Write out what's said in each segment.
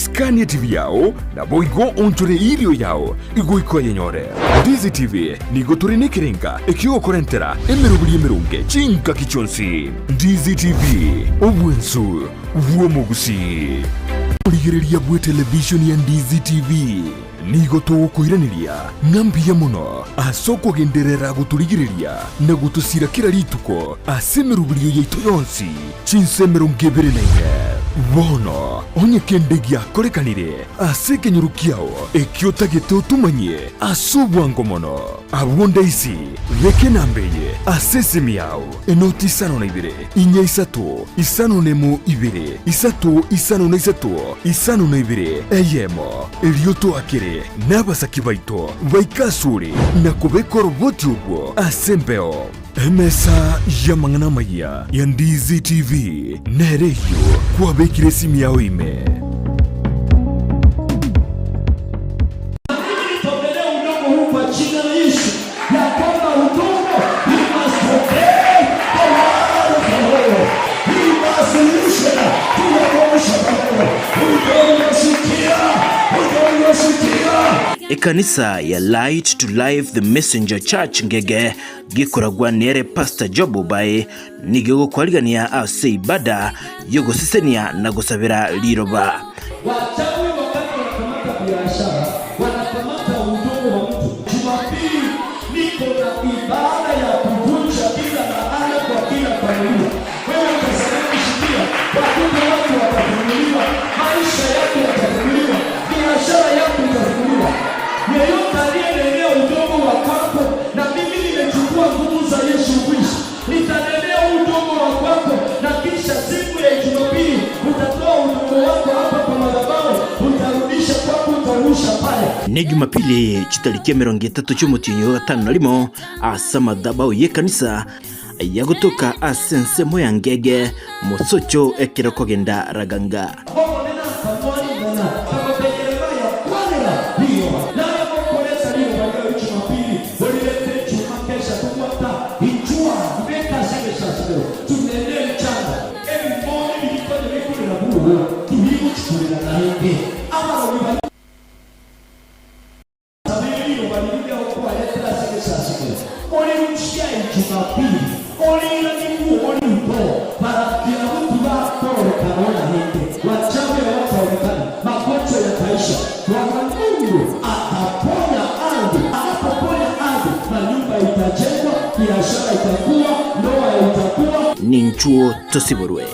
Skani etibi yao, naboigo oonchore erio yao goika oyenyore. Ndizi TV nigo tore nekerenga ekiogokorentera emeroberi emeronge chingaki chionsi. Ndizi TV, obwensu bw'omogusii. Origereria bw'etelevishoni ya Ndizi TV nigo togokoiraneria ng'a mbuya mono ase okogenderera gotorigereria na gotosira kera rituko ase emeroberio yaito yonsi chinsa 24. Bono onye kende giakorekanire ase ekenyoro kiao ekio otagete otomanyie ase obwango mono, abwo ndaisi beka enamba eye ase esimi yao, enoti isano na ibere, inya isato, isano nemo ibere, isato isano na isato, isano na ibere, eyemo, erio toakere nabasaki baito baike asore na kobeka oroboti orwo ase embeo. Emesa y'amang'ana amayia ya Ndizi TV nere eyio kwabekire esimi yao ime. Mimi nitobelee udongo huu kwa jina la Yesu, ya kwamba udongo he must obey the word of the Lord. He must listen to the voice of the Lord. Udongo sikia, udongo sikia. Ekanisa ya Light to Life The Messenger Church Ngege Gekoragwa nere Pastor Job Obae nigo egokwarigania ase ibada y'ogosesenia na gosabera riroba. Wachawi wakati wanakamata biashara wanakamata udongo wa mtu. Jumapili niko na ibada ya kuvunja kila laana kwa kila familia. Wewe utasalia kushikia, watoto wako watafunguliwa, maisha yako yatafunguliwa, biashara yako itafunguliwa. Yeyote aliyenenea udongo wa kwako, na mimi nimechukua nguvu za Yesu Kristo, nitanenea udongo wa kwako, na kisha siku ya Jumapili utatoa udongo wako hapa kwa madhabahu, utarudisha kwako, utarusha pale. Ne Jumapili chitariki 30 chi'omotienyi o gatano na rimo ase amadhabahu y'ekanisa ayagotoka ase ensemo ya Ngege, mosocho ekero kogenda Raganga. Omonene akamoa ring'ana, akamotebia Yeremia, Kwanera riroba. Naye mokoreta riroba riaye Jumapili, orirete echuma kesha tobwata inchwa, beka ase egesasimero, tunene emechando. Ebimono ebi bikonya bikorera buru, tibigochi korera naende. Abarogi baria. Sabere riroba riria okwaretire ase egesasimero, orirusia Ejumapili, oriiranigwe orikoo, barabwo abwo tibakororekana naende, wachawi hawataonekana, magonjwa yataisha. Bwana Mungu ataponya ardhi, anapoponya ardhi, manyumba itajengwa, biashara itakuwa, ndoa itakuwa. Ninchuo tosiborwe.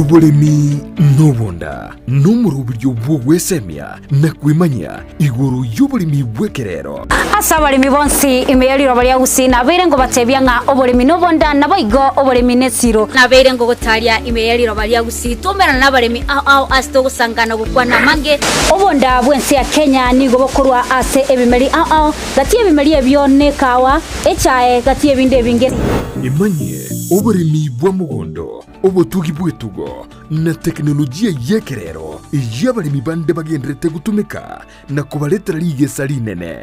Oboremi nobonda nomoroberio bw'ogwesemia na kwemanyia igoro y'oboremi bw'ekerero. Ase abaremi bonsi ime ye riroba ria Gusii nabeire ngobatebia ng'a oboremi nobonda, naboigo oboremi nesiro. Nabeire ngogotaria ime ye riroba ria Gusii twaumerana nabaremi ao ao ase togosangana gokwana amange. Obonda bw'ense ya Kenya nigo bokorwa ase ebimeri ao ao, gati y'ebimeri ebio nekawa, echae, gati y'ebinde ebinge. Emanyie oboremi bwa mogondo, obotugi bw'etugo, na tekinolojia y'ekerero eyio abaremi bande bagendererete gotumeka na kobaretera rigesa rinene.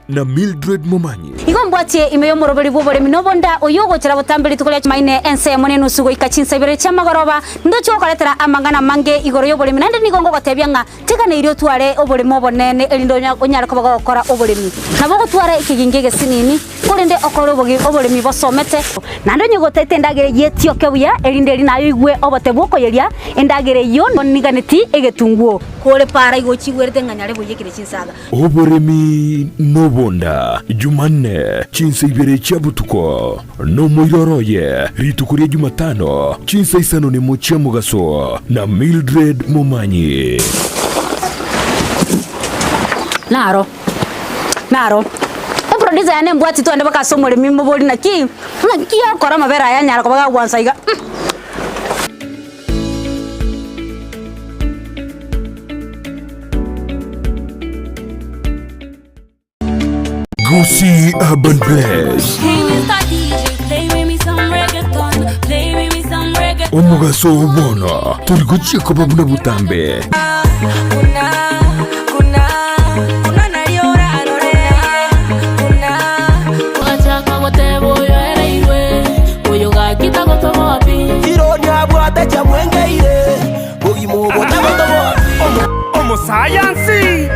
Na Mildred Momanyi. Igo mbwatie ime y'omoroberi bw'oboremi na obonda, oyio ogochera botambe rituko ria Chumaine ensemo nenusu goika chinsa ibere chi'amagoroba, ndoche gokoretera amang'ana amange igoro y'oboremi, naende nigo ngogotebia ng'a Teganeirie otware oboremo obonene, erinde onyare koba gogokora oboremi. Nabo ogotwara ekegingi egesinini, korende okore oboremi bosomete. Naende onye gotaete endagera eyio etioke buya, erinde eri naye oigwe obote bw'okoyeria endagera eyio oniganeti egetunguo. Kore para igo ochigwerete ng'a nyare boiyekire chinsaga. Oboremi nobonda, Jumanne, chinsa ibere chia botuko, nomoiroro oye, rituko ria Jumatano, chinsa isano nemo chia mogaso, na Mildred Momanyi. Naro, naro. Eproducer yane embwati twende mpaka ase omoremi mobori naki, naki akora amabere aya anyara koba gagwansa iga. Gusii Urban Bless. Omogaso oo bono tori gochia koba buna botambe. Omosayansi,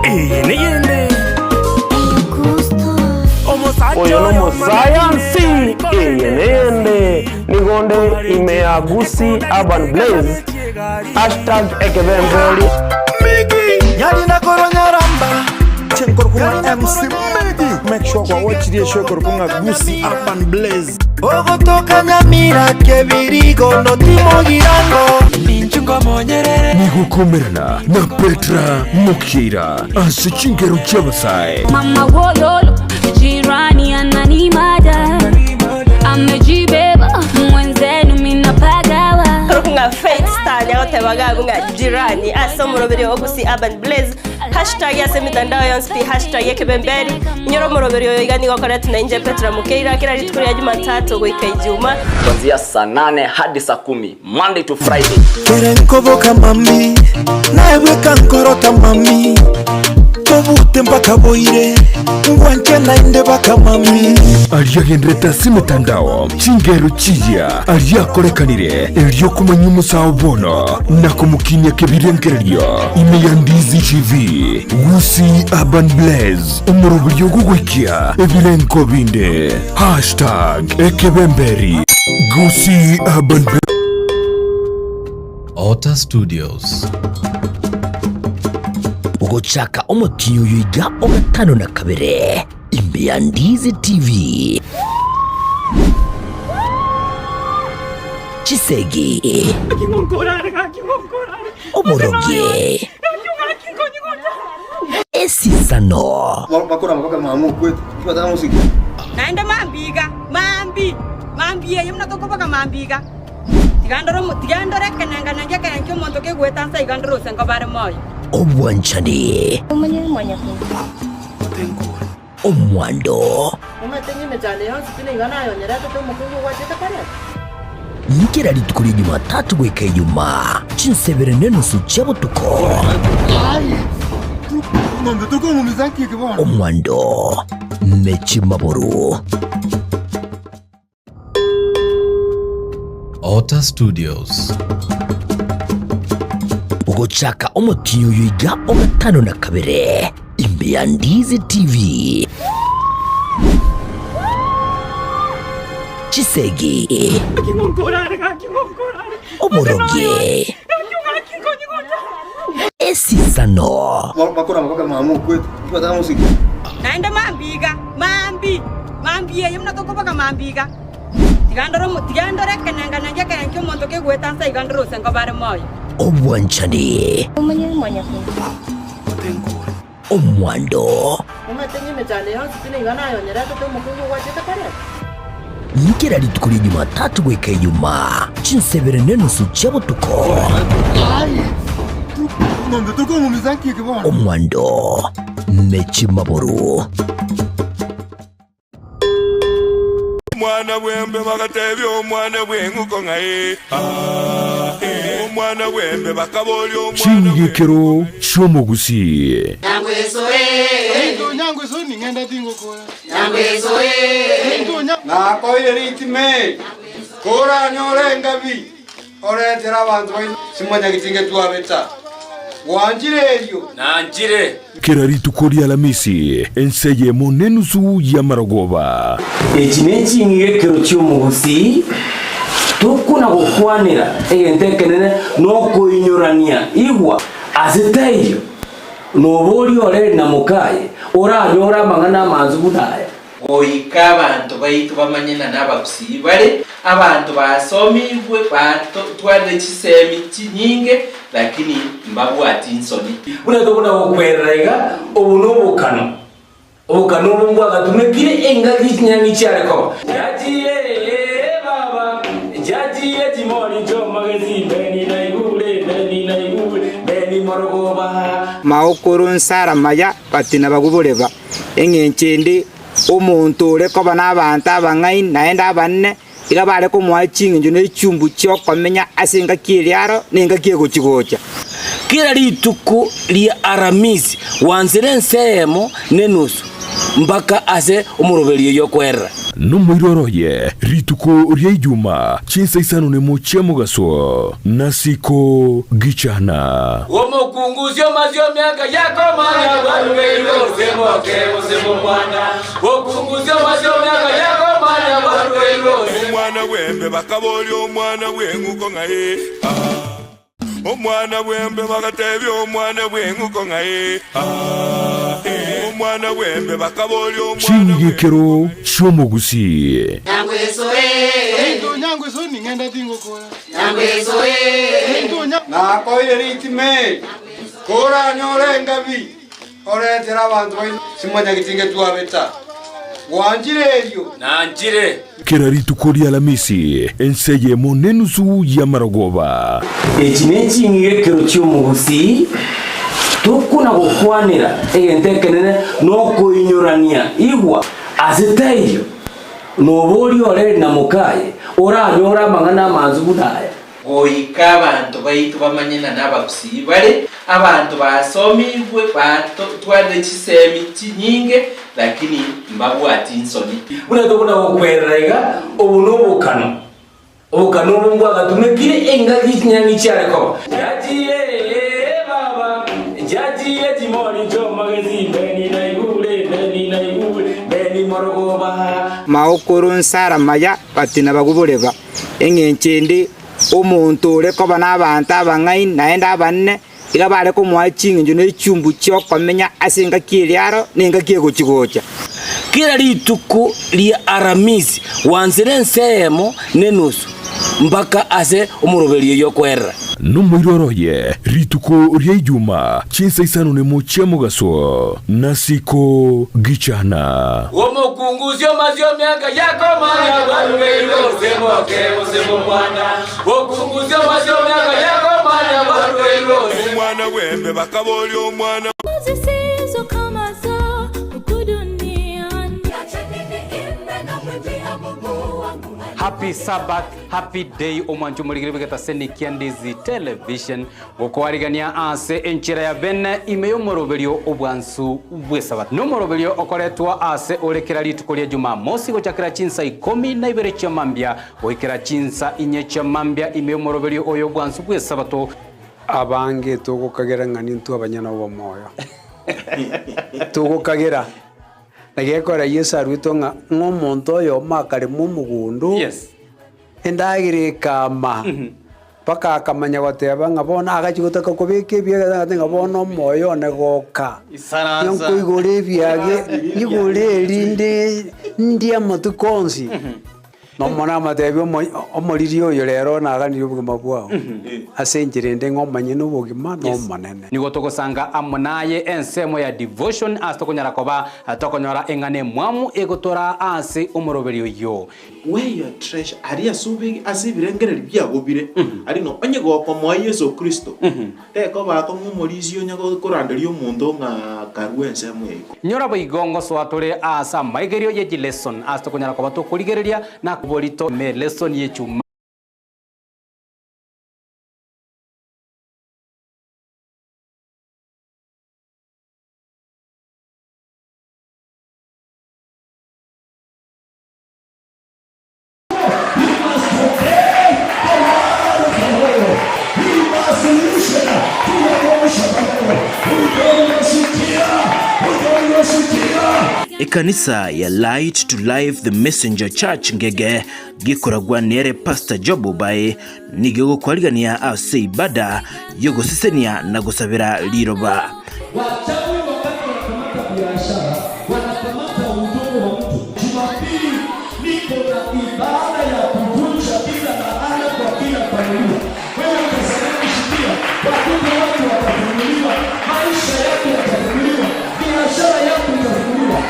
eye neyende. Oyo nomosayansi, eye neyende. Nigo nde ime ya Gusii Urban Blaze, hashtag ekebemberi. Chenkorokwa MC Medi. Make sure kwa watch the show korokwa Gusii Urban Blaze. Ogotoka Nyamira kebirigo notimogirango Nigokomerana na Petra Mokeira ase chingero chi'abasae. Mama wololo, jirani ananimada, amejibeba mwenzenu minapagawa. Korokwa Faith Star nyagotebaga ng'a jirani ase omoroberi o Gusii Urban Blaze hashtag ase emitandao yonsi pi hashtag ekebemberi inyore omoroberi oyo iga nigo okoretwe na inche Petra Mokeira kera rituko ria Jumatatu goika Ijuma. Kuanzia saa nane hadi saa kumi Monday to Friday. Kere nkoboka mami naebweka nkorota mami tobute mpaka boire ngwanche naende baka mami. Aria agenderete ase emetandao, chingero chiya aria akorekanire erio komanya omosao bono na komokinia kebirengererio ime ya Ndizi TV, Gusii Urban Blaze, omoroberio ogogoikia ebirengo binde. Hashtag ekebemberi Gusii Urban Blaze. Otter Studios. Gochaka omotienyi oyo iga o gatano na kabere, ime ya Ndizi TV. Chisegi, oborogi, esisano. Naende mambia iga, mambi, mambia eye buna tokoboka mambia iga, tiga ndore omo tiga ndore ekenenga-nenga ekenenga ki'omonto kegoeta nse iga ndore gose nkobare moyo. Obwanchani, omwando. Kera rituko ria Jumatatu goika Ijumaa, chinsebere nenusu chia botuko. Omwando ne chimaburu. Otter Studios. Gochaka omotienyi oyo iga o gatano na kabere, ime ya Ndizi TV. Chisegi, oborogi, esisano. Naende mambia iga, mambi, mambia eye buna tokoboka mambia iga, tiga ndore omo tiga ndore ekenenga-nenga ekenenga ki'omonto kegoeta nse iga ndore gose nkobare moyo. Obwanchani, omwando. Kera rituko ria Jumatatu goika Ijumaa, chinsebere nenusu chia botuko. Omwando ne chimaburu. Omwana bw'embe bagatebia omwana bw'eng'uko ng'a ee, aa, ee. Omwana bw'embe bakaboria omwana Chingekero chi'omogusii. Nakoire ritime, koranyore engabi, orentere abanto baino simwanyagetinge twabeta. Gwanchire erio? Nanchire. Kera rituko ria Alamisi, ense eyemo nenusu y'amarogoba. Echi neching'igekero chi'omogusii, tokona gokwanera egento ekenene nokoinyorania. Igwa, ase taiyo noboria oreri na mokaye, oranyore amang'ana amansu buna aya. Goika abanto baito bamanye ng'a nabagusii bare, abanto basomigwe, batwarire chisemi chinyinge, lakini mbabwati nsoni. Buna tokona gokwerera iga, obo nobokano, obokano obo mbwagatumekire engaki chinyangi chiare koba. Jaji ee baba, jaji echimori chi'omogesi, Beni naigure, Beni naigure, Beni morogoba. Maokoro nsara maya batina baguboreba, eng'encho ende omonto ore koba nabaanto abang'aini naende abanene, iga bare komoa ching'encho ne chumbu chi'okomenya ase engaki eria aro na engaki egochi-gocha. Kera rituko ria Aramisi gwansire ensemo nenusu mpaka ase omoroberio oyio okoerera. Nomoiroro oye rituko ria Ijuma chinsa isano nemo chia mogaso, nasiko gichana. Omokungusi omasie omiaka yakomanya bwarugeirwe gose moke gose momwana. Okungusi omasie omiaka yakomanya bwarugeirwe gose. Omwana bwembe bakaboria omwana bw'eng'uko ng'ai ah. Omwana bwembe bagatebia omwana bw'eng'uko ng'ai ah. Omwana bwembe bakaboria omwana Ching'igekero chi'omogusii. Nakoire ritime, koranyore engabi, oretere abanto baino simwanyagetinge twabeta. Gwanchire erio? Nanchire. Kera rituko ri'Alamisi, ense eyemo nenusu y'amarogoba. Echi neching'igekero chi'omogusii, tokona gokwanera egento ekenene nokoinyorania. Igwa, ase taiyo noboria oreri na mokaye oranyore amang'ana amansu buna aya. Goika abanto baito bamanye ng'a nabagusii bare, abanto basomigwe, batwarire chisemi chinyinge, lakini mbabwati nsoni. Buna tokona gokwerera iga, obo nobokano. Obokano obo mbwagatumekire engaki chinyang'i chiare koba. Chiachire baba, chiachire chimori chi'omogesi, mbeni naigure, mbeni naigure, mbeni morogoba. Maokoro nsara maya batina baguboreba, Eng'encho ende, omonto ore koba nabaanto abang'aini naende abanene, iga bare komoa ching'encho ne chumbu chi'okomenya ase engaki eria aro na engaki egochi-gocha. Kera rituko ria Aramisi gwansire ense eyemo nenusu mpaka ase omoroberio oyio okoerera. Nomoiroro oye rituko ria Ijuma chinsa isano nemo chia mogaso, nasiko gichana. Omokungusi omasie omiaka yakomanya bwarugeirwe gose moke gose momwana. Okungusi omasie omiaka yakomanya bwarugeirwe gose. Omwana bw'embe bakaboria omwana. Happy Sabbath, happy day omwancho omorigeri bw'egetaseni kia Ndizi Television gokoarigania ase enchera ya bene ime y'omoroberio obwansu bw'esabato. Nomoroberio okoretwa ase ore kera rituko ria Jumamosi gochakera chinsa ikomi na ibere chia mambia goikera chinsa inye chia mambia ime y'omoroberio oyo obwansu bw'esabato. Abange togokagera ng'a nintwe abanyene obomoyo. Togokagera. Na gekogera Yeso aruetwe ng'a ng'a omonto oyomo akarema omogondo, endagera ekama, mpaka akamanya goteba ng'a bono agachia gotaka kobeka ebiage agateba ng'a bono omoyo one goka, Isaransa. nkoigora ebiage, nyigore erinde ndie amatuko onsi. Nomonene amotebi omoriri oyo rero naganirie obogima bwao, ase enchera ende ng'a omonyene obogima n'Omonene. Nigo togosanga amo naye ensemo ya devotion ase tokonyara koba tokonyora eng'ana emwamu egotoraa ase omoroberio oyio. Where your treasure, aria ase obege ase ebirengererio biago bire, aria no onye gokomoa Yeso Kristo, tekoba akong'u omorisia onye koranderia omonto ng'a karue ensemo ya iko. Nyora boigo ngosoa tore aase amaigerio ye chileson ase tokonyara koba tokorigereria na oborito me lesson ye chuma. Ekanisa ya Light to Life The Messenger Church Ngege gekoragwa nere Pastor Job Obae nigo egokwarigania ase ibada y'ogosesenia na gosabera riroba. Wachawi wakati wanakamata biashara wanakamata udongo wa mtu. Jumapili niko na ibada ya kuvunja kila laana kwa kila familia. Wewe utasimama kushikia, watoto wako watafunguliwa, maisha yako yatafunguliwa, biashara yako itafunguliwa.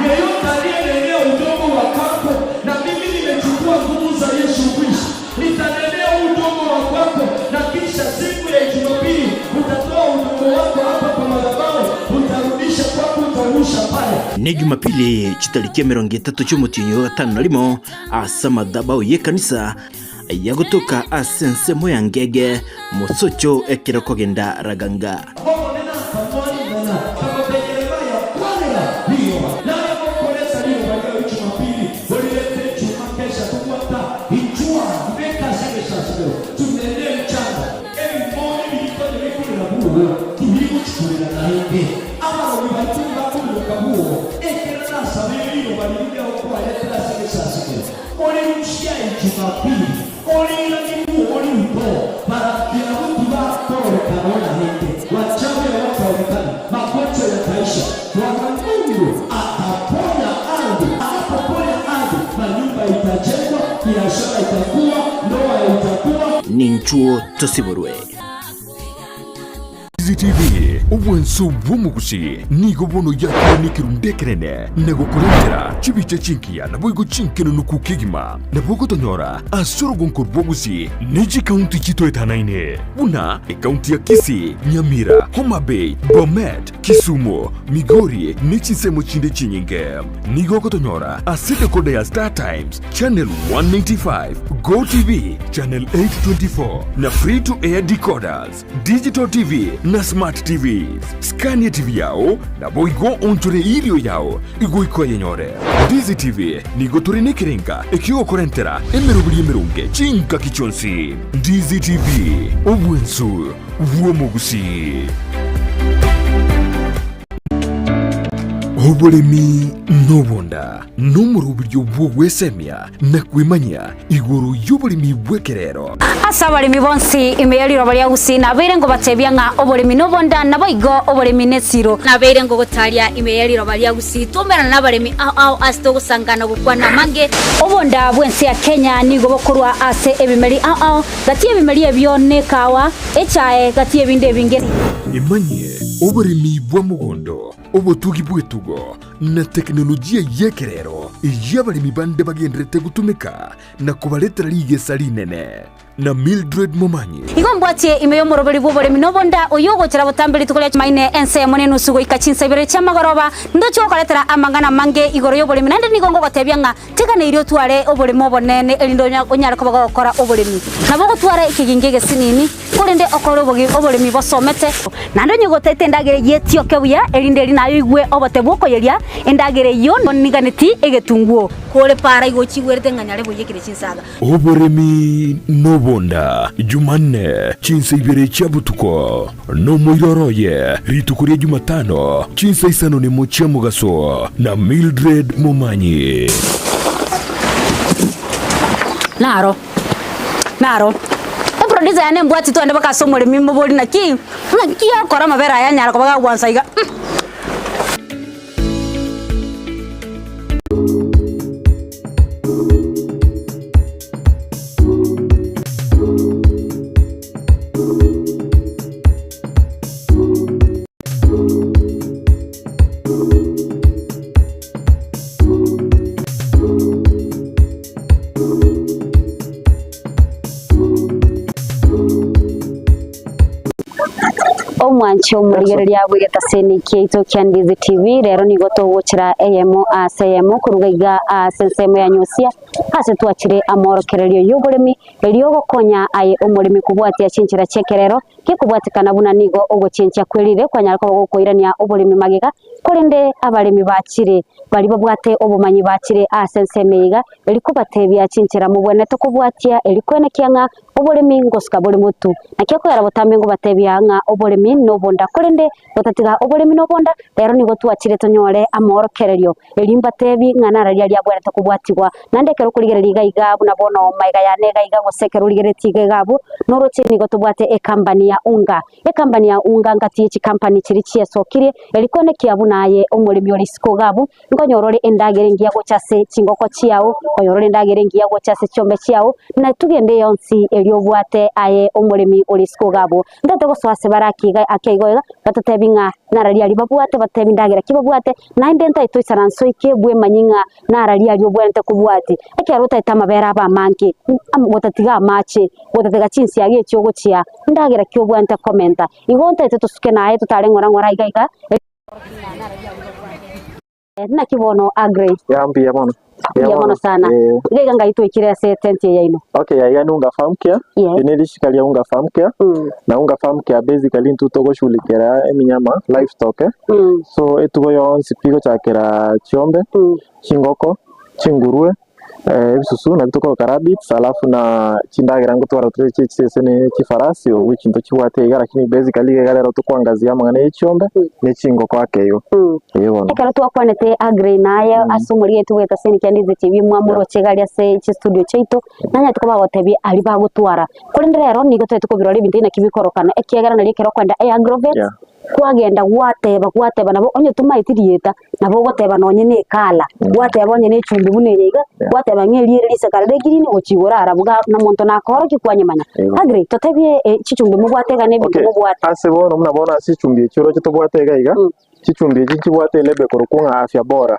Yeyote aliyenenea udongo wa kwako, na mimi nimechukua nguvu za Yesu Kristo, nitanenea udongo wa kwako, na kisha siku ya Jumapili utatoa udongo wako hapa kwa madhabahu, utarudisha kwako, utarusha pale. Ne Jumapili chitariki emerongo etato chi'omotienyi o gatano na rimo ase amadhabahu y'ekanisa yagotoka ase ensemo ya Ngege, Mosocho ekero kogenda Raganga. Omonene akamoa ring'ana, akamotebia Yeremia, Kwanera riroba. Naye gokoreta riroba riao Jumapili, orire. nasabire riroba riria riagokoaretera ase egesasimero, orirusie aye Jumapili, oriiranigwe orirutoo, barabwo abwo tibakororekana naende, wachawi hawataonekana, magonjwa yataisha. Bwana Mungu ataponya ardhi, anapoponya ardhi, manyumba itajengwa, biashara itakuwa, ndoa itakuwa. Ninchuo tosiborwe. CCTV, obwanso bw'omogusi nigo bono yakire nekerundu ekenene na gokorentera chibicha chingiya naboigo chinkenenuku kegima. Nabo ogotonyora ase orogonko rw'obogusi ne chikaunti chitoetanaine buna ekaunti ya Kisii, Nyamira, Homa Bay, Bomet, Kisumu, Migori ne chinsemo chinde chinyinge. Nigo ogotonyora ase decoder ya Star Times, Channel 195, Go TV, Channel 824 na Free to Air decoders. Digital TV na Smart TVs. Skania TV yao naboigo onchore irio yao igoika oyenyore. Ndizi TV nigo tore nekerenga ekiogokorentera emeroberi emeronge chingaki chionsi. Ndizi TV, obwensu bw'omogusii. Oboremi nobonda nomoroberio bw'ogwesemia na kwemanyia igoro y'oboremi bw'ekerero. Ase abaremi bonsi ime ye riroba ria Gusii nabeire ngobatebia ng'a oboremi nobonda, naboigo oboremi nesiro. Nabeire ngogotaria ime ye riroba ria Gusii twaumerana nabaremi ao ao ase togosangana gokwana amange. Obonda bw'ense ya Kenya nigo bokorwa ase ebimeri ao ao, gati y'ebimeri ebio nekawa, echae, gati y'ebinde ebinge. Emanyie oboremi bwa mogondo, obotugi bw'etugo, na tekinolojia y'ekerero eyio abaremi bande bagendererete gotumeka na kobaretera rigesa rinene. Na Mildred Momanyi. Igo mbwatie ime y'omoroberi bw'oboremi na obonda, oyio ogochera botambe rituko ria Chumaine ensemo nenusu goika chinsa ibere chi'amagoroba, ndoche gokoretera amang'ana amange igoro y'oboremi, naende nigo ngogotebia ng'a teganeirie otware oboremo obonene erinde onyare koba gogokora oboremi. Nabo ogotwara ekegingi egesinini, Korende okore oboremi bosomete. Naende onye gotete endagera eyio etioke buya, erinde eri naye oigwe obote bw'okoyeria endagera eyio oniganeti egetunguo. Kore para igo ochigwerete ng'a nyare boiyekire chinsaga. Oboremi nobonda, Jumanne, chinsa ibere chia botuko, nomoiroro oye, rituko ria Jumatano, chinsa isano nemo chia mogaso, na Mildred Momanyi. Naro. Naro. Eproducer yane embwati twende mpaka ase omoremi mobori naki naki akora amabere aya anyara koba gagwansa iga mm. Omwanche omorigereria bw'egetaseni kiaito kia Ndizi TV, rero nigo togochera eyemo ase eyemo koruga iga ase ensemo ya Nyosia ase twachire amorokererio y'oboremi erio gokonya aye omoremi kobwatia chinchera chi'ekerero gekobwatekana buna nigo ogochenchia kwerire kwanyara koba gokoirania oboremi magega korende abaremi bachire baria babwate obomanyi bachire ase ensemo eye iga Eri kobatebia chinchera mobwenerete kobwatia, eri kwenekia ng'a oboremi ngosuka bore motu. Naki okogera botambe ngobatebia ng'a oboremi nobonda, korende gotatiga oboremi nobonda, rero nigo twachire tonyore amoorokererio. Eri mbatebi ng'a nararia riabwenerete kobwatigwa. Naende ekero okorigereria iga iga buna bono magega yane iga iga gose ekero origereretie iga iga abwo, noroche nigo tobwate ekambani ya unga. Ekambani ya unga ngati ye chikampani chiria chiesokirie, eri kwenekia buna aye omoremi ore isiko iga abwo, Nkonyora ore endagera engiya gocha ase chingoko chiao, nkonyora ore endagera engiya gocha ase chiombe chiao, na etugo ende yonsi eria obwate aye omoremi ore isiko iga abwo. Ntote gosoa ase bare ake iga ake igo iga, batotebi ng'a nararia aria babwate, batebi ndagera ki babwate, naende ntaete toisaranse oike bwemanyie ng'a nararia aria obwenerete kobwati. Ekero otaete amabere abe amange, gotatiga amache, gotatiga chinsiaga echio ogochia, ndagera ki obwenerete komenta. Igo ntaete tosuke naye totare ng'ora ng'ora iga iga. Naki bono Aggrey? Ya mbuya mono. Mbuya mono sana. Eh. Iga iga ngai twaikire ase etent eye yaino. Okay, aiga ni Unga Farm Care. Yes. Eri nerishika ria Unga Farm Care. Na Unga Farm Care basically intwe togoshughulikera eminyama, livestock eh. So etugo yonsi pi gochakera chiombe, chingoko, chingurue. Ebisusu nabio tokoroka rabbits alafu na chindagera ngotwara tore chie chisese ne chifarasi obwo chinto chibwate iga lakini basically iga rero tokoangazia amang'ana ye chiombe ne chingoko ake igo. Eeh bono. Ekero twakwanete Aggrey naye ase omorigetie bweta ase Nikia Ndizi TV mwamoroche iga aria ase chistudio chiaito, nanyarete koba agotebia aria bagotwara. Korende rero nigo toete kobirora ebinto naki bikorokana ekiagera nario ekero okoenda eagrovet, kwagenda gwateba gwateba nabo onye tomaeti rieta, nabo ogoteba nonye na ekala, gwateba onye na echumbi buna eye iga, gwateba ng'a erio ere risakara rire green gochia igoro arabu iga na omonto nakorokia kwanyemanya. Aggrey, totebie chichumbi mobwate iga na ebinto Okay, mobwate. ase bono buna bono ase echumbi echi oroche tobwate iga iga, chichumbi echi nchibwate elabel korokwa ng'a afya bora.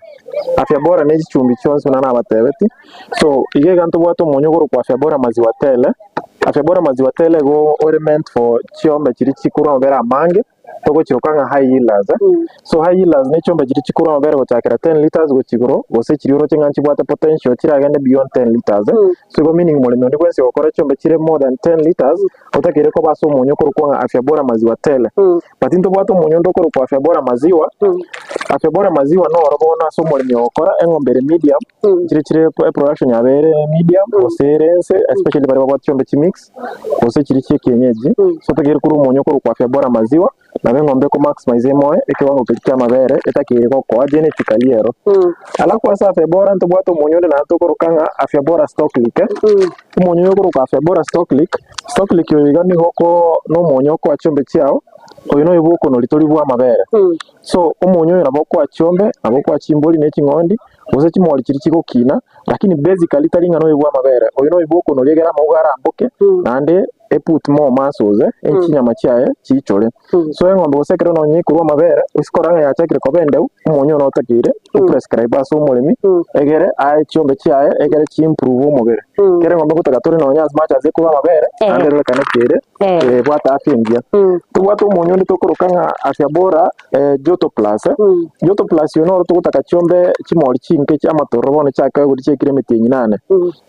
Afya bora ne chichumbi chionsi buna nabatebeti, so iga iga ntobwate omonyo okorokwa afya bora maziwa tele, afya bora maziwa tele igo ore meant for chiombe chiria chikorwa amabere amange, togochiroka ng'a high yielders eh. So high yielders ne chiombe chiria chikorwa amabere gochakera 10 litres gochia igoro, gose chiria oroche ng'a nchibwate potential chiragende beyond 10 litres eh. So igo meaning moremi onde bwensi ogokora chiombe chire more than 10 litres, otakeire koba ase omonyo okorokwa ng'a afya bora maziwa tele. But ntobwate omonyo onde okorokwa afya bora maziwa, afya bora maziwa noro bono ase omoremi ogokora eng'ombe ere medium, chire chire eproduction yabo ere medium gose ere ense especially baria babwate chiombe chimix, gose chiria chia ekienyeji, so otakeire korwa omonyo okorokwa afya bora maziwa, nabo eng'ombe eko maximize emoe ekewango keria kia amabere etakeire gokoa genetically ero. Alafu ase afya bora ntobwate omonyo onde naende tokoroka ng'a afya bora stock lick, omonyo oyo okorokwa afya bora stock lick, stock lick oyo iga nigo oko na omonyo okoa chiombe chiao, oyo noyo bwa okonoria tori bwa amabere. So omonyo oyo nabo okoa chiombe, nabo okoa chimbori ne ching'ondi, gose chimori chiria chigokina, lakini basically tari ng'a noyo bwa amabere, oyo noyo bwa okonoria egere amauga aramboke, naende eput more muscles chinyama chiaye chiichore. So eng'ombe gose ekero nonye ekorwa amabere, gose korora ng'a yachakire koba endeu, omonyo one otakeire oprescribe ase omoremi, egere ae chiombe chiaye egere chiimprove omobere. Ekero eng'ombe ngotaka tore nonye as much as ekorwa amabere, naende erorekane ki ere ebwate afya engiya. Tobwate omonyo onde tokoroka ng'a afya bora joto plus, joto plus oyo noro togotaka chiombe chimori chinke chi'amatororo bono chiakewe goria chiaikire emetienyi nane.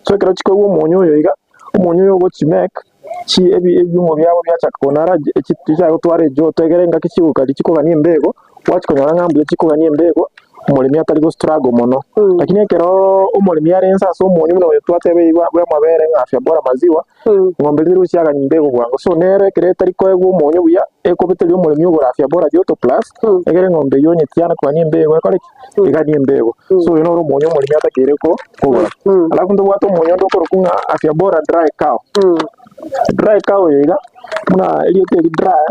So ekero chikoigwa omonyo oyo iga, omonyo oyo ogochimake chi ebi ebiungo biabo biachaka konara echi chichaka gotwara ejoto egere engaki chigokaria chikogania embego, gwachia konyora ng'a mbuya chikogania embego, omoremi atari go struggle mono. Lakini ekeroo omoremi are inse ase omonyo buna oyo twateba iga bwa amabere ng'a afya bora maziwa, ng'ombe riria rigochiagania embego bwango. So nere ekero etari koegwa omonyo buya, ekobeteria omoremi ogore afya bora joto plus, egere eng'ombe eywo onye tiana kogania embego ekore ki? Eganie embego. So oyo noro omonyo omoremi atakeire ko kogora. Alafu ntobwate omonyo onde okorokwa ng'a afya bora dry cow. Dry cow oyo iga, buna erieta eri dry,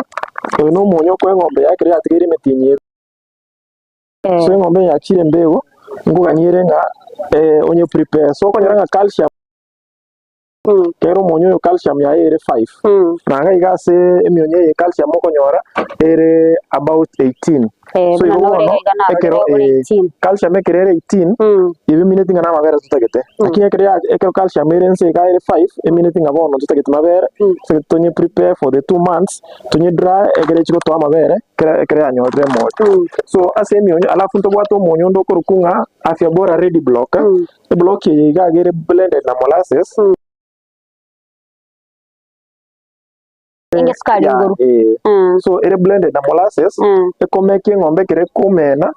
oyo na omonyo okoa eng'ombe yaye ekero yatigaire emetienyi ebe. So eng'ombe eye yachire embego, nkogania ere ng'a onye prepare. So okonyora ng'a calcium. Kera omonyo oyo calcium yaye ere 5 na iga iga ase emionyo eye calcium okonyora ere about 18. Eh, So buna igo nore bono iga narorire ekero ore eh, 18. calcium ekero ere 18 ebimineti ng'a namabere totagete. Lakini ekero ya ekero calcium ere nse iga ere 5 emineti ng'a bono ntotagete mabere, totagete tonye prepare for the 2 months tonye dry ekero echi gotoa amabere ekero ekero yanyorire emori. So ase emionyo alafu ntobwate omonyo onde okorokwa ng'a afya bora ready block. Eblock eye iga ere blended na molasses. Enge sukari Yeah, igoro. eh. So ere blended na molasses ekomeka eng'ombe ekero ekomena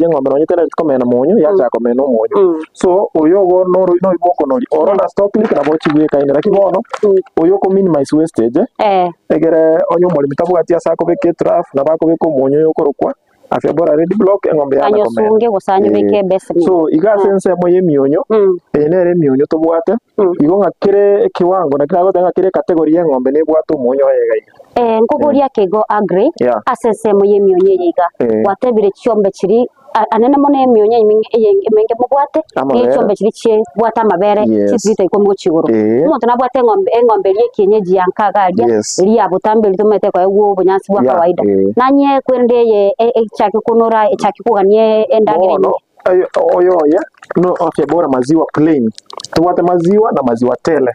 eng'ombe nonye tera komena monyo yachaka komena omonyo. So oyo ogo noro noyo bwokonoria oro na stock lick nabo chibwekaine lakini bono oyo oko minimize wastage egere onye omoremi tabwati ase akobeka etrough nabo akobeka omonyo oyo okorokwa Afya bora red block eng'ombe yana komena. Anyosunge gose anyobeke ebeseni. So iga ase ensemo y'emionyo, eye nere emionyo tobwate, igo ng'a kere ekiwango naki nagoteba ng'a kere ecategory y'eng'ombe nebwate omonyo oye iga iga. Eh, nkoboria ake igo Aggrey, Yeah. ase ensemo y'emionyo eye iga, Eh. gwatebire chiombe chiri a- anene mono emionyo emenge eye emenge mobwate, Amabere. ne chiombe chiria chibwate amabere Yes. chilita ikomi gochia igoro. Eh. Omonto nabwate eng'ombe eng'ombe eria ekienyeji ya nka iga aria, Yes. eria ya botambe eria tomanyete koegwa obonyansi bwa Yeah, kawaida. eh. Nanye kwerende eye e- echake konora echake kogania endagera Bono enyinge. oyo oyo oye no afya bora maziwa plain tobwate maziwa na maziwa tele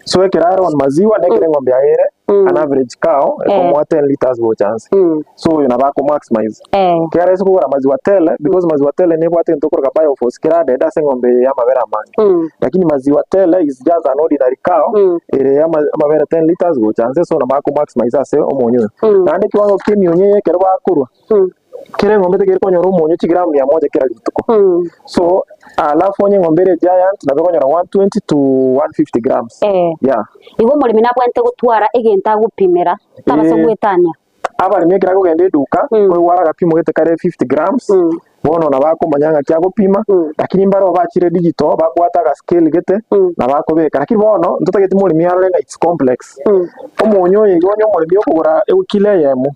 so ekero are on maziwa na ekero eng'ombe yaye ere an average cow ekomoa 10 liters gocha nse so oyo nabo ako maximize kera ase kogora maziwa tele because maziwa tele nebwate egento okoroka bioforce keradede ase eng'ombe eye ya amabere amange lakini maziwa tele is just an ordinary cow ere ya amabere 10 liters gocha nse so nabo ako maximize ase omonyo oyo naende ekiwango kia emionyo eye ekero bakorwa. Kera eng'ombe etakeire konyora omonyo chigramu mia moja kera rituko. So alafu onye eng'ombe ere giant nabo ekonyora 120 to 150 grams. Yeah. Igo omoremi nabwenerete gotwara egento agopimera, tabasa goetania. Abaremi ekero akogenda eduka, koigwa are agapimo gete kare 50 grams, bono nabo akomanya ng'aki agopima, lakini mbaroo bachire digital babwate aga scale gete, nabo akobeka. Lakini bono ntotageti moremi arore ng'a it's complex. Omonyo oyo igo onye omoremi okogora ekilo eyemo,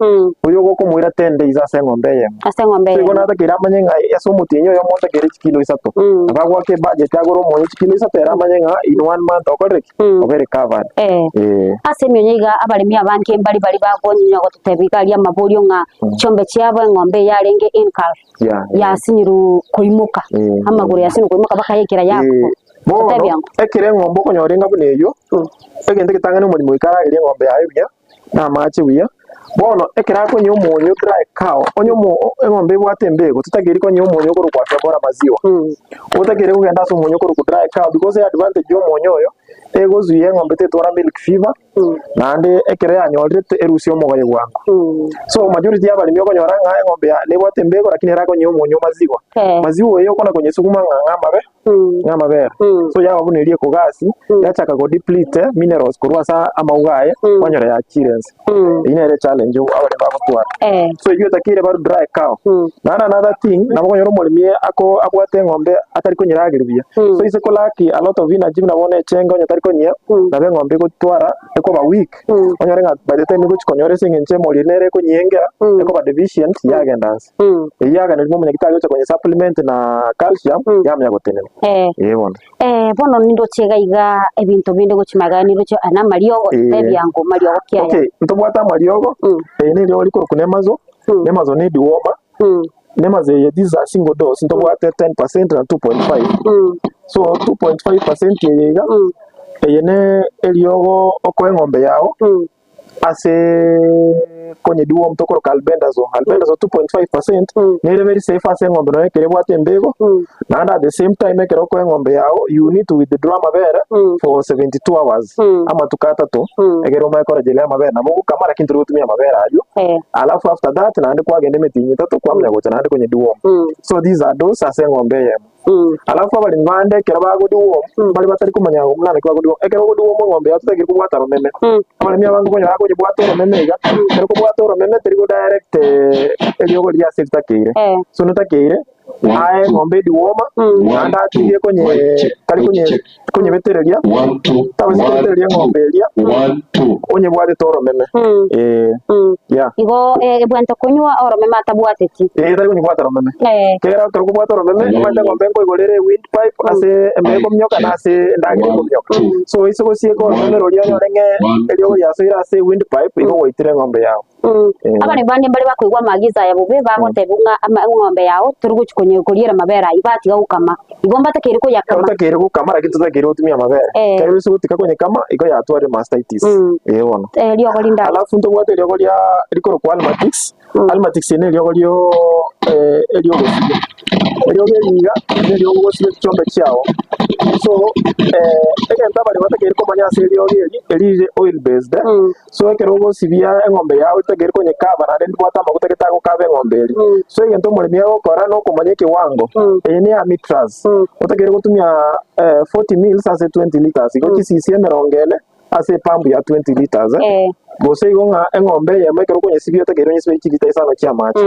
oyo ogokomoira 10 days ase eng'ombe eyemo. Ase eng'ombe So igo eyemo. natakeire amanye ng'a ase omotienyi oyomo ntakeire chikilo isato. Nabo agoaka ebudget agore omonyo chikilo isato ere amanye ng'a in one month okorire ki? Obere covered. Eh. Ase emioyo iga abaremi abange mbari baria bakonya gototebia iga aria amaborio ng'a chiombe chiabo eng'ombe eye yarenge in calf Yeah, eh. yasinyirwe koimoka, amagoro yasinyirwe koimoka bakayekera yakwa. Bono Totebia ng'o? ekero eng'ombe okonyora enga buna eyio, egento egetang'ani omoremi goika aragerie eng'ombe yaye buya, na amache buya, bono ekero akonywa omonyo dry cow, onye omo eng'ombe ebwate embego totakeiri konywa omonyo okorokwa afya bora maziwa, otakeire kogenda ase omonyo okorokwa dry cow because eadvantage ya omonyo oyo, egozuia eng'ombe tetwara milk fever, naende ekero yanyorire erusie omogoye bwango. So majority ya abaremi okonyora ng'a eng'ombe ya nebwate embego lakini erakonywa omonyo maziwa. Maziwa oyo okona konyesuguma ng'a ng'a amabe ng'a amabere. So yaba buna eria ekogasi yachaka go deplete minerals korwa ase amauga aye kwanyora yachire nse. Eyio nere echallenge abaremi bagotwara. So eyio etakeire baru dry cow. Naende another thing nabo okonyora omoremi ako abwate eng'ombe atari konyerageria buya. So ase ko lack a lot of energy buna bono echenge onye tari konyia nabo eng'ombe egotwara ekoba weak onyore ng'a by the time egochi konyora ase eng'encho emori nere ekonyengera ekoba deficient yagenda nse. Eyio yagenda rimo omonyagitari ocha konye supplement na calcium yamanya gotenena. Ee bono. Bono nindoche iga iga ebinto binde gochia magega nindoche aya namariogo tebia ng'o mariogo ki aya? Okay, ntobwate amariogo, eri neriogo rikorokwa nemazo, nemazo ne dewormer, nemazo eye this is a single dose ntobwate 10% na 2.5, so 2.5% eye iga, eye ne eriogo okoa eng'ombe yago. Ase konyediwa omonto okoroka albendazole, albendazole 2.5% nere very safe ase eng'ombe nonya ekero ebwate embego, naende at the same time ekero okoa eng'ombe yago you need to withdraw amabere for 72 hours, amatuko atato, ekero omanye koregereria amabere nabo ogokama lakini tori gotumia amabere aywo, alafu after that naende kwagenda emetienyi etato kwamanya gocha naende konyediwa omo. So these are dose ase eng'ombe eyemo. Alafu abaremi bande ekero bagodigwa omo, baria batari komanya buna naki bagodigwa omo, ekero ogodigwa omo eng'ombe yao totakeire kobwata romeme. Abaremi abange okonyora akoyebwata oromeme iga, ekero okobwata oromeme teri go direct eriogo riria ase ritakeire. So notakeire aye eng'ombe ediwoma, naende atigie konye tari konye konyebetereria, tabasi kobetereria eng'ombe eria onyebwatete oromeme. Eh, yeah. Igo ebwente konywa oromeme atabwateti. Eh, tari konyebwata romeme. Ekero ekero okobwata oromeme, omanyete eng'ombe nkoigora ere wind pipe ase embe ekominyoka na ase endagera ekominyoka. So ase gosieka oromeme roria onyore ng'e eriogo riasoire ase wind pipe, igo gwaitire eng'ombe yao. Abaremi bande mbare bakoigwa amaagizo aya bobe, bagotebigwa ng'a ama eng'ombe yao tori gochia konye koriera amabere ayio, batiga gokama. Igo mbatakeire koyakama. Otakeire gokama lakini totakeire gotumia amabere. Ekero ase gotika konyekama igo yatwarire mastitis. Ee bono. Eriogo rinde aro. Alafu ntobwate eriogo ria rikorokwa almatix. Almatix eri neriogo rio eriogosibia. Eriogo eri iga neriogo ogosibia chiombe chiao. So egento abaremi batakeire komanya ase eriogo eri, eri rire oil based. So ekero ogosibia eng'ombe yao etakeire konyekaba naende ndibwate amaguta getagokaba eng'ombe eria. So egento omoremi agokora nokomanya ekewango, eye ne ya mitras, otakeire gotumia 40 mils ase 20 litres, igo chisisi emerongo ene ase epampu ya 20 litres. Gose igo ng'a eng'ombe eyemo ekero okonyesibia otakeire onyesibie chilita isano chi'amache.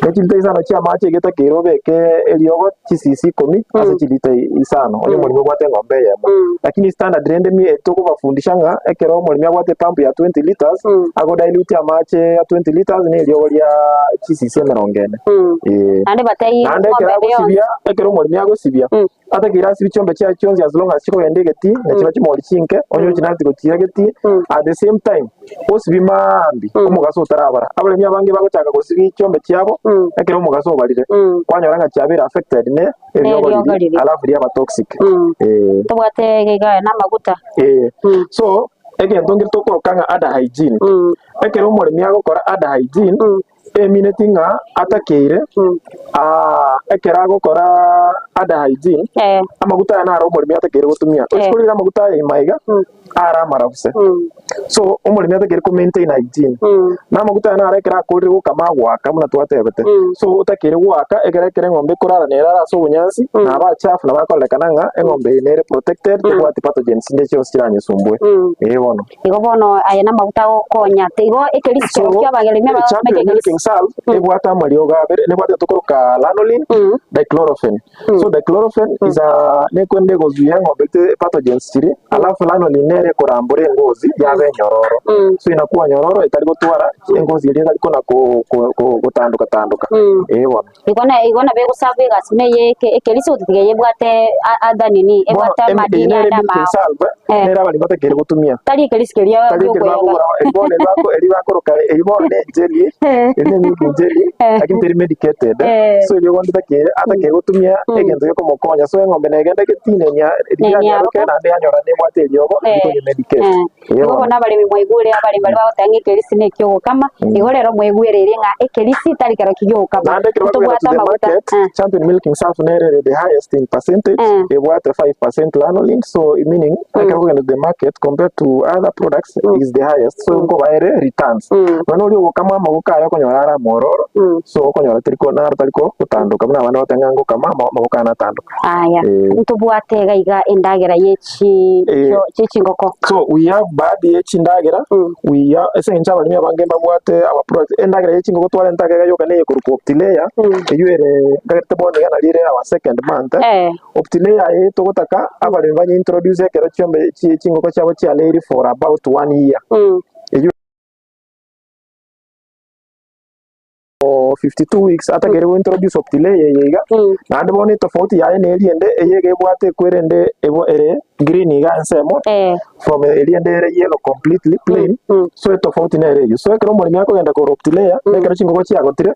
Ne chilita isano chi'amache iga etakeire obeke eriogo chisisi ikomi ase chilita isano, onye omoremi obwate eng'ombe eyemo. Lakini standard rende mi tokobafundisha ng'a ekero omoremi abwate epump ya 20 litres, ago dilute amache ya 20 litres na eriogo ria chisisi emerongo ene. Eh. Naende batebie Naende ekero eng'ombe ende yonsi. agosibia, ekero omoremi agosibia, Atakeire ase chiombe chiaye chionsi as long as chikogenda egetii, na chiba chimori chinke, onye ochinareti gochiira egetii, at the same time osibie maambia omogaso otarabara. Abaremi abange bagochaka gosibia chiombe chiabo ekero omogaso obarire, kwanyora ng'a chiabeire affected ne eriogo Neriogo riria riria. alafu riaba toxic. Eh. Tobwate iga iga na amaguta. Eh. So, egento nkere tokoroka ng'a udder hygiene. Ekero omoremi agokora udder hygiene, Emineti ng'a atakeire ekero agokora under hygiene, amaguta aya naro omoremi atakeire gotumia. Ochi korire amaguta aya ime iga, are amarabuse. So omoremi atakeire ko maintain hygiene. Na amaguta aya naro ekero akorire gokama agoaka buna twatebete. So otakeire goaka ekero ekero eng'ombe ekorara nere are ase obonyansi, nabo achafu nabo akorerekana ng'a eng'ombe eye nere protected tebwati pathogens chinde chionsi chiranyesumbue. Ee bono. Igo bono aya namaguta agokonya. Igo ekerisi So, kia abageremi Champion abagotumeka ekerisi. Milking Salve ebwate amariogo abere, nebwate tokoroka lanolin, dichlorofen. So dichlorofen is a nekwende egozuia eng'ombe te pathogens chiria, alafu lanolin nere ekorambora engozi yaba enyororo. So inakuwa nyororo etari gotwara engozi eria etari kona ko- ko- ko- gotandoka tandoka. Ee bono. Igo na igo nabo egosabwa egasi buna eye eke ekerisi gotatiga eyebwate a- other nini Bono ebwate em- eye amadini nere ande milking amao. salve, Eh. nere abaremi batakeire gotumia. Tari ekerisi keria Tari ekeri giokoyega. bakogora eri bono eri bako eri bakoroka eri bono ne jelly, eri ne milking jelly, lakini teri medicated. So erio bono takeire atakeire gotumia egento gekomokonya. So eng'ombe negenda egetinenia riria Nenyaroka. yanyaroke naende yanyora nebwate eriogo rikonya medicate. Eh, Ee igo bono. bono abaremi mwaigure abaremi baria bagoteba ng'a ekerisi na ekiogokama, igo rero mwaigwereire ng'a ekerisi tari kero kigiogokama. Naende ekero bakogenda Ntobwate to the amaguta. market, Champion Milking Surf nere ere the highest in percentage, ebwate 5% lanolin, so meaning ekero okogenda to the market compared to other products is the highest, so nkoba ere returns. Nonya oria ogokama amaboko aye okonyora are amororo, so okonyora teri ko naro tari ko gotandoka buna abande bagoteba ng'a ngokama amaboko aya natandoka. Aya, Eh. ntobwate iga iga endagera ye chi Eh. chie chingoko. So we have baadhi ye chindagera, we have ase eng'encho abaremi abange mbabwate our products, endagera ye chingoko twarenta iga yoka neye korokwa Optilayer, eywo ere nkagerete bono iga nario ere our second month. Optilayer eye togotaka abaremi banye introduce ekero chiombe chie chingoko chiabo chiareiri for about one year. Eywo. 52 weeks atakeire go introduce optilayer eye iga, naende bono etofauti yaye na eria ende, eye iga ebwate ekwere ende ebo ere green iga ensemo, from eria ende ere yellow completely plain, so etofauti nere eyio. So ekero omoremi akogenda kogora optilayer, na ekero chingoko chiagotire,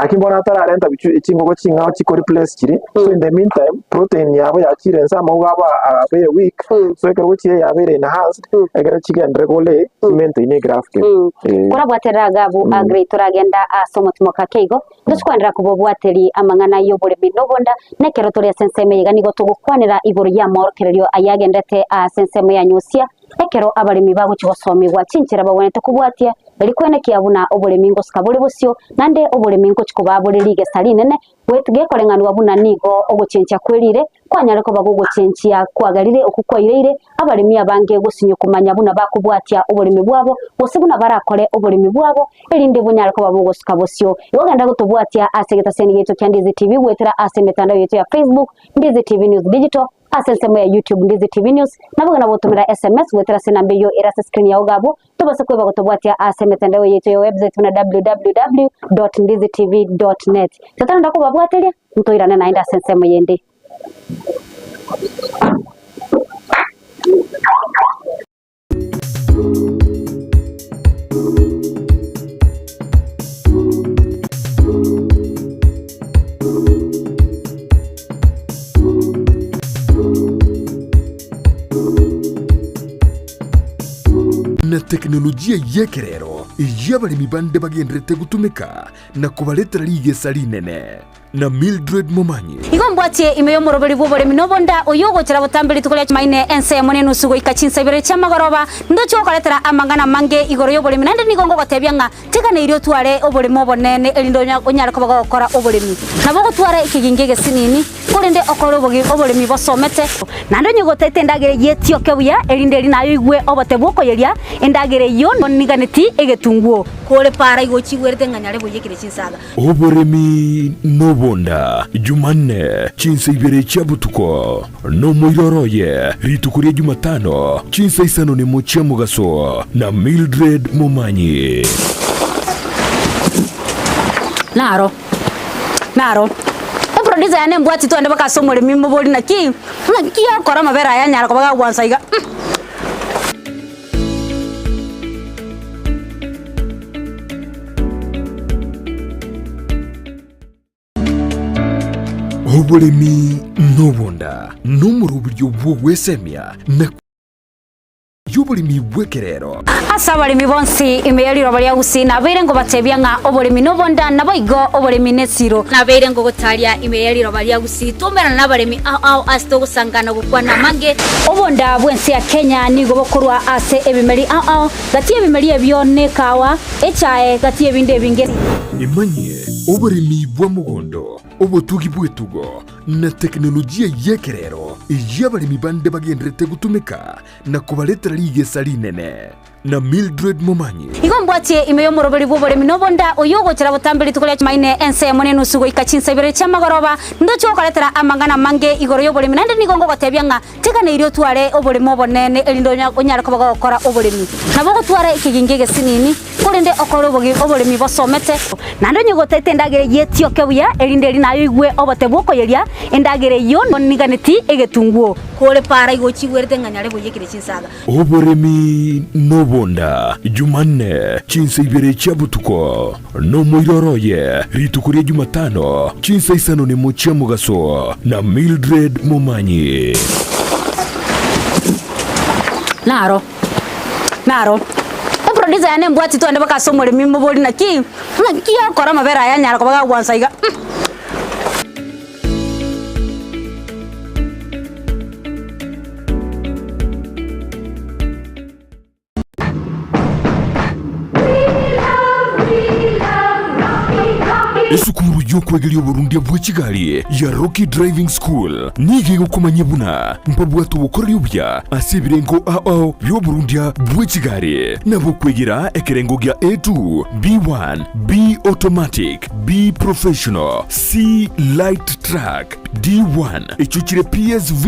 lakini bono atararenta bichu chingoko ching'ao chiko replace chiria, so in the meantime protein yabo yachire inse amauga abo abeire weak, so ekero gochia yabeire enhanced, ekero chigenderere kore chi maintain egraph keria. Eh. Korabwaterera Agabu agre toragenda ase omotimoka ake igo, tochikwanera kobobwateri amang'ana y'oboremi nobonda, na ekero tore ase ensemo eye iga nigo togokwanera igoro y'amorokererio ayagenderete ase ensemo ya Nyusia, ekero abaremi bagochia gosomigwa chinchera bagwenerete kobwatia, eri kwenekia buna oboremi ngosuka bore bosio, naende oboremi ngochia koba bore rigesa rinene, Gekoreng'anigwa buna nigo ogochenchia kwerire kwanyare koba gogochenchia kwagerire okwo kwaireire abaremi abange gosinywa komanya buna bakobwatia oboremi bwabo, gose buna barakore oboremi bwabo, erinde bonyare koba bogosuka bosio. Igo genda gotobwatia ase egetaseni giaito kia Ndizi TV goetera ase emetandao yaito ya Facebook, Ndizi TV News Digital, ase ensemo ya YouTube, Ndizi TV News, nabo genda gotomera SMS goetera ase enamba eyio ere ase screen yao iga abwo, Tobasa kweba gotobwatia ase emetandao yaito ya website buna www.ndizitv.net. Totarenda kobabwateria, ntoirane naende ase ensemo yende. Na tekinolojia y'ekerero eyio abaremi bande bagenderete gotumeka na kobaretera rigesa rinene. Na Mildred Momanyi. Igo mbwatie ime y'omoroberi bw'oboremi na obonda, oyio ogochera botambe rituko ria Chumaine ensemo nenusu goika chinsa ibere chi'amagoroba, ndoche gokoretera amang'ana amange igoro y'oboremi, naende nigo ngogotebia ng'a Tiganeirie otware oboremo obonene, erinde onyare koba gogokora oboremi. Nabo ogotwara ekegingi egesinini, korende okore oboremi bosomete. Naende onye gotaete endagera eyio etioke buya, erinde eri naye oigwe obote bw'okoyeria endagera eyio niganeti egetunguo. Kore para igo ochigwerete ng'a nyare boiyekire chinsaga. Oboremi nobonda, Jumanne, chinsa ibere chia botuko, nomoiroro oye, rituko ria Jumatano, chinsa isano nemo chia mogaso, na Mildred Momanyi. Naro, naro. Eproducer yane embwati twende mpaka ase omoremi mobori naki, naki akora amabere aya anyara koba gagwansa iga. Oboremi nobonda nomoroberio bw'ogwesemia na. Y'oboremi bw'ekerero. Ase abaremi bonsi ime ye riroba ria Gusii nabeire ngobatebia ng'a oboremi nobonda, naboigo oboremi nesiro. Nabeire ngogotaria ime ye riroba ria Gusii twaumerana nabaremi ao ao ase togosangana gokwana amange. Obonda bw'ense ya Kenya nigo bokorwa ase ebimeri ao ao, gati y'ebimeri ebio nekawa, echae, gati y'ebinde ebinge. Emanyie oboremi bwa mogondo, obotugi bw'etugo, na tekinolojia y'ekerero eyio abaremi bande bagendererete gotumeka na kobaretera rigesa rinene. Na Mildred Momanyi. Igo mbwatie ime y'omoroberi bw'oboremi nobonda, oyio ogochera botambe rituko ria Chumaine ensa eyemo na enusu goika chinsa ibere chi'amagoroba, ndoche gokoretera amang'ana amange igoro y'oboremi, naende nigo ngogotebia ng'a teganeirie otware oboremo obonene, erinde onyare koba gogokora oboremi. Nabo ogotwara ekegingi egesinini, korende okore oboremi bosomete. Naende onye gotaete endagera eyio etioke buya, erinde eri naye oigwe obote bw'okoyeria endagera eyio, niganeti egetunguo. Kore para igo ochigwerete ng'a nyare boiyekire chinsaga. Oboremi nobonda, Jumanne, chinsa ibere chia botuko, nomoiroro oye, rituko ria Jumatano, chinsa isano nemo chia mogaso, na Mildred Momanyi. Naro, naro. Eproducer yane embwati twende mpaka ase omoremi mobori naki, naki akora amabere aya anyara koba gagwansa iga. Esukuru y'okwegeria oborundia bwe chigari ya Rocky Driving School nigo egokomanyia buna mbabwate obokoreri obuya ase ebirengo ao bi'oborundia bwe chigari nabo okwegera ekerengo gia A2, B1, B automatic, B professional, C light truck, D1 echio chire PSV,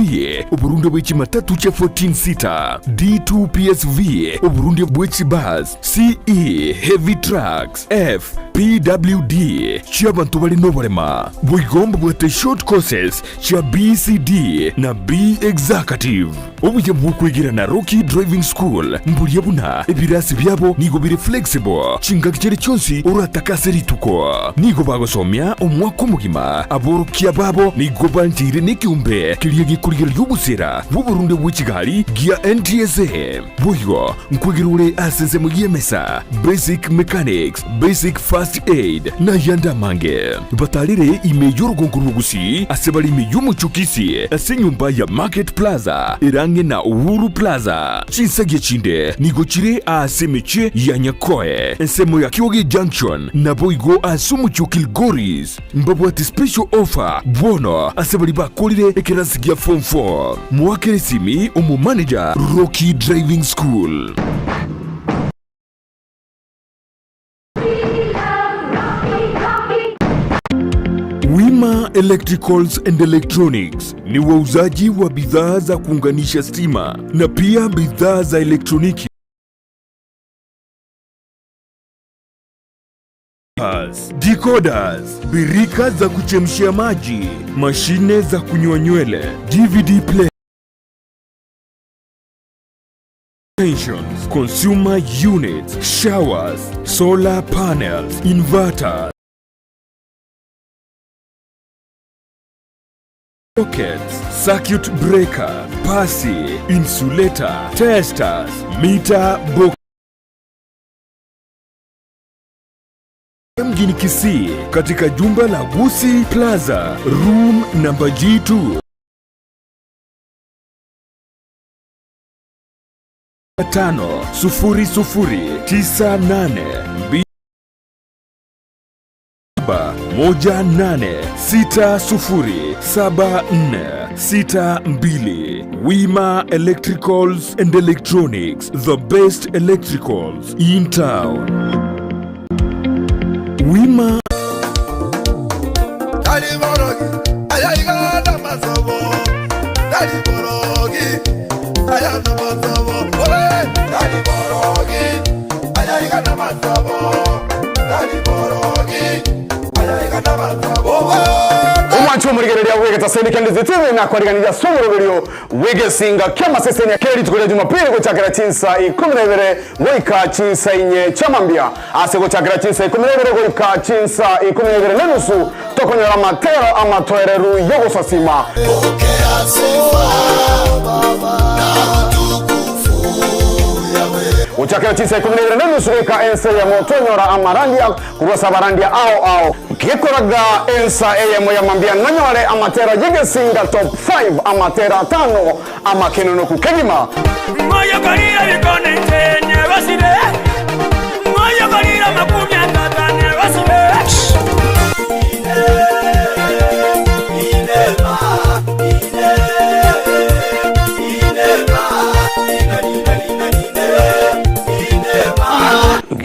oborundia bwe chimatatu chia 14 seater, D2 PSV, oborundia bwe chibus, CE heavy trucks, F PWD chi'abanto bare noborema. Boigo mbabwate short courses chia BCD na B Executive. Obuya bw'okwegera na Rocky Driving School mboria buna ebirasi biabo nigo bire flexible chingaki chiria chionsi oratake ase rituko. Nigo bagosomia omwaka omogima. Aborokia babo nigo bancheire nekeombe keria gekorigereria obosera bw'oborunde bwe chigari gia NTSA. Boigo nkwegera ore ase ensemo y'emesa, basic mechanics, basic first aid, na ayande amange. Batarire ime y'orogongo rw'Ogusii ase bare ime y'omochie o Kisii ase enyomba ya Market Plaza ere ang'e na Uhuru Plaza. Chinsagia chinde nigo chire aase emechie ya Nyakoe, ensemo ya Kioge Junction, naboigo ase omochie o Kilgoris. Mbabwate special offer bono ase baria bakorire ekerasi gia form 4. Moakere esimi omomanager Rocky Driving School. Wima Electricals and Electronics ni wauzaji wa bidhaa za kuunganisha stima na pia bidhaa za elektroniki. Decoders, birika za kuchemshia maji, mashine za kunyoa nywele, DVD player Pensions, consumer units, showers, solar panels, inverters, sockets, circuit breaker, pasi, insulator, testers, meter box. Mjini Kisii katika jumba la Gusii Plaza, room number G2. 5 0 0 9 8 2 7 1 8 6 0 7 4 6 2. Wima Electricals and Electronics, the best electricals in town. Wima Tari borogi, aya iga namasobo. Tari borogi, aya namasobo. Ole, tari borogi, aya iga namasobo. Tari borogi, aya iga namasobo. Omwanchi omorigereria bw'egetaseni kia Ndizi TV nakwariganirie ase omoroberio bw'egesinga ki'amasesenia kera rituko ria Jumapili gochakera chinsa ikomi na ibere goika chinsa inye chia mambia. Ase gochakera chinsa ikomi na ibere goika chinsa ikomi na ibere nenusu tokonyora amatero amatoereru y'ogosasima. Pokea sifa na utukufu. Gochakera chinsa ikomi na ibere na enusu goika ensa eyemo twanyora amarandia korwa ase abarandia ao ao. Gekoraga ensa eyemo ya mambia nonyore amatera y'egesinga top 5 amatera atano amakenonoku kegima. Ng'oyokorire ebikone inche negosire, ng'oyokorire amakumia tata negosire.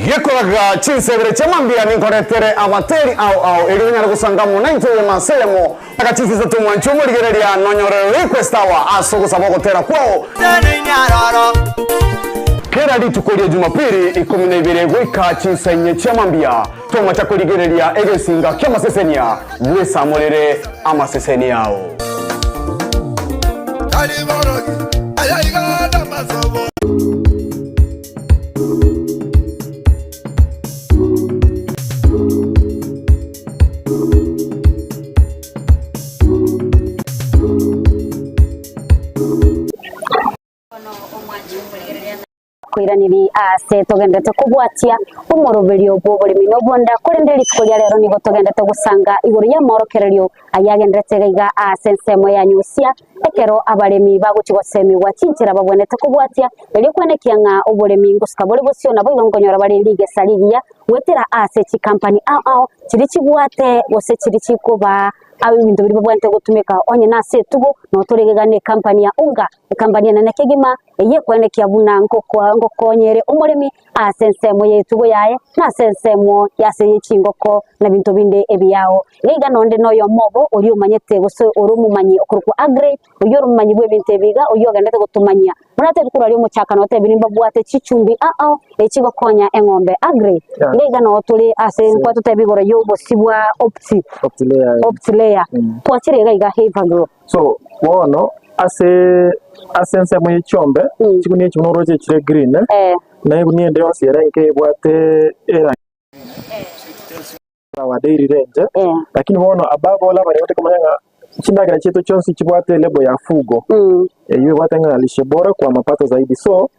Gekoraga chinsa ibere chia mambia ninkoretere abateri ao ao erio onyare gosanga amo naintwe eyemo ase eyemo. Aka chinsa isato mwanche omorigereria nonyore request hour ase ogosaba ogotera kwao. Kera rituko ria Jumapili ikomi na ibere goika chinsa inye chia mambia tomacha korigereria egesinga ki'amasesenia bwesamorere amaseseni ao. Koiraneri aase togenderete kobwatia omoroberio bw'oboremi na obonda, korende rituko ria rero nigo togenderete gosanga igoro y'amorokererio ayagenderete iga iga aase ensemo ya Nyusia, ekero abaremi bagochia gosemigwa chinchera babwenerete kobwatia, erio kwenekia ng'a oboremi ngosuka bore bosio naboigo nkonyora bare rigesa rigiya goetera ase chikampani ao ao chiria chibwate gose chiria chikobaa ebinto biria babwenerete gotumeka onye nase etugo notoregega ne ekampani ya Unga, ekampani enene kegima eyio ekwenekia buna ngokonyere omoremi ase ensemo y'etugo yaye na ase ensemo y'ase ye chingoko na binto binde ebiao. Iga iga nonde noyomo obo oria omanyete gose ore omomanyi okorokwa Aggrey, oyio ore omomanyi bw'ebinto ebi iga, oyio ogenderete gotomanyia. Buna atebi korwa aria omochakano otebirie mbabwate chichumbi ao echigokonya eng'ombe. Aggrey, iga iga noo tore ase nkwatotebi igoro y'obosi bwa Opti, Opti layer. Twachire iga iga Havergro. So bono ase ase ensemo ye chiombe, chigunia echi buna oroche chire green, na egunia ende yonsi ere enke ebwate erangi our daily range, lakini bono above all abaremi tokomanya ng'a chindagera chiaito chionsi chibwate elabel ya Fugo, eywo ebwate ng'a lishe bora kwa mapato zaidi. So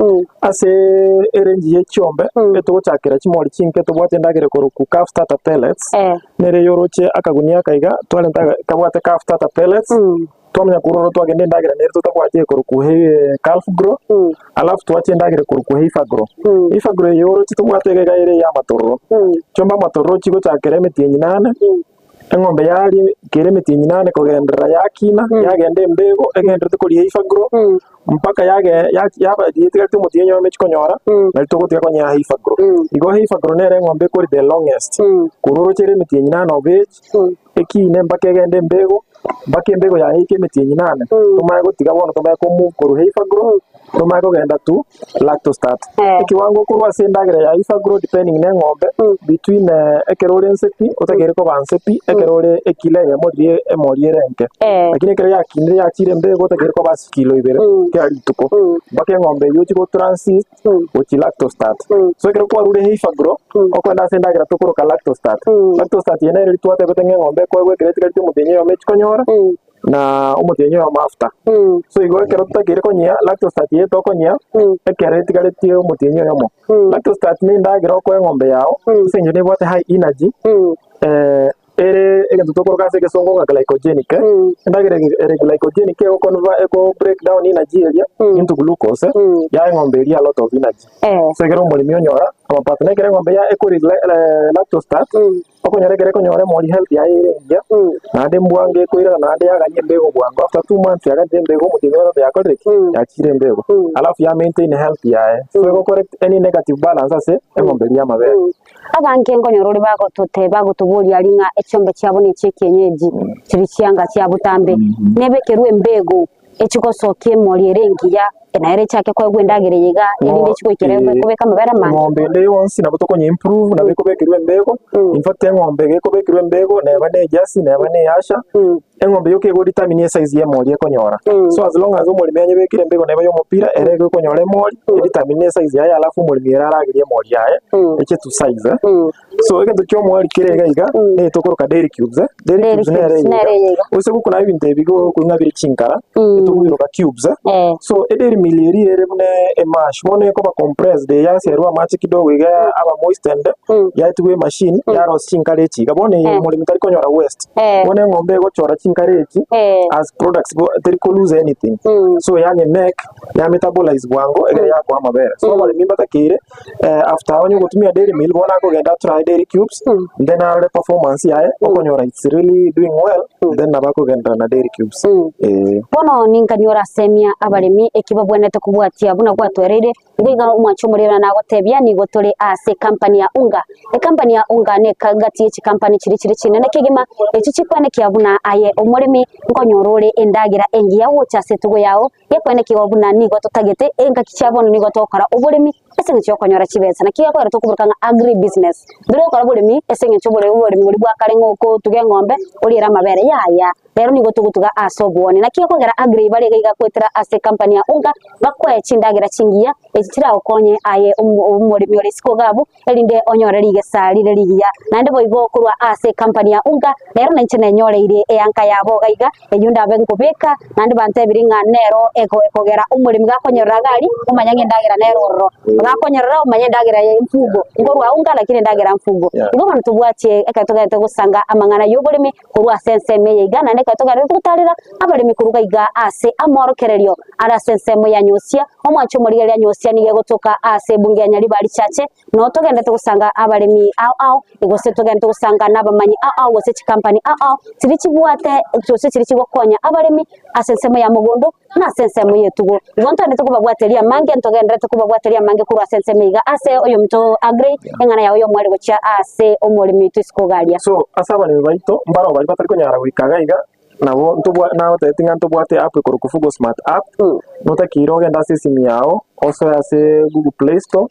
ase erange ye chiombe, etogochakera chimori chinke tobwate endagera ekorokwa calf starter pellets, Nere oyoroche akagunia aka iga, twarenta kabwate calf starter pellets, twamanya korwa ororo twagenda endagera nere totabwati ekorokwa calf grow, alafu twacha endagera ekorokwa heifer grow. Heifer grow eye oroche tobwate iga iga ere eya amatororo. Chiombe amatororo chigochakera emetienyi nane, eng'ombe yaria kere emetienyi nane kogenderera yakina, yagenda embego, egenderete koria heifer grow, mpaka yage yaba yetigarete omotienyi oyomo echikonyora, nari togotiga konyea heifer grow. Igo heifer grow nere eng'ombe ekori the longest, korwa oroche ere emetienyi nane of age, ekine mpaka egende embego, mpaka embego yaye eike emetienyi nane, tomanye gotiga bono tomanye ko move korwa heifer grow, tomanye kogenda to lactostat. Ekiwango okorwa ase endagera ya heifer grow depending na eng'ombe, between ekero ore nse pi, otakeire koba nse pi, ekero ore ekilo eyemo riria emori ere enke. Lakini ekero yakinire yachire embego otakeire koba ase chikilo ibere kera rituko, mpaka eng'ombe eywo ochie go transit gochia lactostat. So ekero kwarure heifer grow, okoenda ase endagera tokoroka lactostat. Lactostat eye nere twatebete ng'a eng'ombe ekoegwa ekero etigareti omotienyi oyomo echikonyora, na omotienyi oyomo after. So igo ekero totakeire konyia lactostat eye tokonyia, ekero etigaretie omotienyi oyomo. Lactostat na endagera okoa eng'ombe yao, ase eng'encho nebwate high energy, ere egento tokoroka ase egesongo ng'a glycogenic, endagera eye ere glycogenic egoconvert ego break down energy eria into glucose, yae eng'ombe eria a lot of energy. So ekero omoremi onyora amapato, na ekero eng'ombe ya ekori lactostat, okonyora ekero ekonyora emori health yaye ere engiya, naende mbwango ekoirana naende yagania embego bwango, after 2 months yaganire embego omotienyi o gatato yakorire ki? Yachire embego. Alafu ya maintain health yaye. So ego correct any negative balance ase eng'ombe eria ya amabere. Abange nkonyora ore bagotote bagotoboria aria ng'a echiombe chiabo nechi'ekienyeji, chiria chianga chia botambe, nebekerwe embego echigosokia emori ere engiya, na ere echake koegwa endagera eye iga, erinde echi goikera ebe kobeka amabere amange. Eng'ombe ende yonsi nabo tokonya improve nabo ekobekerwa embego, in fact eng'ombe gekobekerwa embego neba ne ejersey neba ne easha, eng'ombe yoka ego determine esize ya emori ekonyora. So as long as omoremi anyebekire embego neba ya omopira ere igo ekonyora emori, e determine esize yaye alafu omoremi ere aragerie emori yaye eche to size. So egento kia omwari kere iga iga, ne tokoroka dairy cubes eh. Dairy Dairy cubes nere cubes eye nere iga. eye iga. Ose gokuna ebinto ebi gokoing'a bire chinkara, etokobiroka cubes eh. So edairy meal eria ere buna emash, bono ekoba compressed yaserwa amache kidogo iga aba moistened, yaetigwa emachine yarosia chinkara echi iga. Bono eye omoremi tari konyora waste. Bono eng'ombe egochora chinkara echi as products teri ko lose anything. So yanye make, ya metabolize bwango egere yakoa amabere. So abaremi mbatakeire After onye ogotumia dairy meal bono akogenda atry dairy cubes then arore performance yaye okonyora it's really doing well then nabo akogenderera na dairy cubes eh. Bono ninkanyora asemia abaremi eki babwenerete kobwatia buna gwatwereire, igo iga omwanche omorembe nagotebia nigo tore ase ekampani ya Unga. Ekampani ya Unga nekagati ye chikampani chiria chire chinene kegima, echio chikwenekia buna aye omoremi nkonyora ore endagera engiya gocha ase etugo yao, Gekwenekigwa buna nigo totagete engaki chia bono nigo togokora oboremi ase eng'encho yokonyora chibesa. Naki gekogera tokoboroka ng'a agri business. Mbere gokora oboremi ase eng'encho oboremi oboremi boria bwa kare ng'a okotuga eng'ombe oriere amabere yaya. Rero nigo togotuga ase obwooni. Naki gekogera agri bare iga iga goetera ase ecompany ya unga bakoe chindagera chingiya echi chiragokonye aye omoremi ore isiko iga abwo erinde onyore rigesa rire rigiya. Naende boigo korwa ase ekampani ya Unga, nero nainche nenyoreirie eanka yabo iga iga, eyio ndabe nkobeka, naende bantebirie ng'a nero ekogera omoremi gakonyorora iga aria, omanye ng'a endagera nere ororo. Gakonyorora omanye endagera ya emfugo, nkorwa Unga lakini endagera mfugo. Igo bono tobwatie ekero togenderete gosanga amang'ana y'oboremi korwa ase ensemo eye iga, naende ekero togenderete gotarera abaremi korwa iga iga ase amorokererio are ase ensemo ya Nyosia, omwancho omorigereria Nyosia nigo egotoka ase ebunge ya Nyaribari Chache, noo togenderete gosanga abaremi ao ao, gose togenderete gosanga nabamanyi ao ao gose chikampani ao ao, chiria chibwate gose chiria chigokonya abaremi ase ensemo ya mogondo na ase ensemo y'etugo. Igo ntogenderete kobabwateria amange, ntogenderete kobabwateria amange korwa ase ensemo iga ase oyominto Agrey, eng'ana yao y'omweri gochia ase omoremi oito isiko iga aria. So ase abaremi baito mbaro baria batari konyara goika iga iga, nabo ntobwa nagotebeti ng'a ntobwate app ekorokwa Fugo Smart app, notakeire ogende ase esimi yao, osoe ase Google Play Store,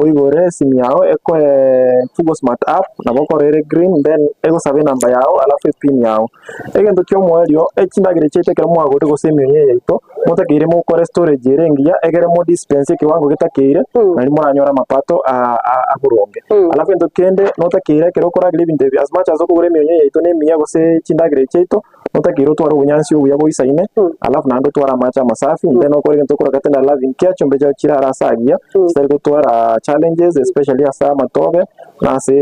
oigore esimi yao ekoe Fugo Smart app, nabo okora ere green then egosabe enamba yao alafu epin yao. Egento kia omoerio, echindagera chiaito ekero mwagorire gose emioyo eye yaito, motakeire mokore storage ere engiya egere mo dispense ekewango getakeire, nari moranyore amapato aboronge. Alafu egento kende, notakeire ekero okorageria ebinto ebi as much as okogora emioyo eye yaito nemiya gose chindagera echi chiaito, notakeire otware obonyansi obuya boisaine, alafu naende otware amache amasafi, then okore egento okoroka tender loving care, chiombe chiao chirare ase agiya, chitari gotwara challenges especially ase amatobe, na ase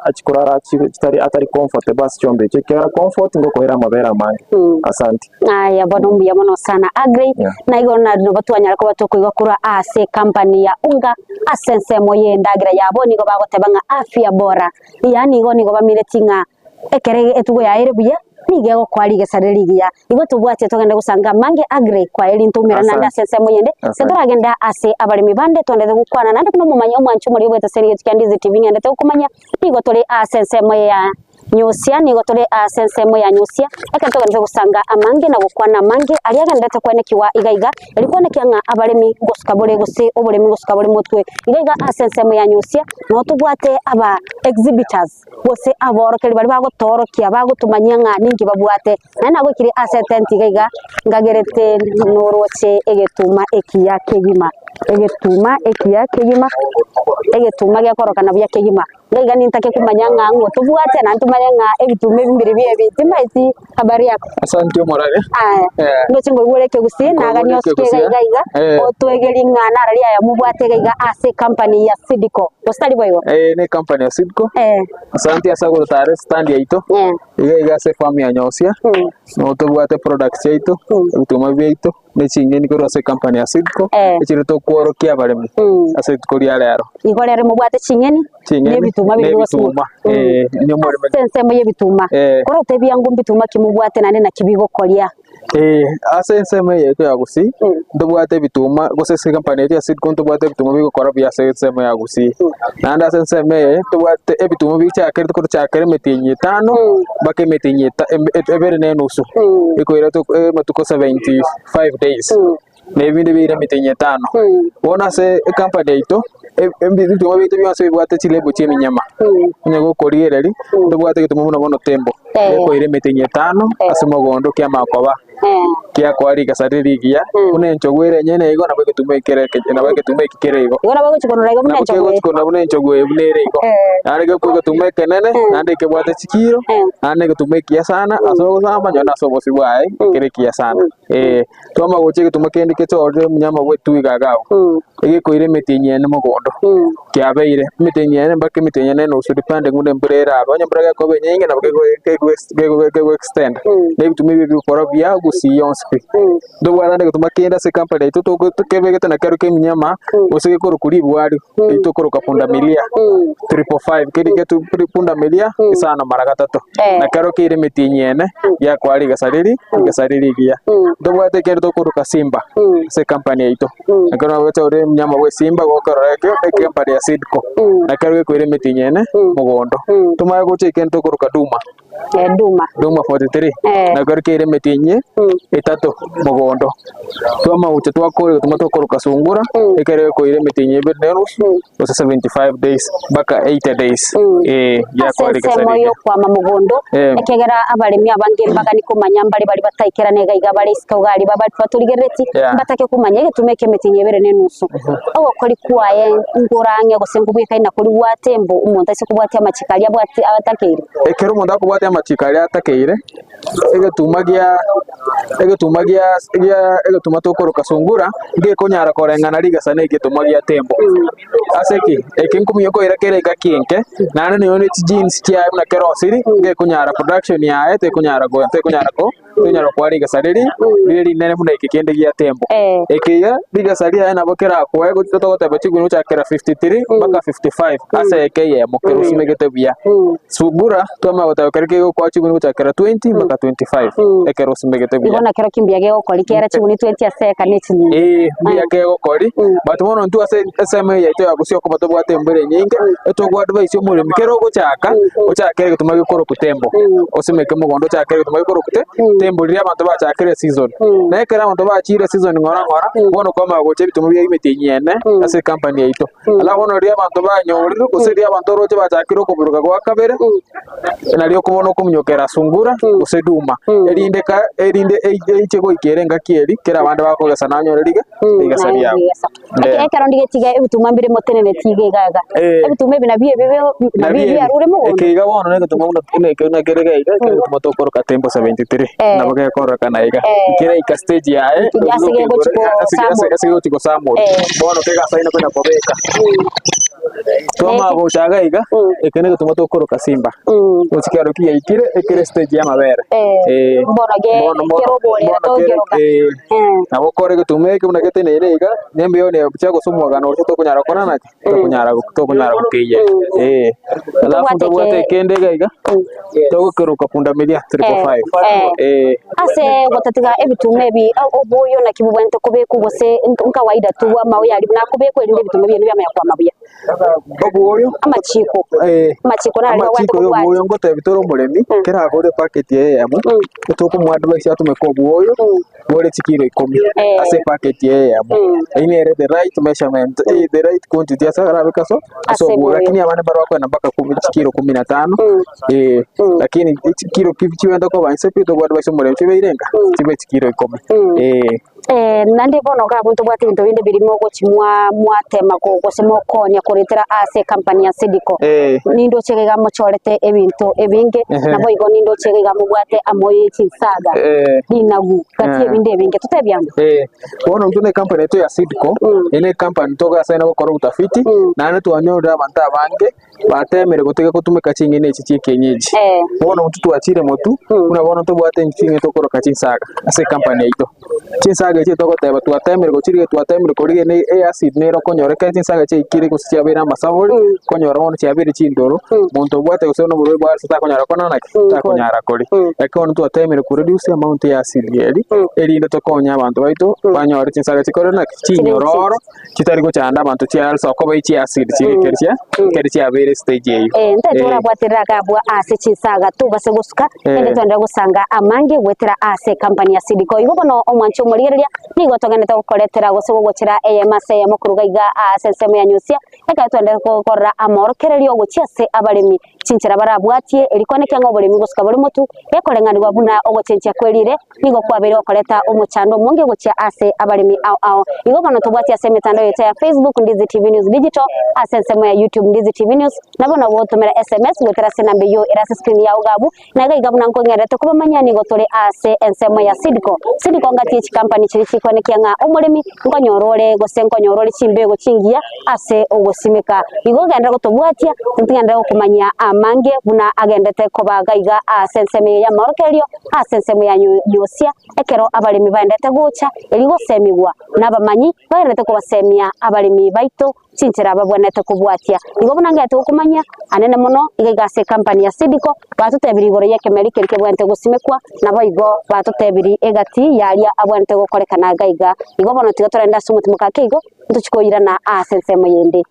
achia korara chitari atari comfortable ase chiombe echio, ekiagera comfort ngokoera amabere amange. Asante. Aya bono mbuya mono sana Agrey, Yeah. na igo nabo twanyara koba tokoigwa korwa ase ecompany ya Unga ase ensemo y'endagera yabo nigo bagoteba ng'a afya bora, yaani igo nigo bamineti ng'a ekero etugo yaye ere buya nigo egokoa rigesa rire rigiya. Igo tobwate togende gosanga amange Agrey kwaye rinto umerane naende ase ensemo eyende, Asante. titoragenda ase abaremi bande tondete gokwana naende buna omomanyi omwanchi omoria obwete ase erigecho kia Ndizi TV ng'endete gokomanya nigo tore ase ensemo ya Nyusia, nigo tore ase ensemo ya Nyusia, ekero togenderete gosanga amange na gokwana amange aria agenderete kwenekigwa iga iga, erio kwenekia ng'a abaremi ngosuka bore gose oboremi ngosuka bore motwe. Iga iga ase ensemo ya Nyusia, noo tobwate aba exhibitors gose aborokeri baria bagotoorokia bagotomanyia ng'a ninki babwate. Naende nagoikire ase etenti iga iga, ngagerete noroche egetuma ekiya kegima, egetuma ekiya kegima, egetuma gekorokana buya kegima. Iga iga nintake komanya ng'a ng'o tobwate naende tomanye ng'a ebituma ebi mbiri bie ebi, timanyeti habari yako? Asante omorare. Aya, Eh. ndoche nkoigwera ekegusii, nagania Nkoigwera osuke iga ekegusii, iga iga, eh. otwegerie ng'a narari aya mobwate iga iga ase ecompany ya Sidco, gose tari boigo? Eh, ne company ya Sidco. Eh. Asante ase ogototara estand yaito. Iga iga ase efarm ya Nyosia. Nigo tobwate products chiaito, ebituma biaito. ne ching'eni korwa ase ecompany ya Sidco, echire tokworokia abaremi ase rituko ria rero. Igo rero mobwate ching'eni Ching'eni na ebituma na biria bigosibwa. ebituma, eh, inye omoremi. Ase ensemo y'ebituma, Eh. korotebia ng'o mbituma ki mobwate naende naki bigokoria? Eh, ase ensemo eye yaito ya Gusii, ntobwate ebituma gose ase ecompany yaito ya Sidco ntobwate ebituma bigokora buya ase ensemo ya Gusii. Naende ase ensemo eye, ntobwate ebituma bichakerete korwa emetienyi etano mpaka emetienyi ebere na enusu, ekoira amatuko 75 days, na ebinde biire emetienyi etano. Bono ase ecompany yaito, ebituma biaito bionsi bibwate chilabel chia eminyama, onye gokorigereria, ntobwate egetuma buna bono tembo, ekoira emetienyi etano ase omogondo kiamanya koba. Kiakoa rigesa rire rigiya, buna enchogu ere enyene igo, nabo egetuma eke kere eke, nabo egetuma eki kere igo. Igo nabo egochi konora igo buna Nabo enchogu kegochi eye. konora buna enchogu eye buna ere igo. Naende gekwa egetuma ekenene, naende ekebwate chikiro, naende egetuma ekiya sana, ase ogosamba nonye ase obosio bwaye, ekere ekiya sana. Eh, twamanya gocha egetuma kende kechorire omonyama bwa etwiga iga abwo, egekoira emetienyi ene mogondo, kiabeire, emetienyi ene mpaka emetienyi ene enusu depending buna embura erabe, onye embura gekoba enyinge nabo kego extend, na ebituma ebi bigokora buya gusii yonsi pi. Ntobwate naende egetuma kende ase ecompany yaito togo tokebegete nakero kia eminyama, gose gekorokwa ribwari, eri tokoroka pundamilia, triple five, keria getu pundamilia isano mara gatato. Nakero keire emetienyi ene, giakoa rigesa riri, rigesa riri rigiya. Ntobwate ekende tokoroka simba, ase ecompany yaito. Ekero nagocha ore omunyama bwa esimba gokorora ekio ecompany ya Seedco. Nakero gekoira emetienyi ene mogondo. Tomanye gocha ekende tokoroka duma. Duma. Duma 43. Nakero keire emetienyi etato mogondo. Twamanya gocha twakora egetuma tokoroka sungura, ekero gekoira emetienyi ebere na enusu. Gose 75 days mpaka 80 days eh Ase giakora rigesa ensemo riria. y'okwama mogondo, Eh. ekiagera abaremi abange mbagani komanya mbare baria bataikerana iga iga bare isiko iga aria baba batorigerereti, Yeah. mbatake komanya egetuma eke emetienyi ebere na enusu. Ogokori kwaye nkorange gose nkobwekaine na koria gwate mbu omonto aise kobwatia amachiko aria abwate atakeire. Ekero omonto akobwatia amachiko aria atakeire, egetuma gia egetuma gia gia egetuma tokoroka sungura, ngekonyara koreng'ana rigesa na egetuma gia tembo. Ase ki? Eke nkomuya koira kere engaki enke, naende nonya ne chigenes chiaye buna kerosiri, ngekonyara production yaye tekonyara go tekonyara ko tekonyara koa rigesa riri rire rinene buna eke kende gia tembo. Eke iga rigesa riaye nabo kerakoe gochia togoteba chigunia gochakera 53 mpaka 55 ase eke eyemo kero osimegete buya. Sungura twamanya goteba kero kegokoa chiguni gochakera 20 mpaka 25 ekero osimegete buya. Igo nakero ki mbuya gegokori kera chiguni 20 ase eka ne chinyinga. Ee, mbuya kegokori, but bono intwe ase ensemo eye yaito ya gusii okoba tobwate embura enyinge, etogo advise omoremi kero ogochaka, ochakere egetuma gekorokwa tembo, osimeke mogondo ochakere egetuma gekorokwa te tembo riria abanto bachakire eseason. Na ekero abanto bachire eseason ng'ora ng'ora, bono kwamanya gocha ebituma bia emetienyi ene ase ecompany yaito. Alafu bono riria abanto banyorire, gose riria abanto oroche bachakire okoburuka gwa kabere, nario okobona okominyokera sungura gose duma, erinde ka erinde eiche goika ere engaki eria, kera abande bakogesa nanyore riga rigesa riabo. Eke- Ekero ndigetiga ebituma mbire moteneneti iga iga iga. Ebituma ebi nabio ebibe nabio ebi biarure mogondo. Eke iga bono negetuma buna buna eke buna kere iga iga, ekero egetuma tokoroka tembo 73, nabo gekororekana iga. Keraika stage yaye, Ase gegochi gosamorwa. ase gegochi gosamorwa. Bono kegasaina konya kobeka. Twamanya gocha iga iga, eke negetuma tokoroka simba. Gochi kero kiaikire, ekere stage ya amabere. Eh. Bono ge- Bono bono kero oborera bono kere togeroka. eh, nabo okore egetuma eke buna geteneine iga, nembe one chia gose omwagano oria tokonyara gokora naki? Tokonyara tokonyara gokeyia. Eh. Alafu Ntobwate ntobwate ekende iga iga, togokeroka pundamilia triple five. Eh. Ase gotatiga ebituma ebi, oboyo naki bobwenerete kobekwa gose nkawaida tu amaoyo aria buna akobekwa erinde ebituma ebi biamanya kwama buya. Oboyo Amachiko. Eh. Amachiko nare Amachiko babwenerete ya kobwatia. oboyo ngotebi tore omoremi, kera agore epaketi eye eyemo, tokomoadvise atumeke oboyo bore chikiro ikomi ase epaketi eye eyemo. Eyio nere the right measurement, eh, the right quantity ase arabeke ase ase Ase oboyo. oboyo. Lakini abande mbaro bakoenda mpaka kumi chikiro kumi na tano, eh, lakini chikiro ki chigoenda koba inse pi tokoadvise omoremi chibeire enga? Chibe chikiro ikomi, eh. Eh, naende bono iga abwo ntobwate ebinto binde biria mogochi mwa mwatema go gose mokonia koretera ase ecompany ya Sedco. Eh. Nindoche iga iga mochorete ebinto ebinge, Ehe. naboigo nindoche iga iga mobwate amo ye chinsaga, Eh. rinagu, gati Eh. ebinde ebinge. Totebie amo. Eh, bono intwe na ecompany yaito ya Seedco, eye ne ecompany togasaina gokora obotafiti, naende twanyorire abanto abange batemire gotiga gotumeka ching'eni echi chia ekienyeji. Bono intwe twachire motwe, buna bono tobwate ching'eni tokoroka chinsaga ase ecompany yaito. Chinsaga echi togoteba twatemire gochirigia twatemire korigia ne eacid nere okonyora ekero chinsaga chiaikire gose chiabeire amasabore, okonyora bono chiabeire chindoro, monto obwate gose noborwaire bwa ulcer takonyara kona naki? Takonyara koria. Lakini bono twatemire ko reduce amount ya acid eria, erinde tokonye abanto baito banyore chinsaga chikore naki? Chinyororo. chitari gochanda abanto chia ulcer okoba echi acid chiria ekero chia ekero chiabeire stage eyio. Eh, ntaete Eh. orabwaterere agabwa ase chinsaga tobase gosuka Eh. ende twenderere gosanga amange goetera ase ecompany ya Sidco. Igo bono omwanchi omorigereria nigo togenderete gokoretera gose gogochera eyemo ase eyemo koruga iga ase ensemo ya Nyusia ekero twenderete gokorora amorokererio gochia ase abaremi. Chinchera barabwatie erikwane kia ng'a oboremi gosuka bore motu, gekoreng'anigwa buna ogochenchia kwerire, nigo kwabeire gokoreta omochando omonge gochia ase abaremi ao ao. Igo bono tobwatie ase emetandao yaito ya Facebook Ndizi TV News Digital, ase ensemo ya YouTube Ndizi TV News, nabo nabo gotomera SMS goetera ase enamba eyio ere ase screen yao iga abwo, na iga iga buna nkong'ererete kobamanyia nigo tore ase ensemo ya Seedco. Seedco ngati ye chikampani chiria chikwenekia ng'a omoremi nkonyora ore gose nkonyora ore chimbego chingiya ase ogosimeka. Igo genderera gotobwatia, ntigenderere gokomanyia amange buna agendete koba gaiga ase ensemo eye y'amaorokererio, ase ensemo ya Yosia, ekero abaremi baendete gocha, erio gosemigwa nabamanyi, bagendererete kobasemia abaremi baito chinchera babwenerete kobwatia. Igo buna ngete gokomanyia, anene mono iga iga ase ekampani ya Seedco, batotebirie igoro y'ekemeri keria kebwenerete gosimekwa, naboigo batotebirie egati y'aria abwenerete gokorekana iga iga. Igo bono tiga torende ase omotimoka ake igo, ntochie koirana ase ensemo yende.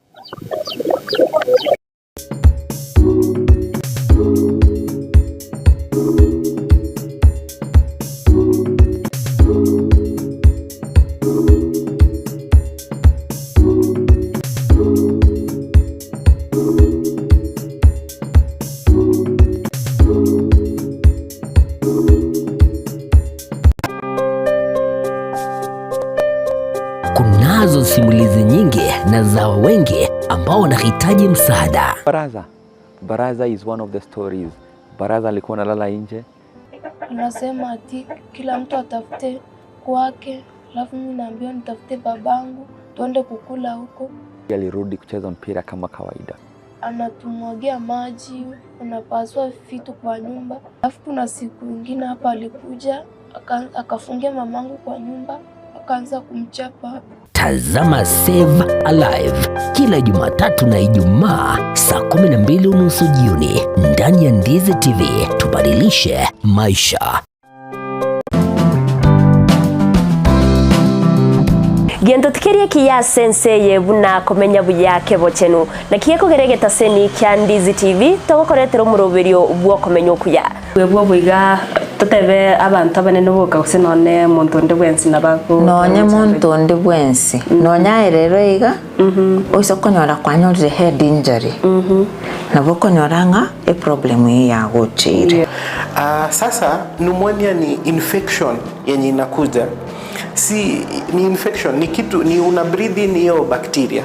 Kunazo simulizi nyingi na za wengi ambao wanahitaji msaada. Baraza. Baraza is one of the stories. Baraza alikuwa analala nje. Anasema ati kila mtu atafute kwake, alafu mimi naambiwa nitafute babangu tuende kukula huko. Alirudi kucheza mpira kama kawaida. Anatumwagia maji, anapasua vitu kwa nyumba. Alafu kuna siku ingine hapa alikuja akafungia mamangu kwa nyumba akaanza kumchapa. Tazama Save Alive kila Jumatatu na Ijumaa saa 12:30 jioni ndani ya Ndizi TV. Tubadilishe maisha. Gento tikeri ekiya ase ense eye buna komenya buya kebochenu. Naki gekogera egetaseni kia Ndizi TV togokoretera omoroberio bw'okomenya okuya. Bwebwo boiga totebe abanto abanene boka gose nonye monto onde bwensi nabo ago Nonye monto onde bwensi, nonye aye rero iga, oise konyora kwanyorire head injury, nabo okonyora ng'a eproblem eyio yagocheire. Ah, sasa pneumonia ni infection yenye inakuja si ni infection ni kitu ni una breathe in hiyo bacteria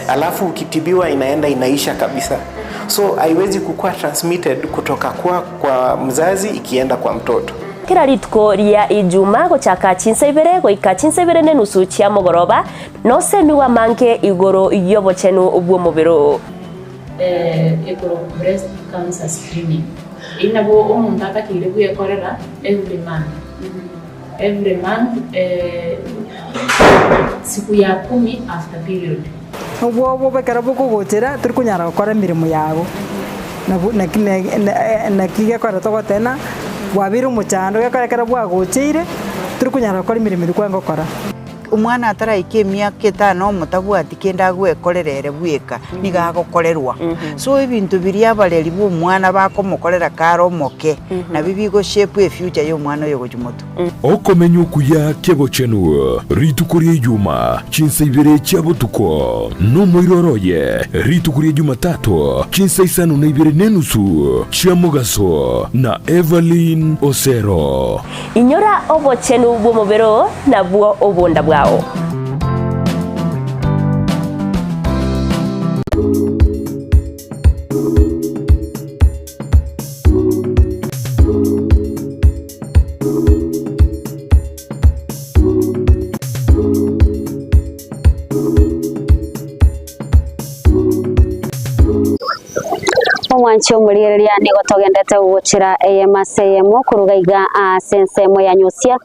alafu ukitibiwa inaenda inaisha kabisa so haiwezi kukuwa transmitted kutoka kwa, kwa mzazi ikienda kwa mtoto Kera rituko ria Ijuma gochaka chinsa ibere goika chinsa ibere nenusu chia mogoroba, nosemigwe amange igoro y'obochenu bw'omobere oo. Ekorokwa breast cancer screening. Eyio nabo omonto atakeire bwekorera every month, every month siku ya kumi after period. Obwoba obo ekero bokogochera tori konyara gokora emeremo yago, nabo naki naki gekogera togoteba ng'a bwabeire omochando gekogera ekero bwagocheire tori konyara gokora emeremo eria kwarenge gokora. Omwana ataraika emiaka etano omotabwati kende agwekorera ere bweka, nigo agokorerwa. So ebinto biria abareri ba omwana bakomokorera kare omoke, nabio bigo shape efuture ya omwana oyo gochia motwe. Okomenya okuya kebochenu rituko ria Ijuma chinsa ibere chia botuko, nomoiroro oye rituko ria Jumatatu chinsa isano na ibere nenusu chia mogaso na Evelyn Osero. Inyora obochenu bw'omobere oo, nabwo obonda bwao. Omwanchi omorigereria nigo togendete gogochera eyemo ase eyemo koruga iga ase ensemo ya Nyosia,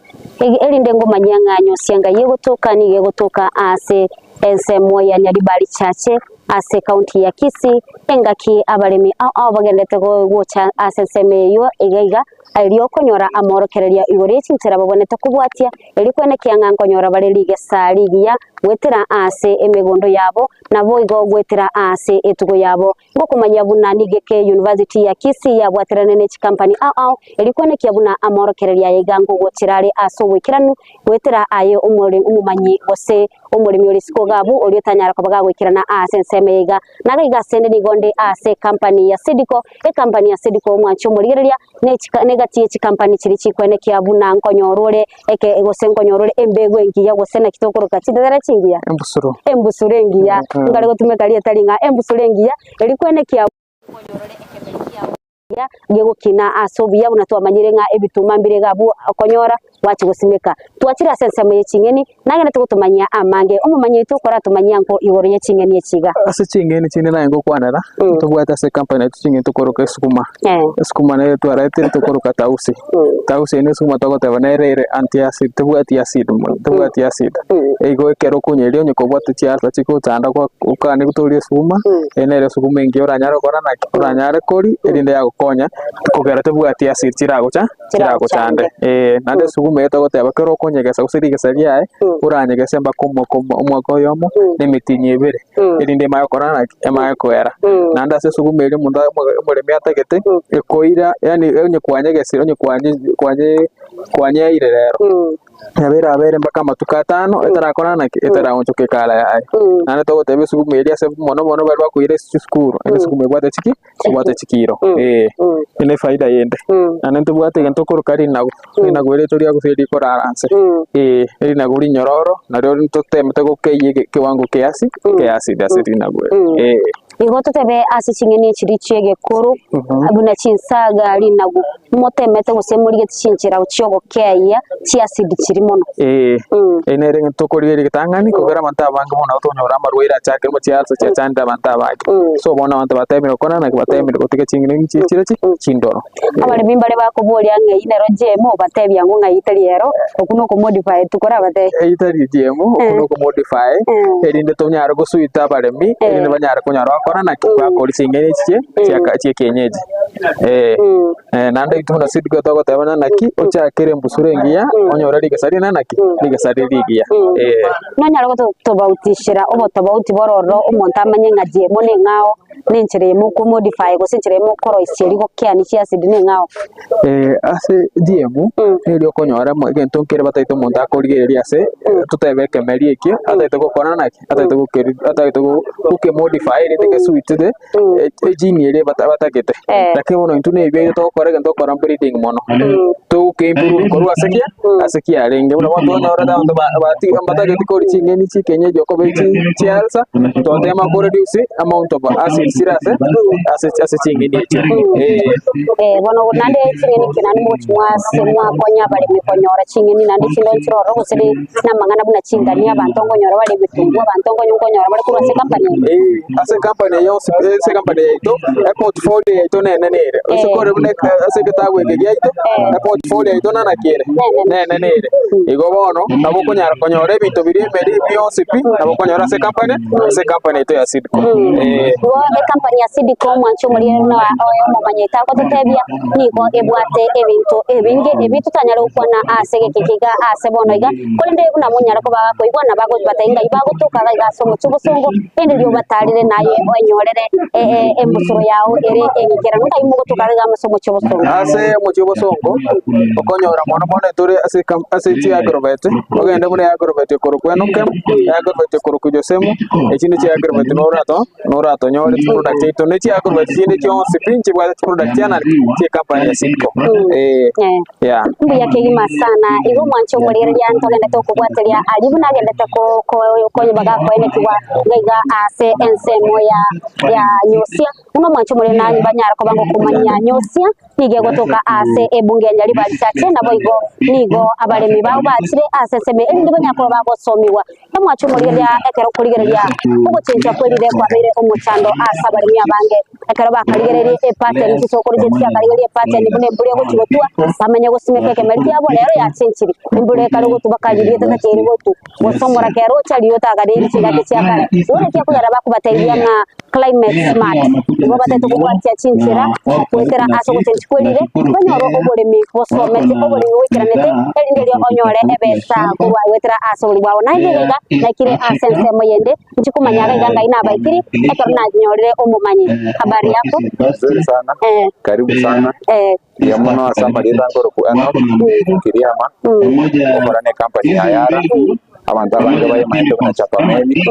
erinde ngomanyia ng'a Nyosia ngai egotoka nigo egotoka ase ensemo ya Nyaribari Chache ase ekaunti ya Kisii, engaki abaremi ao ao bagendete gocha ase ensemo eyio iga iga Erio okonyora amorokererio igoro ye chinchera babwenerete kobwatia, erio kwenekia ng'a nkonyora bare rigesa rigiya goetera ase emegondo yabo, naboigo goetera ase etugo yabo. Ngokomanyia buna nigeke University ya Kisii yabwaterane ne chikampani ao ao, erio kwenekia buna amorokererio aya iga ngogochera are ase oboikeranu goetera aye omomanyi gose omoremi ore isiko gabu oria otanyara koba gagoikerana ase ensemo. ensemo eye iga. Naga iga asende nigo nde ase ekampani ya Sediko, ekampani ya Sediko omwanchi omorigereria ne chika negati ye chikampani chiria chikwenekia buna nkonyora ore eke gose nkonyora ore embegu engiya gose naki tokoroka chindagera chingiya? Embusuro. Embusuro engiya, nkare gotumeka rieta ring'a embusuro engiya, eri kwenekia gegokina ase obuya buna twamanyire ng'a ebituma mbire iga abwo okonyora gwachia gosimeka. Twachire ase ensemo ye ching'eni, nagenderete gotomanyia amange. Omomanyi oito koratomanyia nko igoro ye ching'eni echi iga. Ase ching'eni chinde naye ngokwanera, tobwate ase ecompany yaito ching'eni tokoroka esukuma. Esukuma nere twaretire tokoroka tausi. Tausi eye ne esukuma togoteba nere ere anti acid, tebwati acid mono, tebwati acid. Igo ekero okonyeria onye kobwate chialsa chigochanda gwa okane gotoria esukuma, eye nere esukuma engiya oranyare gokora naki? Oranyare koria erinde yagokonya kogera tebwati acid chiragocha chiragochande. Eh, naende esukuma eye togoteba ekero okonyegesa gose rigesa riaye, oranyegese mpaka omwaka omo omwaka oyomo, na emetienyi ebere, erinde emanye gokora naki? Emanye koera. Naende ase esukuma eria omonto omoremi atagete, ekoira yaani onye kwanyegesire onye kwanye kwanye kwanyeire rero, nabo erabere mpaka amatuko atano etarakora naki? Etaraonchoka ekara yaye. Naende togoteba esukuma eria ase mono mono baria bakoira ase chisukuru, esukuma ebwate chiki? Ebwate chikiro eh, eye ne efaida yende. Naende ntobwate egento okoroka rinagu, rinagu eri toria gose rikorara nse, eh, erinagu rinyororo nario ntotemete gokeyia ege ekewango kiasi kiasi ase rinagu eri eh. Igo totebe ase ching'eni chiria chi'egekoro, buna chinsaga, rinagu, motemete gose morigeti chinchera chi'ogokeyia chi'acid chiria mono. Ee, eye nere eng'encho tokorigereria egetang'ani, kogera abanto abange bono nabo tokonyora amarwaire achakire mo chialsa chiachandire abanto abange. So bono abanto batemire gokora naki batemire gotiga ching'eni echi chire chi chindoro. Abaremi mbare bakoboria ng'a eyio nero GMO, batebia ng'o ng'a eyio tari ero, okwo nokomodify tu korabatebie. Eyio tari GMO, okwo nokomodify, erinde tonyare gosuita abaremi, erinde banyare konyora gokora naki, bakoria ching'eni echi chie chiaka chia ekienyeji. Eh, naende intwe buna Seed Co togoteba ng'a naki ochakere embusuro engiya, onyore rigesa rinene naki, rigesa rire rigiya, eh. Nonyare gototobautishera obotobauti bore ororo omonto amanye ng'a GMO neng'ao, na enchera eyemo okomodify gose enchera eyemo okoroisia rigokeani chiacid neng'ao. Ase GMO neri okonyora mo egento nkere batagete omonto akorigereria ase totebe ekemeri ekio atagete gokora naki atagete gokeri atagete go gokemodify erinde gesuitete egene eria bata batagete. Lakini bono intwe na ebiaito togokora egento togokora breeding mono, togokeimprove korwa ase ki ase kiarenge. Buna bono twanyorete abanto ba bati mbatageti koria ching'eni chia ekienyeji okoba echi chialsa, twatema koreduce amount of acid chire ase ase ase ching'eni echio eh. Eh, bono naende ching'eni echi naende mogochi mwase mwakonya abaremi konyora ching'eni naende chinde nchire ororo gose ne namang'ana buna chingani abanto nkonyora bare ebitunguo abanto nkonyo nkonyora bare korwa ase ecompany eye. Eh, ase ecompany eye yonsi pi ase ecompany yaito, eportfolio yaito nenene ere, ase kore buna ase egetabu eke giaito, eportfolio yaito nana ki ere? Nenene ere. Igo bono, nabo okonyara konyora ebinto biria emeri bionsi pi, nabo okonyora ase ecompany, ase ecompany yaito ya Seedco. Eh. Igo ecompany ya Seedco omwanchi omorigereria buna oyo omomanyete agototebia, nigo ebwate ebinto ebinge ebi totanyare gokwana ase egeka eke iga ase bono iga, korende buna monyare koba bakoigwa na bagobatebia ng'ai bagotoka iga iga ase omochie obosongo, rende riria obatarire naye oenyorere embusuro yao ere eng'ikeranu ng'ai mogotoka iga iga ase omochie obosongo. Ase omochie obosongo, okonyora mono mono etore ase ecam ase chiagrovet, ogende buna eagrovet ekorokwa Enokem, eagrovet ekorokwa Josemu, echio nichio eagrovet norato noratonyore chiproduct chiaito, ne chiagrovet chinde chionsi pi nchibwate chiproduct chia nani? Chia ecompany ya Seedco, eh, yeah. Mbuya kegima sana. Igo omwanche omorigereria ntogendete okobwateria aria buna agendete ko- ko- koyeba gakoenekigwa iga iga ase ensemo ya ya Nyosia. Buna omwanche omorigereria na banyare koba ngokomanyia Nyosia nigo egotoka ase ebunge ya Nyaribari Chache naboigo nigo abaremi bao bachire ase ensemo erinde banyare koba bagosomigwa. Omwanche omorigereria ekero okorigereria ogochenchia kwerire kwabeire omochando ase abaremi abange. Ekero bakarigereria epattern chisokoro chiaito chiakarigereria epattern buna embura egochi gotwa, bamanye gosimeka ekemeri kiabo, rero yachenchiri. Embura ekare gotwa bakariria etatacheire gotwa, gose omorakera ocha riria otaganeiri chingaki chia kare. Igo naki ekogera bakobatebia ng'a climate smart. Igo batete kobwatia chinchera goetera ase ogochenchia kwerire, banyore oboremi bosomete, oboremi boikeranete, erinde erio onyore ebesa korwa goetera ase oboremi bwabo. Naende iga iga naikire ase ensemo yende, Inche komanya iga iga ngai nabaikiri, ekero nanyorire omomanyi. Habari yako? Nzuri sana. Eh. Karibu sana. Eh. Mbuya mono ase amarieta nkorokwa Enock Kiriama, ngokora ne company ya Yara. Abanto abange bayemanyete buna Chapameli,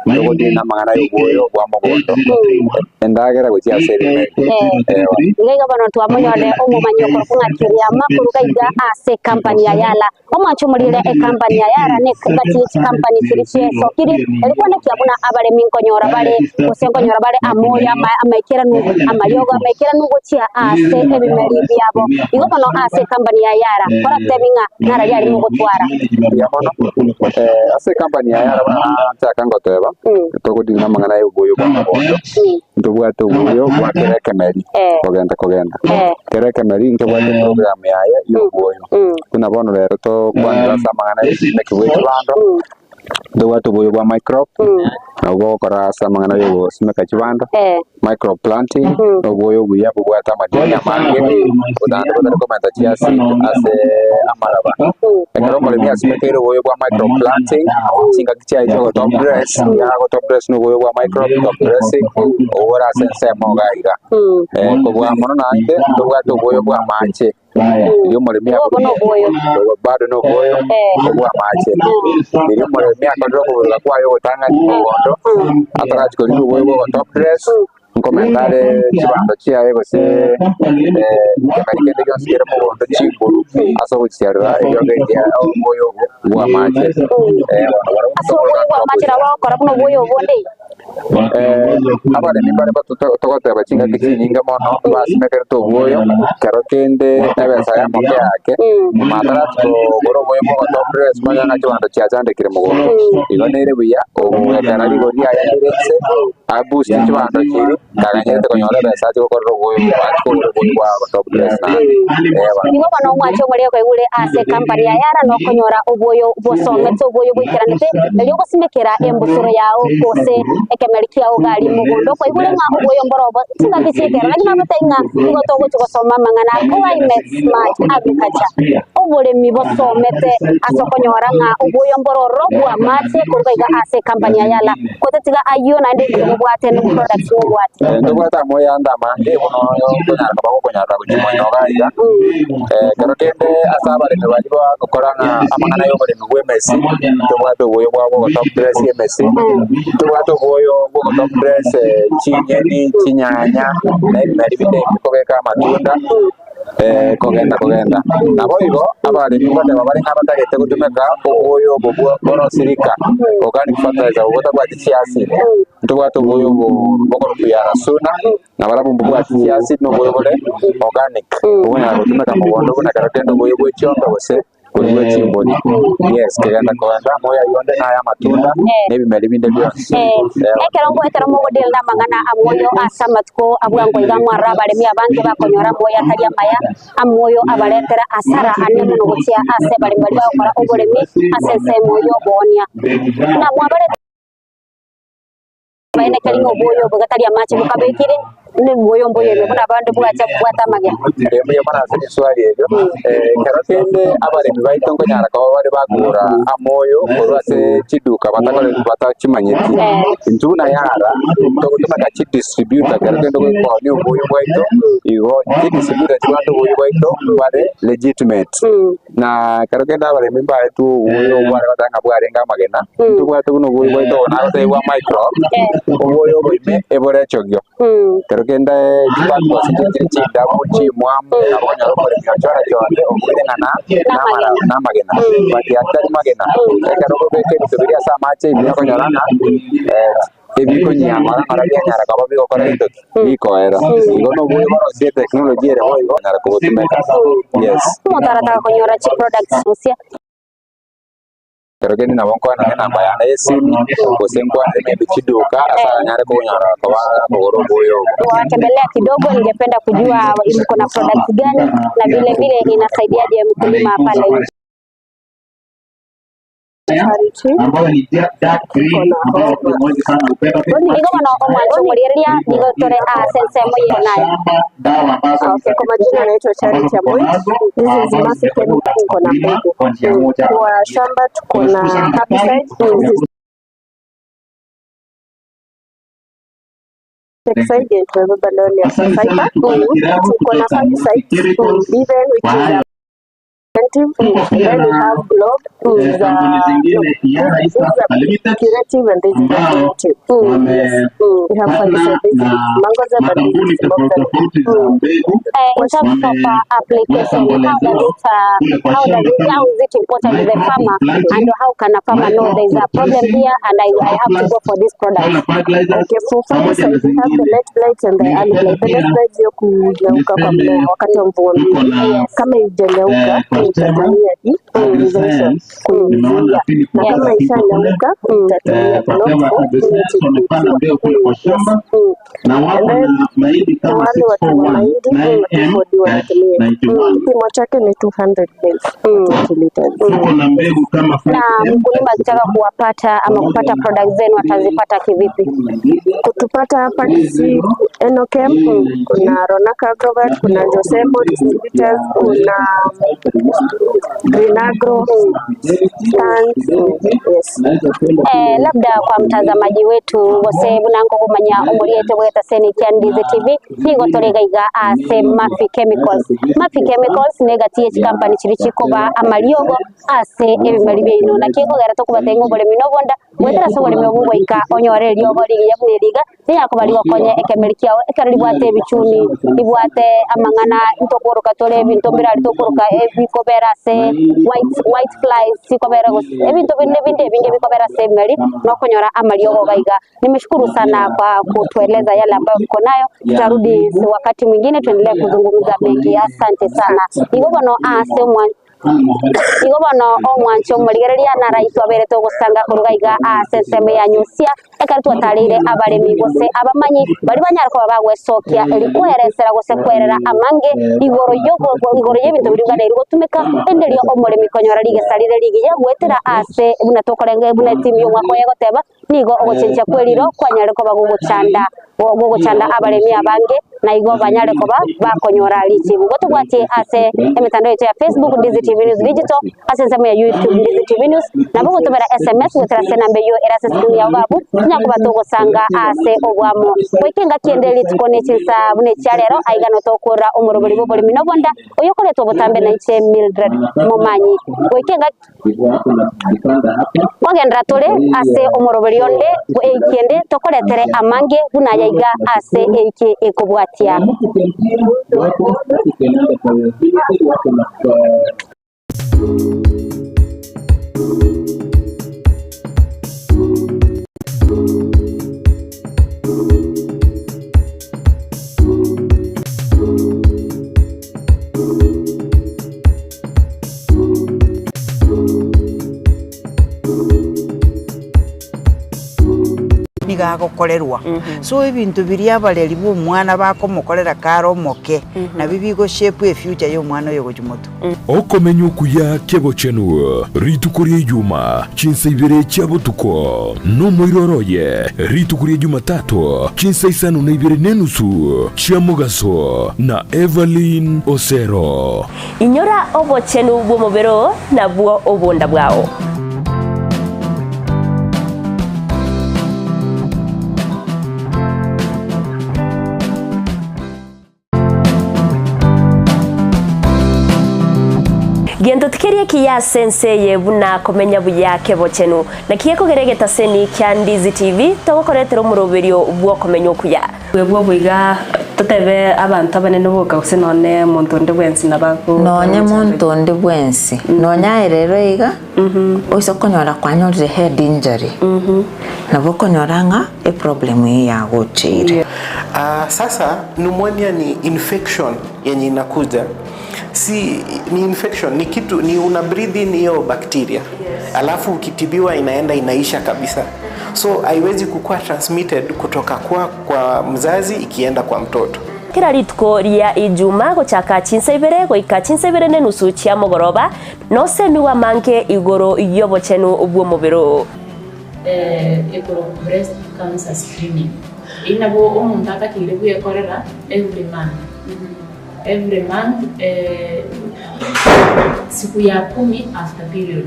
togodiri namang'ana y'oboyo bwa mogondo, endagera gochia ase ebimeri. Ewa. Iga iga bono twamonyorire omomanyi okorokwa ng'a Kiriama koruga iga ase ekampani ya Yala. Omwanche omorire ekampani ya Yala ne gati ye chikampani chiria chiesokire, erio kwandekia buna abaremi nkonyora bare gose nkonyora bare amoyo amaikeranu, amariogo amaikeranu gochia ase ebimeri biabo. Igo bono ase ekampani ya Yala, koratebi ng'a nararia arimo gotwara. Mbuya mono. Ase ekampani ya Yala buna nachaka ngoteba, togodina amang'ana ya oboyo bwa mogondo, ntobwate oboyo bwa kera ekemeri kogenda kogenda. Kera ekemeri ntobwate eprogram yaye ya oboyo. Buna bono rero tokwanera ase amang'ana ya esimeki bwa echibando, ntobwate oboyo bwa microbe, nabwo bogokora ase amang'ana ya ogosimeka chibando, micro planting, na oboyo obuya bobwate amadini amange, botambe botari komenta chiacid ase amaraba. Ekero omoremi asimekeire oboyo bwa micro planting, chingaki chiaye chia go top dress, nigo ago top dress na oboyo bwa micro top dressing, obwo bore ase ensemo iga iga. Kobua mono naende, ntobwate oboyo bwa amache. Riria omoremi Obo noboyo. Bado noboyo obw'amache. Riria omoremi akorire okoburuga kwaye ogotang'ani mogondo, atarachia korigia oboyo bwa top dress, nkomenta are chibando chiaye gose ekemeri kende gionsi kere mogondo chinguru ase ogochiarora eriogo eria oboyo obo bw'amache. Ase oboyo bw'amache nabo bagokora buna oboyo obonde. Abaremi mbare togoteba chingaki chinyinge mono basimekerete obwoyo, kero kende ebesa yamoke ake, nyuma atarachia kogora obwoyo bwa ogo top dress manya ng'a chibando chiachandekire mogondo. Igo nere buya ogokera rigori riaye rire inse, a boost chibando chiria, kaganyerete konyora ebesa achie gokorera obwoyo achie kogora obwoyo bwa ogo top dress naende. Igo bono omwanche omorero kwaigure ase ekampani ya Yara nokonyora oboyo bosomete oboyo boikeranete, erio ogosimekera embusuro yao gose ekemeri kiao gari mogondo. Kwaigure ng'a oboyo mborobo chingaki chi'ekero, lakini nabatebie ng'a nigo togochia gosoma amang'ana a Climate Smart Agriculture, oboremi bosomete ase okonyora ng'a oboyo mbororo bw'amache korwa iga ase ekampani ya Yala. Gotatiga ayio naende inche mobwate ne products mobwate. Ntobwate amoyo ande amange bono okonyara koba gokonyarora gochia moino iga iga. Ekero kende ase abaremi baria bagokora ng'a amang'ana ya oboremi bwa emesi, ntobwate oboyo bwabo bwa top dress emesi, ntobwate oboyo bwa go top dress chinyeni, chinyanya, na ebimeri binde ebi bikobeka amatunda. Kogenda kogenda. Naboigo abaremi ngoteba bare ng'a batagete gotumeka oboyo obo borosirika, organic fertilizer, obo botabwati chiacid. Ntobwate oboyo obo bokorokwa ya Rasuna, na barabwo mbobwati chiacid na oboyo bore organic, obonyara gotumeka mogondo buna ekero kende oboyo bwe chiombe gose Korwa bwe chimbori. Yes, kegenda kogenda amoyo ayio onde naye amatunda na ebimeri binde bionsi. Ekero ekero mogodeal namang'ana amoyo ase amatuko abwango iga mwarora abaremi abange bakonyora amoyo atari amaya, amoyo abaretera asara ane mono gochia ase abaremi baria bagokora oboremi ase ensemo y'oboonia. Na mwabarete. Baenekeri ng'a oboyo obo gatari amache bokabekire, buna oboyo mboyo ime buna abande bwacha bobwate amagena. Erio mbuya mono ase riswali erio. Ekero kende abaremi baito nkonyara koba bare bakogora amoyo korwa ase chiduka batakoreti batachimanyeti. Intwe buna yara togotumeka chidistributor ekero kende goikoonia oboyo bwaito, igo chidistributor chibwate oboyo bwaito bare legitimate. Na ekero kende abaremi mbaetwe oboyo obwo bare goteba ng'a bwarenge amagena, ntobwate buna oboyo bwaito obo nagotebiwa microbe, oboyo obo ime ebore echogio. Ekero kende chiparticles chire chindabu, chimwamu, nabo okonyora omoremi ochora chonde obuire ng'a na namara namagena, but atari magena. Ekero okobeka ebinto biria ase amache ime okonyora ng'a ebikonyia ng'ora ng'ora bianyara koba bigokora gento ki? Bikoera. Igo nobobe borosie etechnology ere boigo onyara kogotumeka. Yes. Omonto arataka konyora chiproducts gose. Ekero kende nabo nkwanere enamba yane ya esimi, gose nkwanere maybe chiduka ase aranyare konyora koba akogora oboyo obo. Watembelea kidogo, ningependa kujua mko na products gani na vile vile inasaidiaje mkulima pale nje. Nigo bono omwancho omoriereria nigo tore ase ensemo ye naye. Okay, kwa majina naitwa Charity Amoit. This is Mercy Chemical tuko na mbegu. Kwa shamba tuko na herbicide. This is insecticide yenye tumebeba leo ni ya Cyper. Tuko na fungicide Beaven which is a preventive. Then we have Globe. This is a, no, this, this is a curative and this is a curative. Yes. We have fungicide. This is mancozeb and this is moxanil. In terms of application, how does it, how does it, how is it important to the farmer, and how can a farmer know there is a problem here and I, I have to go for this product? Okay, for fungicide we have the late blight and the early blight. The late blight sio kunyauka kwa mmea wakati wa mvua mingi. Kama haijanyauka utatumia hii injection kuizuia, na kama ishanyauka utatumia And then kwa wale watu wa mahindi FOD wanatumia kipimo chake ni 200 ml 20 liters. Na mkulima akitaka kuwapata ama kupata product zenu atazipata kivipi? Kutupata hapa Kisii Enokem, kuna Ronaka Agrovet, kuna Josemo Distributors, kuna Green Agro, Stans, yes. Eh, labda kwa mtazamaji wetu gose bunango kumanya omuriete bweta seni kia Ndizi TV nigo toregaiga ase Mafi Chemicals. Mafi Chemicals nega TH company chiri chikoba amariogo ase ebimeri biaino naki ekogera tokobatenga oboremi nobonda gwetera ase oboremi obu goika onyore eriogo rigiya buna eriga riakoba rigokonye ekemeri kiao ekero ribwate ebichuni ribwate amang'ana ntokoroka tore ebinto mbirari tokoroka ebikobera ase white, white flies chikobera gose ebinto binde binde ebinge bikobera ase ebimeri nokonyora amariogo gaiga. Nimeshukuru sana kwa kutueleza yale ambayo mko nayo. Tutarudi wakati mwingine tuendelee kuzungumza mengi. Asante sana. Igo bono ase omwa igo bono omwancho omorigereria na rais waberete ogosanga korugaiga ase ensemo ya nyusia ekero twatarire abaremi gose abamanyi bari banyara koba bagwesokia eri kweresera gose kwerera amange igoro yogo igoro y'ebinto biri gotumika enderio omoremi konyora rigesa rire rigiya gwetera ase buna tokorenge buna etimu y'omwaka oyegoteba nigo ogochenchia kweriro kwanyare koba gogochanda gogochanda abaremi abange na igo banyare koba bakonyora richibu gotobwatie ase emitandao yetu ya Facebook Ndizi TV News Digital ase ensemo ya YouTube Ndizi TV News nabo gotobera SMS gotera ase enamba eyo ere ase screen yao babu nyakoba togosanga ase obwamo goika engaki ende rituko na echinsa buna echia rero aiga notokora omorobori bwa oboremi nobonda oyo okoretwa obotambe na inche Mildred Momanyi goika engaki Kwagenderera tore ase omoroberi onde eiki ende tokoretere amange buna ayaiga ase eiki ekobwatia. Nigo agokorerwa. So ebinto biria abareri ba omwana bakomokorera kare omoke, nabio bigo shape efuture ya omwana oyo gochia motwe. Okomenya okuya kebochenu rituko ria Ijuma chinsa ibere chia botuko, nomoiroro oye rituko ria Jumatatu chinsa isano na ibere nenusu chia mogaso na Evelyn Osero. Inyora obochenu bw'omobere oo, nabwo obonda bwao. Gento tikeri ekiya ase ense eye buna komenya buya kebochenu. Naki gekogera egetaseni kia Ndizi TV togokoretera omoroberio bw'okomenya okuya. Bwebwo boiga totebe abanto abanene boka gose nonye monto onde bwensi nabo ago Nonye monto onde bwensi, nonye aye rero iga, oise okonyora kwanyorire head injury, nabo okonyora ng'a eproblem eye yagocheire. Ah, sasa pneumonia ni infection yenye inakuja si ni infection ni kitu ni una breathe in hiyo bacteria alafu ukitibiwa inaenda inaisha kabisa so haiwezi kukuwa transmitted kutoka kwa, kwa mzazi ikienda kwa mtoto Kera rituko ria Ijuma gochaka chinsa ibere goika chinsa ibere nenusu chia mogoroba, nosemigwe amange igoro y'obochenu bw'omobere oo. Eh, ekoro breast cancer screening. Eyio nabo omonto atakeire bwekorera every month. Every month eh, siku ya kumi after period.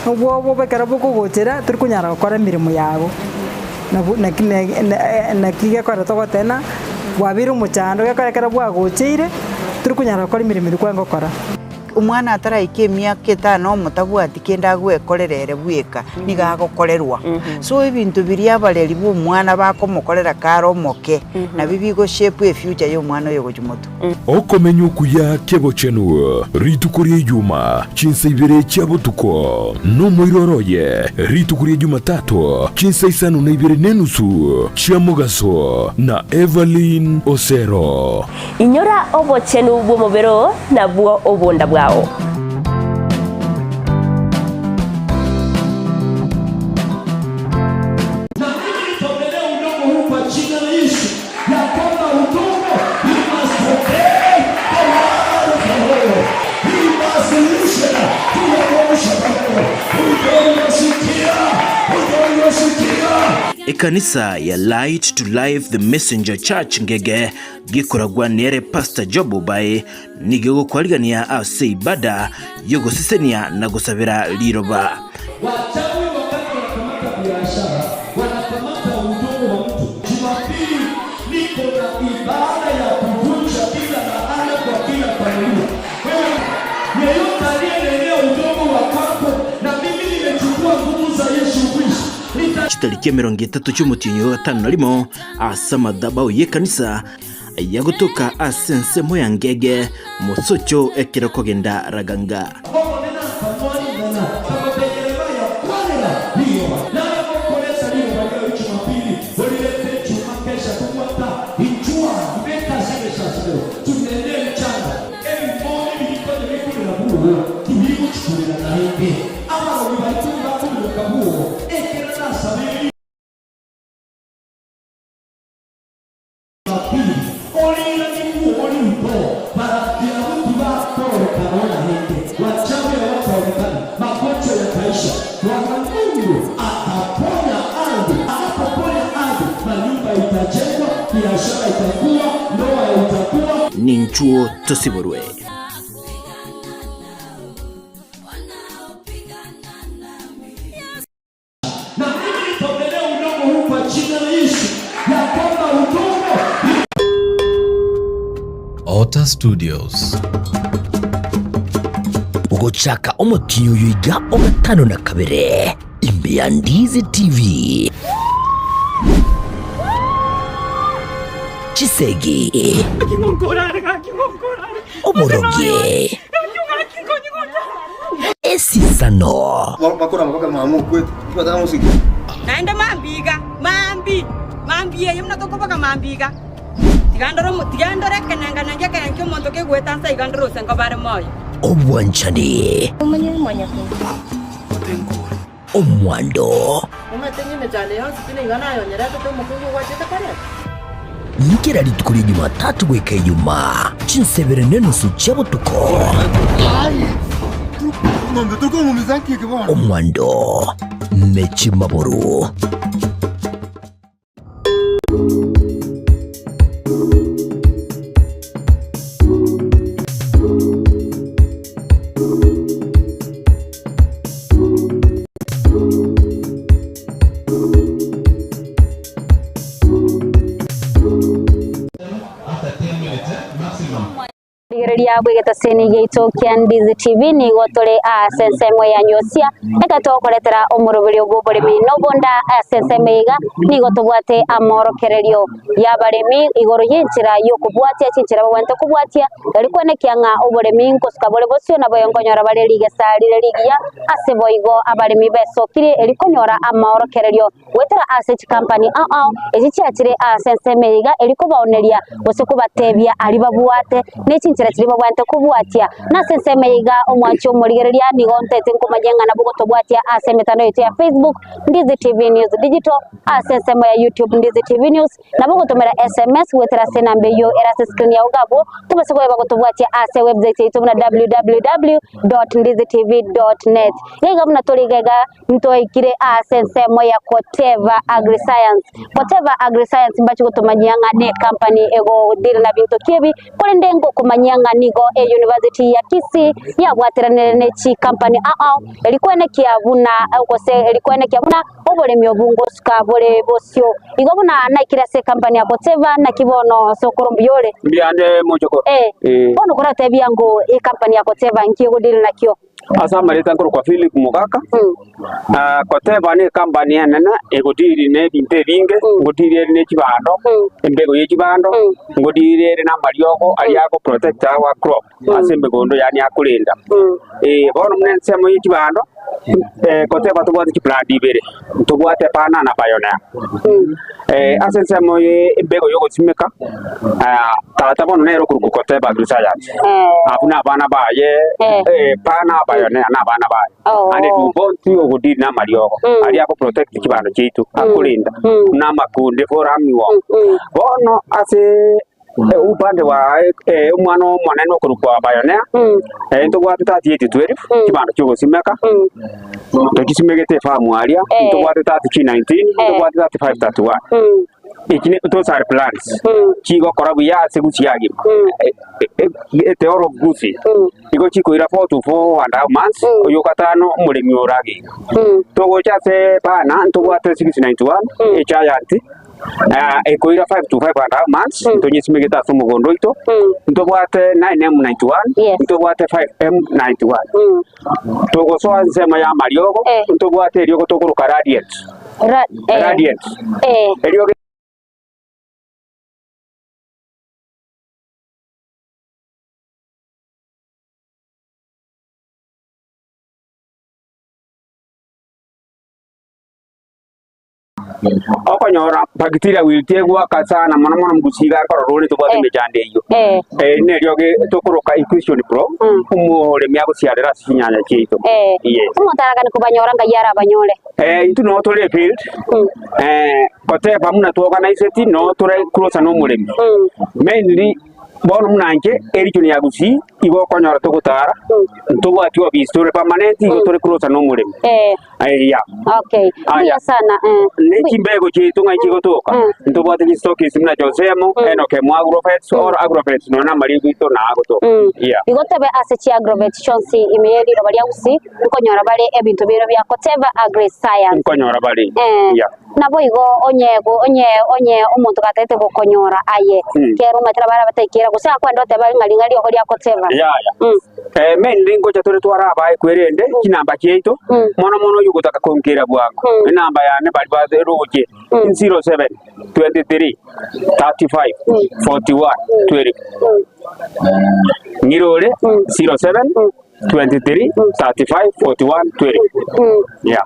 Obwoba obo ekero bokogochera tori konyara gokora emeremo yago, nabo naki ne naki gekogera togoteba bwabeire omochando gekogera ekero bwagocheire tori konyara gokora emeremo eria kwarenge gokora. Omwana ataraika emiaka etano omotabwati kende agwekorera ere bweka, nigo agokorerwa. So ebinto biria abareri ba omwana bakomokorera kare omoke, nabio bigo shape efuture ya omwana oyo gochia motwe. Okomenya okuya kebochenu rituko ria Ijuma, chinsa ibere chia botuko, nomoiroro oye rituko ria Jumatato, chinsa isano na ibere nenusu chia mogaso, na Evelyn Osero. Inyora obochenu bw'omobere oo nabwo obonda bwao. Na mimi nitaonelea udongo huu kwa jina la Yesu, ya kwamba udongo, you must obey the word of the Lord. You must listen to the voice of the Lord. Udongo sikia, udongo sikia. Ekanisa ya Light to Life The Messenger Church Ngege gekoragwa nere Pastor Job Obae nigo egokwarigania ase ibada y'ogosesenia na gosabera riroba. Wachawi wakati wanakamata biashara wanakamata udongo wa mtu. Jumapili niko na ibada ya kuvunja kila laana kwa kila familia. Wewe yeyote aliyenenea udongo wa kwako, na mimi nimechukua nguvu za Yesu Kristo nita Chitariki emerongo etato chi'omotienyi o gatano na rimo ase amadhabahu y'ekanisa ayagotoka ase ensemo ya Ngege, mosocho ekero kogenda Raganga. Omonene akamoa ring'ana, agatebia Yeremia, Kwanera riroba. Nare gokoresa riroba riao Jumapili, orirete echuma kesha kobwata inchwa, beka ase egesasimero, tunene emechando, ebimoa ebirikonya bikurera bwoo, tibigochikurera naende. Abarogi baito tibakobiroka bwoo, ekero nasabeire Jumapili, orirani bwoo riko, barabwo abwo tibakororekana naende, wachawi hawataonekana, magonjwa yataisha. Bwana Mungu ataponya ardhi. Anapoponya ardhi, manyumba itajengwa, biashara itakuwa, ndoa itakuwa. Ninchuo tosiborwe. Na mimi nitaonelea udongo huu kwa jina la Yesu, ya kwamba udongo Ota Studios. Ogochaka omotinyi oyo iga ogatano na kabere imbe ya Ndizi TV. Chisegi, oborogi, esisano. Naende mambia iga, mambi, mambia eye buna tokoboka mambia iga, tiga ndore omo tiga ndore ekenenga-nenga ekerengo ki'omonto kegoeta nse iga ndore ose nkobare moyo. Obwanchani. Omwando. Omanyete ng'a emechando yonsi pi nigo nayonyeretete omokungu ogwachete koreta? Kera rituko ria Jumatatu goika Ijumaa, chinsa ibere na enusu chia botuko. Omwando ne chimaburu. Rigereria bw'egetaseni giaito kia Ndizi TV nigo tore ase ensemo ya Nyosia eke togokoretera omoroberio bw'oboremi na obonda ase ensemo eye iga nigo tobwate amorokererio y'abaremi igoro y'enchera y'okobwatia chinchera bagwenerete kobwatia Tari kwenekia ng'a oboremi nkosuka bore bosio naboigo nkonyora bare rigesa rire rigiya, ase boigo abaremi besokirie eri konyora amaorokererio goetera ase chikampani ao ao echi chiachire ase ensemo eye iga eri kobaoneria gose kobatebia aria babwate ne chinchera chiria babwenerete kobwatia. Na ase ensemo eye iga omwanchi omorigereria nigo ntaete nkomanya ng'a nabo gotobwatia ase emetandao yaito ya Facebook, Ndizi TV News Digital, ase ensemo ya YouTube, Ndizi TV News, Nabo ogotomera SMS goetera ase enamba eyio ere ase screen yao iga abwo, tobase koeba gotobwatia ase website yaito buna www.ndizitv.net. Iga iga buna tore iga iga ntwaikire ase ensemo ya Koteva Agriscience. Koteva Agriscience mbache gotomanyia ng'a ne company egodeal na binto ki ebi, korende ngokomanyia ng'a nigo eyunivasiti ya Kisii yabwateranire ne chikampani ao ao eri koenekia buna gose eri koenekia buna oboremi obo ngosuka bore bosio. Igo buna naikire ase ekampani ya Koteva naki bono sokoro mbuya ore? Mbuya mochokoro. Eh, bono koratebia ngo ekampani ya Koteva nki egodeal nakio? Ase amareta nkorokwa Philip Mogaka, Koteva ne ekampani enene egodeal ne ebinto ebinge, ngodeal ere ne chibando, embego ye chibando, ngodeal ere na amariogo aria ago protect our crop ase emegondo yaani akorenda. Bono buna ensemo ye chibando, Koteva tobwate chibrand ibere, ntobwate Pana na Pioneer. Ase ensemo ye embego ya ogosimeka, tata bono nere okorokwa Koteva Agriscience, abwo na abana baye, Pana, Pioneer na abana baye. Naende intwe bonsi ogodeal na amariogo aria ago protect chibando chiaito, akorenda buna amakundi for armyworm. Bono ase Upande wa omwana omonene okorokwa Pioneer, ntobwate 3812 chibando chiogosimeka, tochisimegete efamu aria, ntobwate 3319, ntobwate 3531. Echi ne those are plants chigokora buya ase Gusii agima, the whole of Gusii, igo chikoira 4 to 4 and half months, oyio gatano omoremi orageire. Togocha ase Pana ntobwate 691, egiant. Ekoira 5 to 5 and a half months ntonyesimegete ase omogondo oito, ntobwate 9M91, ntobwate 5M91. Togosoa ensemo ya amariogo, ntobwate eriogo tokoroka Radiant. Radiant. Eriogo Okonyora bacteria wilt egwaka sana mono mono mogusi iga akorora ore tobwate emechando eyio. Eri nerio tokoroka equation pro omoremi agosiarera ase chinyanya chiaito. Yes. Omonto aragane kobanyora ngai arabanyore. Intwe noo tore efield goteba buna twoganaisetie noo tore closer na omoremi. Mainly bono buna inche eregion ya Gusii igo okonyora togotara ntobwati ofisi tore permanent igo tore closer na omoremi. Eya. Okay. Aya. Mbuya sana. Eh. Ne chimbego chiaito ng'ai chigotoka ntobwate chistokist buna Josemo, Enokem Agrovet, or Agrovet nonya na amarigo aito na agotoka. Yeah. Igo tebe ase chi agrovet chionsi ime ye riroba ria Gusii nkonyora bare ebinto biaino bia Koteva Agri Science. Nkonyora bare. Eh. Yeah. Naboigo onye onye onye omonto gatagete gokonyora aye, kera omanyete nabo arabateikera, gose akwende otebe ng'a ring'ana rioko ria Koteva. Yaya. Mainly ngocha tore tware abaekwa erende chinamba chiaito, mono mono oyio ogotaka konkera bwango, enamba yane baria baroche 07 23 35 41 12. Ng'ire ore 07 23 35 41 12. Yeah.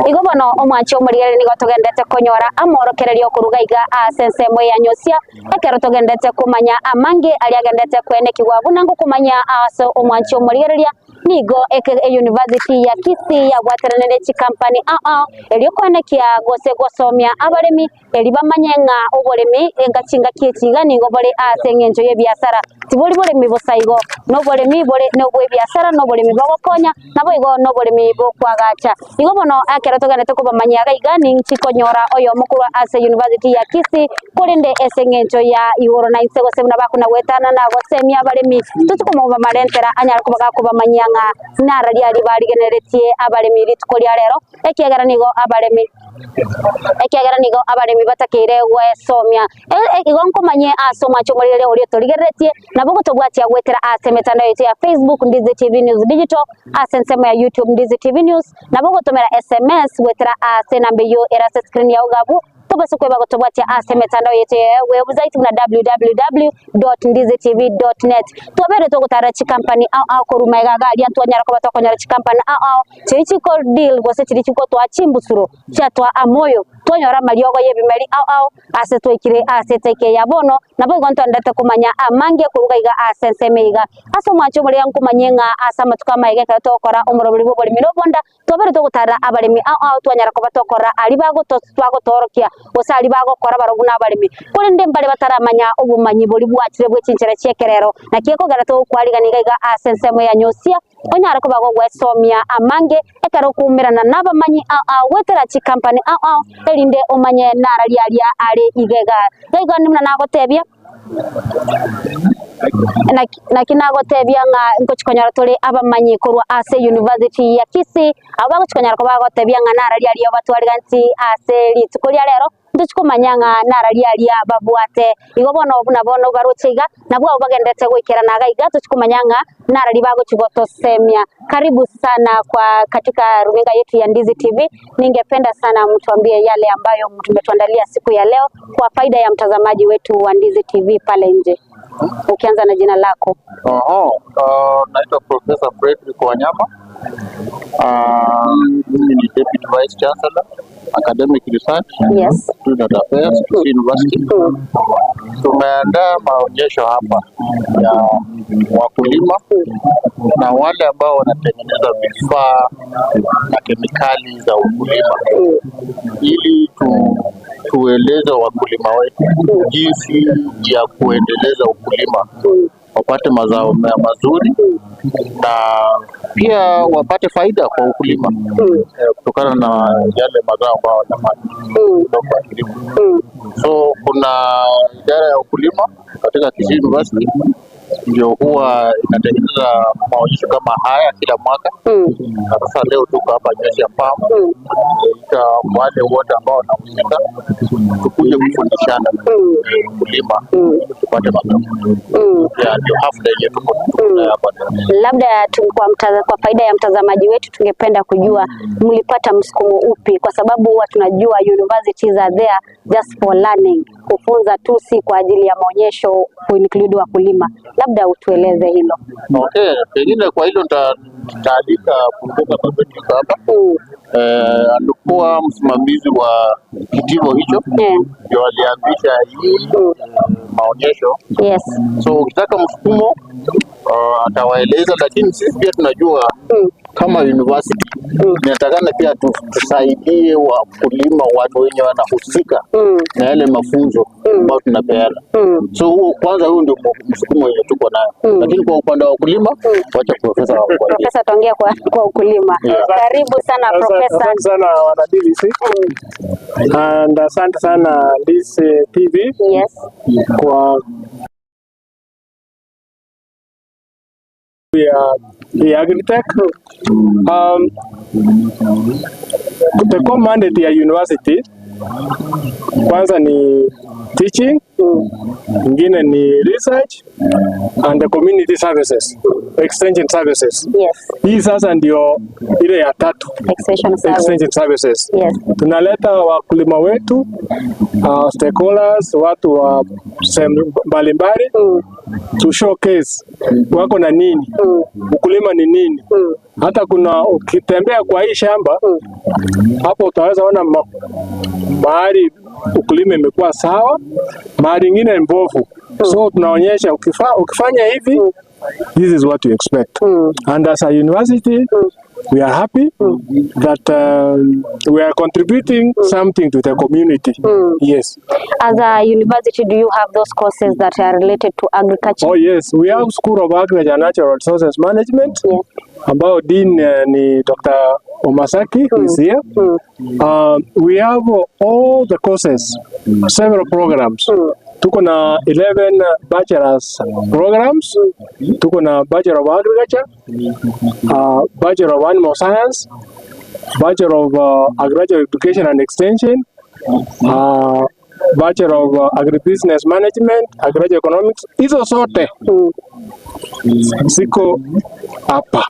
Igo bono omwanche omorigereria nigo togenderete konyora amorokererio koruga iga ase ensemo ya nyosia, ekero togenderete komanya amange aria agenderete koenekigwa buna ngokomanya ase omwanche omorigereria Nigo eyunivasiti ya Kisii yabwaterane ne chikampani ao ao erio koenekia gose gosomia abaremi eri bamanye ng'a oboremi enga chingaki echi iga nigo bore ase eng'encho y'ebiasara. Tibori boremi bosa igo, noboremi bore nobw'ebiasara noboremi bogokonya naboigo noboremi bokwagacha. Igo bono ekero togenderete kobamanyia iga iga ninchi konyora oyomo korwa ase University ya Kisii korende ase eng'encho ya igoro na inse gose buna bakona goetanana gosemia abaremi tochi komobamarentera anyare koba gakobamanyia ng'a nara riaria barigeneretie abaremi rituko ria rero ekiagera nigo abaremi ekiagera nigo abaremi batakeire gwesomia. Igo nkomanye ase omwancho omorere oria otorigereretie, nabo gotobwatia goetera ase emetandao yaito ya Facebook Ndizi TV News Digital, ase ensemo ya YouTube Ndizi TV News, nabo gotomera SMS goetera ase enamba eyio ere ase screen yao iga abwo, tobase kweba gotobwatia ase emetandao yaito ya website buna www.ndizitv.net. Twabeire togotarera chikampani ao ao korwa magega iga aria ntwanyara koba tokonyora chikampani ao ao chiria chiko deal gose chiria chigotoa chimbusuro chiatoa amoyo twanyora amariogo y'ebimeri ao ao Ase twaikire ase etaika eye ya bono, naboigo ntondete komanya amange koruga iga ase ensemo eye iga. Ase omwancho omoria nkomanyie ng'a ase amatuko amaiga ekero togokora omoroberi bw'oboremi na obonda, twabere togotarera abaremi ao ao twanyara koba tokorora aria bagoto bagotoorokia gose aria bagokora barobwo buna abaremi. Korende mbare bataramanya obomanyi boria bwachire bwe chinchera chi'ekerero, naki ekogera togokwarigania iga iga ase ensemo ya Nyosia, Onyare koba gogwesomia amange ekero okoumerana nabamanyi ao ao goetera chikampani ao ao, erinde omanye nara riaria are igega. Iga igo buna nagotebia, Naki naki nagotebia ng'a ngochi konyora tore abamanyi korwa ase University ya Kisii, abwo bagochi konyora koba bagotebia ng'a nararia aria obatwariganeti ase rituko ria rero, ntochi komanya ng'a nararia aria babwate. Igo bono buna bono baroche iga, nabwo abwo bagenderete goikerana iga iga, tochi komanya ng'a nararia bagochi gotosemia. Karibu sana kwa katika runinga yetu ya Ndizi TV. Ningependa sana mtuambie yale ambayo mtumetuandalia siku ya leo kwa faida ya mtazamaji wetu wa Ndizi TV pale nje. Ukianza na jina lako. Oho, uh, naitwa Professor Frederick Wanyama. Uh, mimi ni Deputy Vice Chancellor Academic Research Yes. Student Affairs Kisii University. Tumeandaa maonyesho hapa ya wakulima na wale ambao wanatengeneza vifaa na kemikali za ukulima ili tu, tueleze wakulima wetu jinsi ya kuendeleza ukulima wapate mazao mazuri na pia wapate faida kwa ukulima eh, kutokana na yale mazao ambayo wanapata kutoka kwa kilimo. So kuna idara ya ukulima katika Kisii University ndio huwa inatengeneza maonyesho kama haya kila mwaka na sasa leo tuko hapa Nyosia Farm ita wale wote ambao wanahusika tukuje kufundishana eh, ukulima ili tupate mazao ya ndio hafla yenye tuko tuko nayo hapa leo. Labda tu, kwa, mtaza, kwa faida ya mtazamaji wetu tungependa kujua mlipata msukumo upi, kwa sababu huwa tunajua universities are there just for learning, kufunza tu, si kwa ajili ya maonyesho kuinclude wakulima. Labda utueleze hilo. Okay, pengine kwa hilo nita- nitaalika Profesa Babet yuko hapa eh, alikuwa msimamizi wa kitivo hicho ndio alianzisha hii maonyesho. Yes. So ukitaka msukumo uh, atawaeleza, lakini sisi pia tunajua kama university inatakana pia tu, tusaidie wakulima, watu wenye wanahusika na yale mafunzo ambayo tunapeana. So huo kwanza, huo ndio msukumo wenye tuko nayo, lakini kwa upande wa wakulima, wacha profesa wakuambie. Profesa, tuongea kwa, kwa ukulima. Yeah. Karibu sana profesa. Asante sana wana DVC. And asante sana Ndizi TV. Yes. Kwa ya ya Agritech. Um, the core mandate ya university kwanza ni teaching, ingine ni research and the community services, extension services. Yes. Hii sasa ndio ile ya tatu. Extension service. Extension services. Yes. Tunaleta wakulima wetu uh, stakeholders, watu wa sehemu mbalimbali to showcase wako na nini, ukulima ni nini. Hata kuna ukitembea kwa hii shamba hapo utaweza ona ma, mahali ukulima imekuwa sawa, mahali ingine mbovu. So tunaonyesha ukifa, ukifanya hivi this is what you expect. And as a university we are happy that um, we are contributing something to the community. Yes. As a university, do you have those courses that are related to agriculture? Oh yes, we have School of Agriculture and Natural Resources Management ambao dean eh, ni Dr. Omasaki who is here. Um, we have all the courses, several programs. Tuko na 11 bachelor's programs. Tuko na Bachelor of Agriculture, uh, Bachelor of Animal Science, Bachelor of uh, Agricultural Education and Extension, uh, Bachelor of uh, Agribusiness Management, Agricultural Economics. Hizo zote ziko hapa.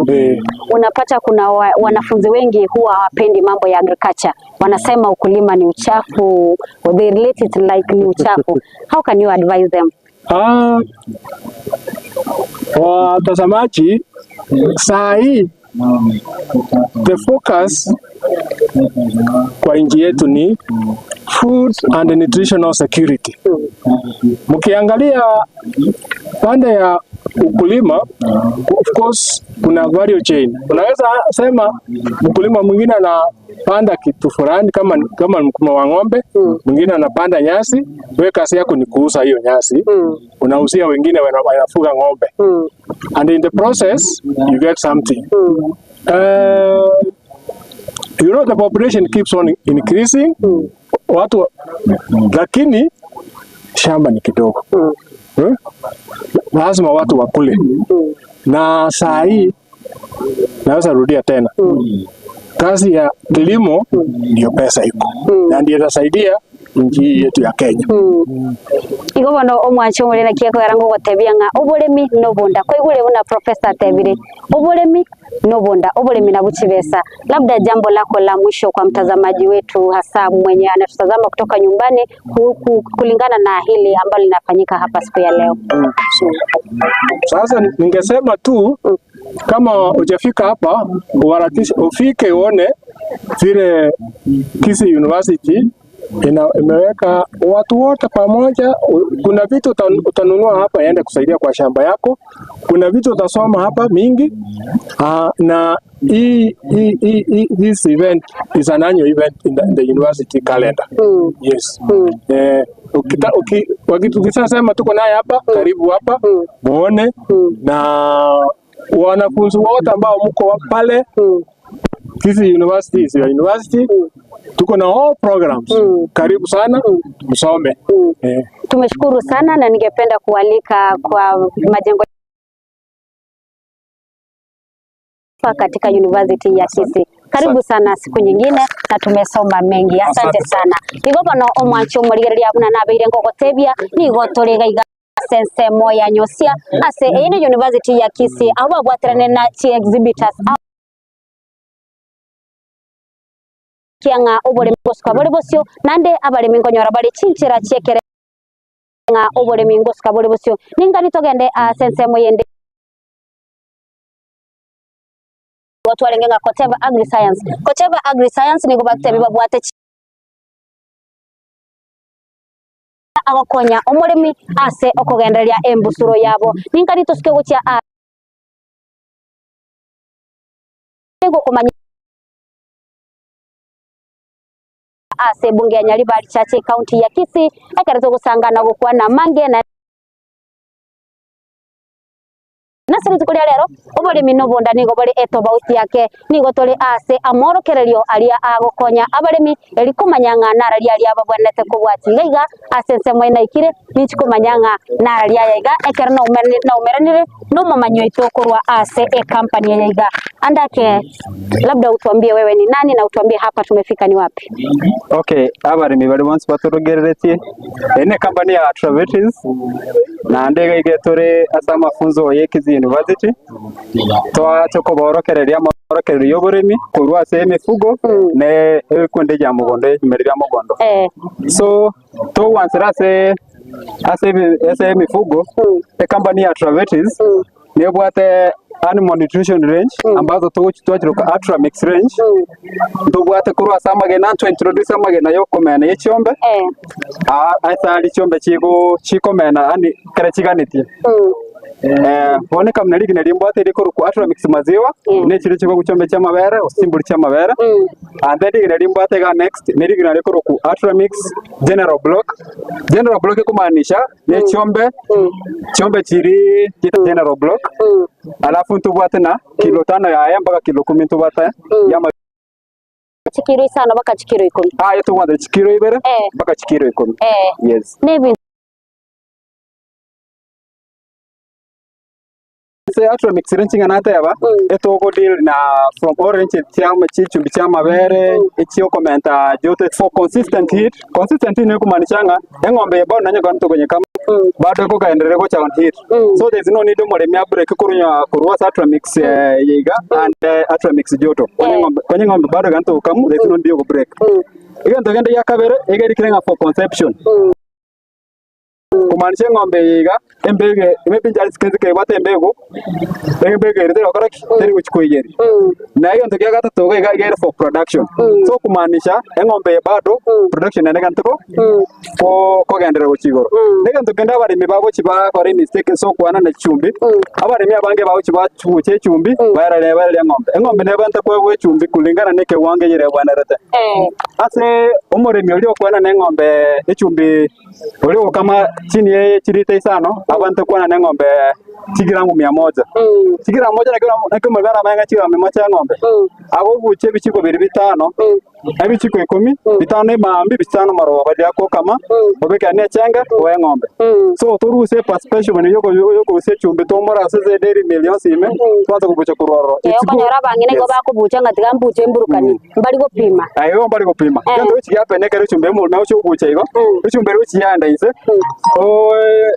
Eh, Unapata kuna wa, wanafunzi wengi huwa hawapendi mambo ya agriculture, wanasema ukulima ni uchafu, they relate it like ni uchafu. How can you advise them? Ah, watazamaji, saa hii the focus kwa nchi yetu ni food and nutritional security. Mkiangalia pande ya ukulima, of course kuna value chain. Unaweza sema mkulima mwingine anapanda kitu fulani kama, kama mkulima wa ng'ombe, mwingine anapanda nyasi. Wewe kazi yako ni kuuza hiyo nyasi, unauzia wengine wana- wanafuga ng'ombe, and in the process you get something. Uh, you know the population keeps on increasing watu lakini Shamba ni kidogo eh? Lazima watu wakule na saa hii naweza rudia tena kazi ya kilimo ndio pesa iko na ndio itasaidia nchi hii yetu ya Kenya. Igo bono omwanchi omoriri naki ekogera ngogotebia ng'a oboremi nobonda. Kwaigure buna professor atebire, oboremi nobonda, oboremi nabwo chibesa. Labda jambo lako la mwisho kwa mtazamaji wetu hasa mwenye anatutazama kutoka nyumbani ku, ku, kulingana na hili ambalo linafanyika hapa siku ya leo. Sasa ningesema tu kama hujafika hapa uharakishe ufike uone vile Kisii University ina, imeweka watu wote pamoja. Kuna vitu utanunua hapa yaende kusaidia kwa shamba yako, kuna vitu utasoma hapa mingi. Uh, na hii hii hii this event is an annual event in the, in the university calendar. Yes. Eh, ukita, uki, tukishasema tuko naye hapa karibu hapa muone na wanafunzi wote ambao mko pale Kisii University is your university. Tuko na all programs. Karibu sana msome. Eh. Tumeshukuru sana na ningependa kualika kwa majengo katika University ya Kisii. Karibu sana siku nyingine na tumesoma mengi. Asante sana. Igo bono omwanchi omorigereria buna nabeire ngogotebia nigo tore iga iga ase ensemo ya Nyosia ase eye ne University ya Kisii abo babwaterane na chi exhibitors kia ng'a oboremi ngosuka bore bosio naende abaremi nkonyora bare chinchera chi'ekere ng'a oboremi ngosuka bore bosio. Ningani togende ase ensemo yende Igo twarenge ng'a Koteva Agriscience. Koteva Agriscience nigo batebi babwate agokonya omoremi ase okogendereria embusuro yabo. Ningani tosuke gochia ase gokomanya ase ebunge ya Nyaribari Church ecounty ya Kisii ekero togosangana gokwana amange na Nase rituko ria rero, oboremi na obonda nigo bore etobauti yake. Nigo tore aase amorokererio aria agokonya abaremi, eri komanya ng'a nararia aria babwenerete kobwatia. Iga iga ase ensemo eye naikire, ninchi komanya ng'a nararia aya iga ekero naumeranire nomomanyi oito korwa ase ecompany eye iga. Andake, labda utuambie wewe ni nani na utuambie hapa tumefika ni wapi? Okay, abaremi baria bonsi batorogereretie, eye ne company ya Travetis, naende iga iga tore ase amafunzo ye Kisii University, twacha koborokereria amorokererio ya oboremi korwa ase emifugo na ebikundi bia mogondo ebimeri bia mogondo. So togwansera ase ase ase emifugo, ecompany ya Travetis nebwate animal nutrition range ambazo togochi twachiroka Atramix range, ntobwate korwa ase amagena ntwa introduce amagena ya okomena ye chiombe, aa ase aria chiombe chigo chikomena yaani ekero chiganetie. Bono ekamuna rigena rimbwate rikorokwa Atramix maziwa, ne chire chikorokwa chiombe chia amabere gose chimbori chia amabere, and then rigena rimbwate iga next, ne rigena rikorokwa Atramix general block, general block ekomaanisha ne chiombe, chiombe chiria chiaito general block, alafu ntobwate na kilo tano yaye mpaka kilo kumi ntobwate ya ama Chikiro isano mpaka chikiro ikomi. Aye tobwate chikiro ibere mpaka chikiro ikomi. Yes. Nebinto. Ase Atramix ere nching'ana nateba, etogo deal na from all ranges chia chichumbi chia amabere, echiokomenta joto for consistent heat, consistent heat nigo ng'a eng'ombe eye bono nonye ekero tokonyekama bado ekogenderera gocha on heat. So there is no need omoremi a break korwa korwa ase Atramix eye iga and Atramix joto. Konye eng'ombe konye eng'ombe bado egento togokamwa there is no need yo go break. Egento kende gia kabere, iga erikire ng'a for conception. Komaanisha eng'ombe eye iga, embego maybe inche ase ense kebwate embego, embego ere teri gokora ki? Teri gochia koiyeria. Na egento kia gatato iga iga ere for production. So kumaanisha eng'ombe eye bado production ere egento ko ko kogenderera gochia igoro. Na egento kende abaremi bagochia bakora emistake ase okwanana chumbi, abaremi abange bagochia bachucha echumbi baereria baereria eng'ombe. Eng'ombe nebwenerete koegwa echumbi kulingana na ekewango eyere ebwenerete. Ase omoremi oria okwanana eng'ombe echumbi. Oria ogokama chini ye chirita isano abwate kwana neng'ombe chigiramu mia moja. Chigiramu moja nakio nakio omoremi aramanye ng'a chigiramu mia moja ya eng'ombe, agobucha ebichiko biria bitano. Ebichiko ikomi, bitano emambia, bitano marogoba riria akokama, obeke ane echenge, oe eng'ombe. So torusie eperception yoko yokorusia echumbi tomore ase ase edairy mill yonsi ime, twanse kobucha korwa ororo. Eh, It's good. okonyora abang'ina igo Yes. bakobucha ng'a tiga mbuche emburukani, mbari gopima. Aye igo mbari gopima. Egento gochi giapene ekero echumbi omoremi agochia kobucha igo, echumbi eria gochi yaenda inse, oo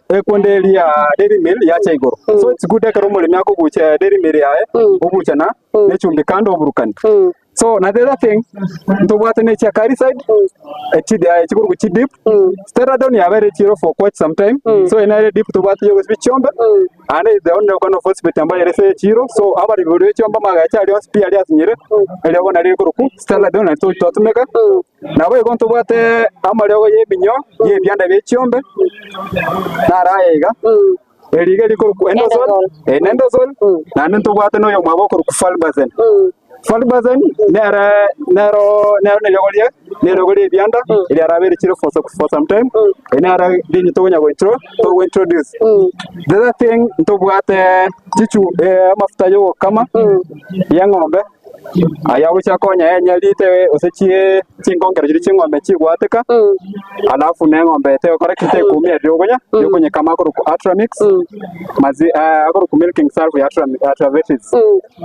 ekonde eria dairy mill yacha igoro. So it's good ekero omoremi akobucha dairy mill yaye, obucha na echumbi kando oburukani. So na the other thing, ntobwate ne chia Kariside, echikorokwa chidip, Steradon yabeire echiro for quite some time, so eye nere dip tobwate ya ogosibia chiombe, naende is the only organophosphate ambaye ere ase echiro, so abaremi baria be chiombe amagacho aria onsi pi aria asinyire, eriogo nario rikorokwa Steradon nario twatumeka. Naboigo ntobwate amariogo ya eminyo ya ebianda bie chiombe, naro aya iga. Eri iga rikorokwa Endosol, eh, nendosol, naende ntobwate na oyomwabo okorokwa Falbazen. Falbazen nere nero nero neriogo rie neriogo rie ebianda eria arabeire chire for for some time, eri nere rinye tokonya go intro togo introduce. The other thing ntobwate chichu amafuta ya ogokama ya eng'ombe. Aya gochia konya enyarite gose chie chinkongero chiria chi'eng'ombe chigwateka, alafu na eng'ombe tegokora ki tekumia riria okonya yokonyekama akorokwa Atramix, mazi akorokwa milking sulphur ya Atravetis.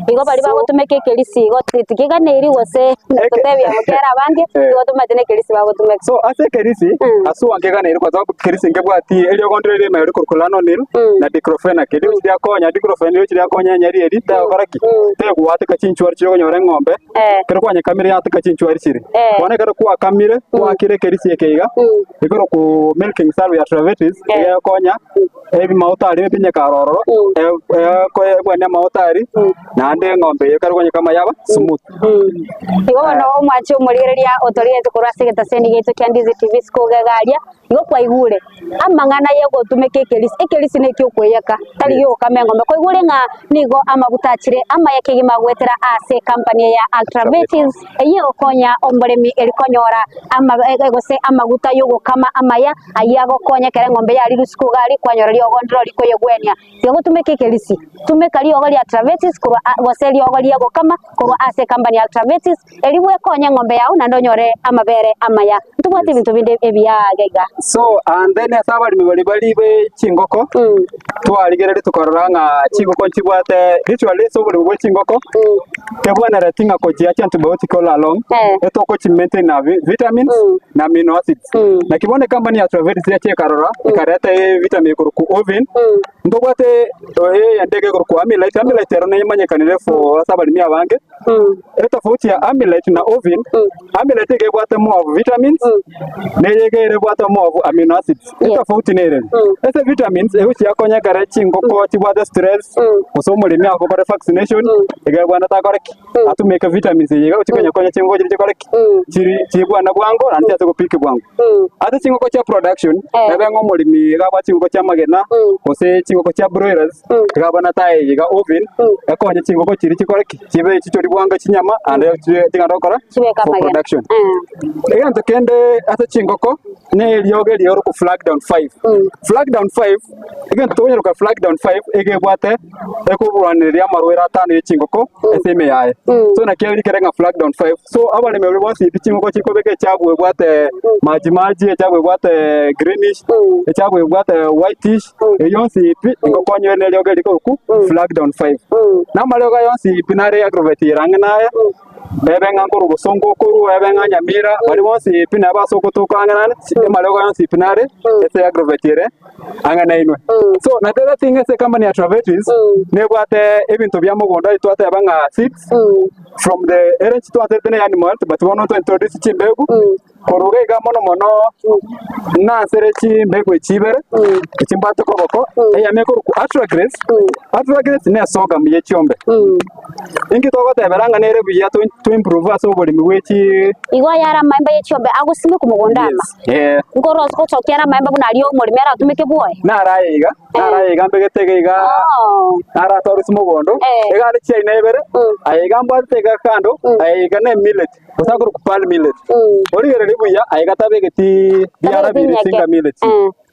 Igo baria bagotumeka ekerisi igo tikiganeiri gose totebia abakere abange igo tomanyete na ekerisi bagotumeka. So ase ekerisi ase nkeganeiri kwa sababu ekerisi nkebwati eriogo ndire rimayo rikorokwa Lanolin na Diclofenac erio rigochia riakonya Diclofenac rigochia riakonya enyari eria tegokora ki tegwateka chinchwari chiria okonyora eng'ombe ekero kwanyekamire yateka chinchwari chiria. Bono ekero kwakamire gwakire ekerisi eke iga ekorokwa milking sulphur ya Travetis egekonya ebimauta aria ebinyeka aroro ebwane amauta aria naende eng'ombe eyio ekero okonyekama yaba smooth. Igo bono omwanche omorigereria otorigerete korwa ase egetaseni giaito kia Ndizi TV sikogega aria, igo kwaigure amang'ana y'ogotumeka ekerisi. Ekerisi neki okoeyaka, tari giogokama eng'ombe. Kwaigure ng'a nigo amaguta achire amaya kegima goetera ase ekampani eye ya Ultravetis, eyio egokonya omoremi eri konyora ama gose amaguta y'ogokama amaya ayio agokonya ekero eng'ombe yarirwe isiko iga aria kwanyora riogo ndiro rikoyegwenia. Tiga gotumeka ekerisi, tumeka riogo ria Travetis korwa a gose riogo ria gokama korwa ase ekampani ya Travetis, erio bwekonye eng'ombe yao naende onyore amabere amaya. Ntobwate ebinto binde ebiya iga iga. So and then ase abaremi baria bari be chingoko, twarigereria tokarora ng'a chingoko nchibwate literally ase oboremi bwe chingoko, tebwenereti ng'a kochiacha antibiotic all along, etokochi maintain na vitamins na amino acids. Naki bono ekampani ya Travelis yacha ekarora, ekareta evitamin ekorokwa Ovin, ntobwate eyende iga ekorokwa Amilite, Amilite ero nemanyekanire for ase abaremi abange, etofauti ya Amilite na Ovin, Amilite iga ebwate more of vitamins, na eye iga ere ebwate more of amino acids, etofauti nere ase vitamins egochi yakonya ekero chingoko chibwate stress, gose omoremi agokora vaccination, iga ebwenerete akore ki? Atumeke vitamins eye iga gochia konya chingoko chiria chikore ki? Chiri chibwana bwango naende chiase gopiki bwango. Ase chingoko chia production, ebe ng'a omoremi iga abwate chingoko chia amagena, gose chingoko chia broilers, iga abwenerete aye iga oven, ekonye chingoko chiria chikore ki? Chibe chichori bwango chinyama naende chigende gokora Chibeke for amagena. production. Egento kende ase chingoko, ne eriogo eria oroku flag down five. Flag down five, egento tokonyaroka flag down five, iga ebwate ekoburwanereria amarwaire atano ye chingoko ase ime yaye. So naki erikere ng'a flag down five. So abaremi baria bonsi pi chingoko chikobeka echabu ebwate maji maji, echabu ebwate greenish, echabu ebwate whitish, eyio yonsi pi ngokonya ere neriogo erikoku flag down five. Na amariogo aya yonsi pi nare agrovet ere ang'e naye, ebe ng'a nkorwa bosongo okorwa, ebe ng'a nyamira, baria bonsi pi nabo ase ogotoka ang'e nare, amariogo yonsi pi nare ase agrovet ere. ang'e nainwe. So na the other thing ase ecompany ya Travetis nebwate ebinto bia mogondo aye twateba ng'a seeds from the ere inche twatebete ne animal health but bono nto introduce chimbegu korwa iga iga mono mono nasere chimbegu echi ibere echi mbwate koboko eyemo ekorokwa Atragrace, Atragrace ne esorghum ye chiombe. Inki togotebera ng'a nere buya to to improve ase oboremi bwe chi Igo ayare amaemba ye chiombe agosimekwa mogondo ama. Eh. Nkoro ase gochokia are amaemba buna aria omoremi aratumeke bwoye. Naro aye iga, naro aye iga mbegete iga iga, naro atwarwe mogondo, iga are chiaina ibere, aye iga mbwatete iga kando, aye iga ne millet, gose akorokwa pearl millet. Origererie buya, aye iga tabegeti biara Tabegeti bire nyeke. chinga millet.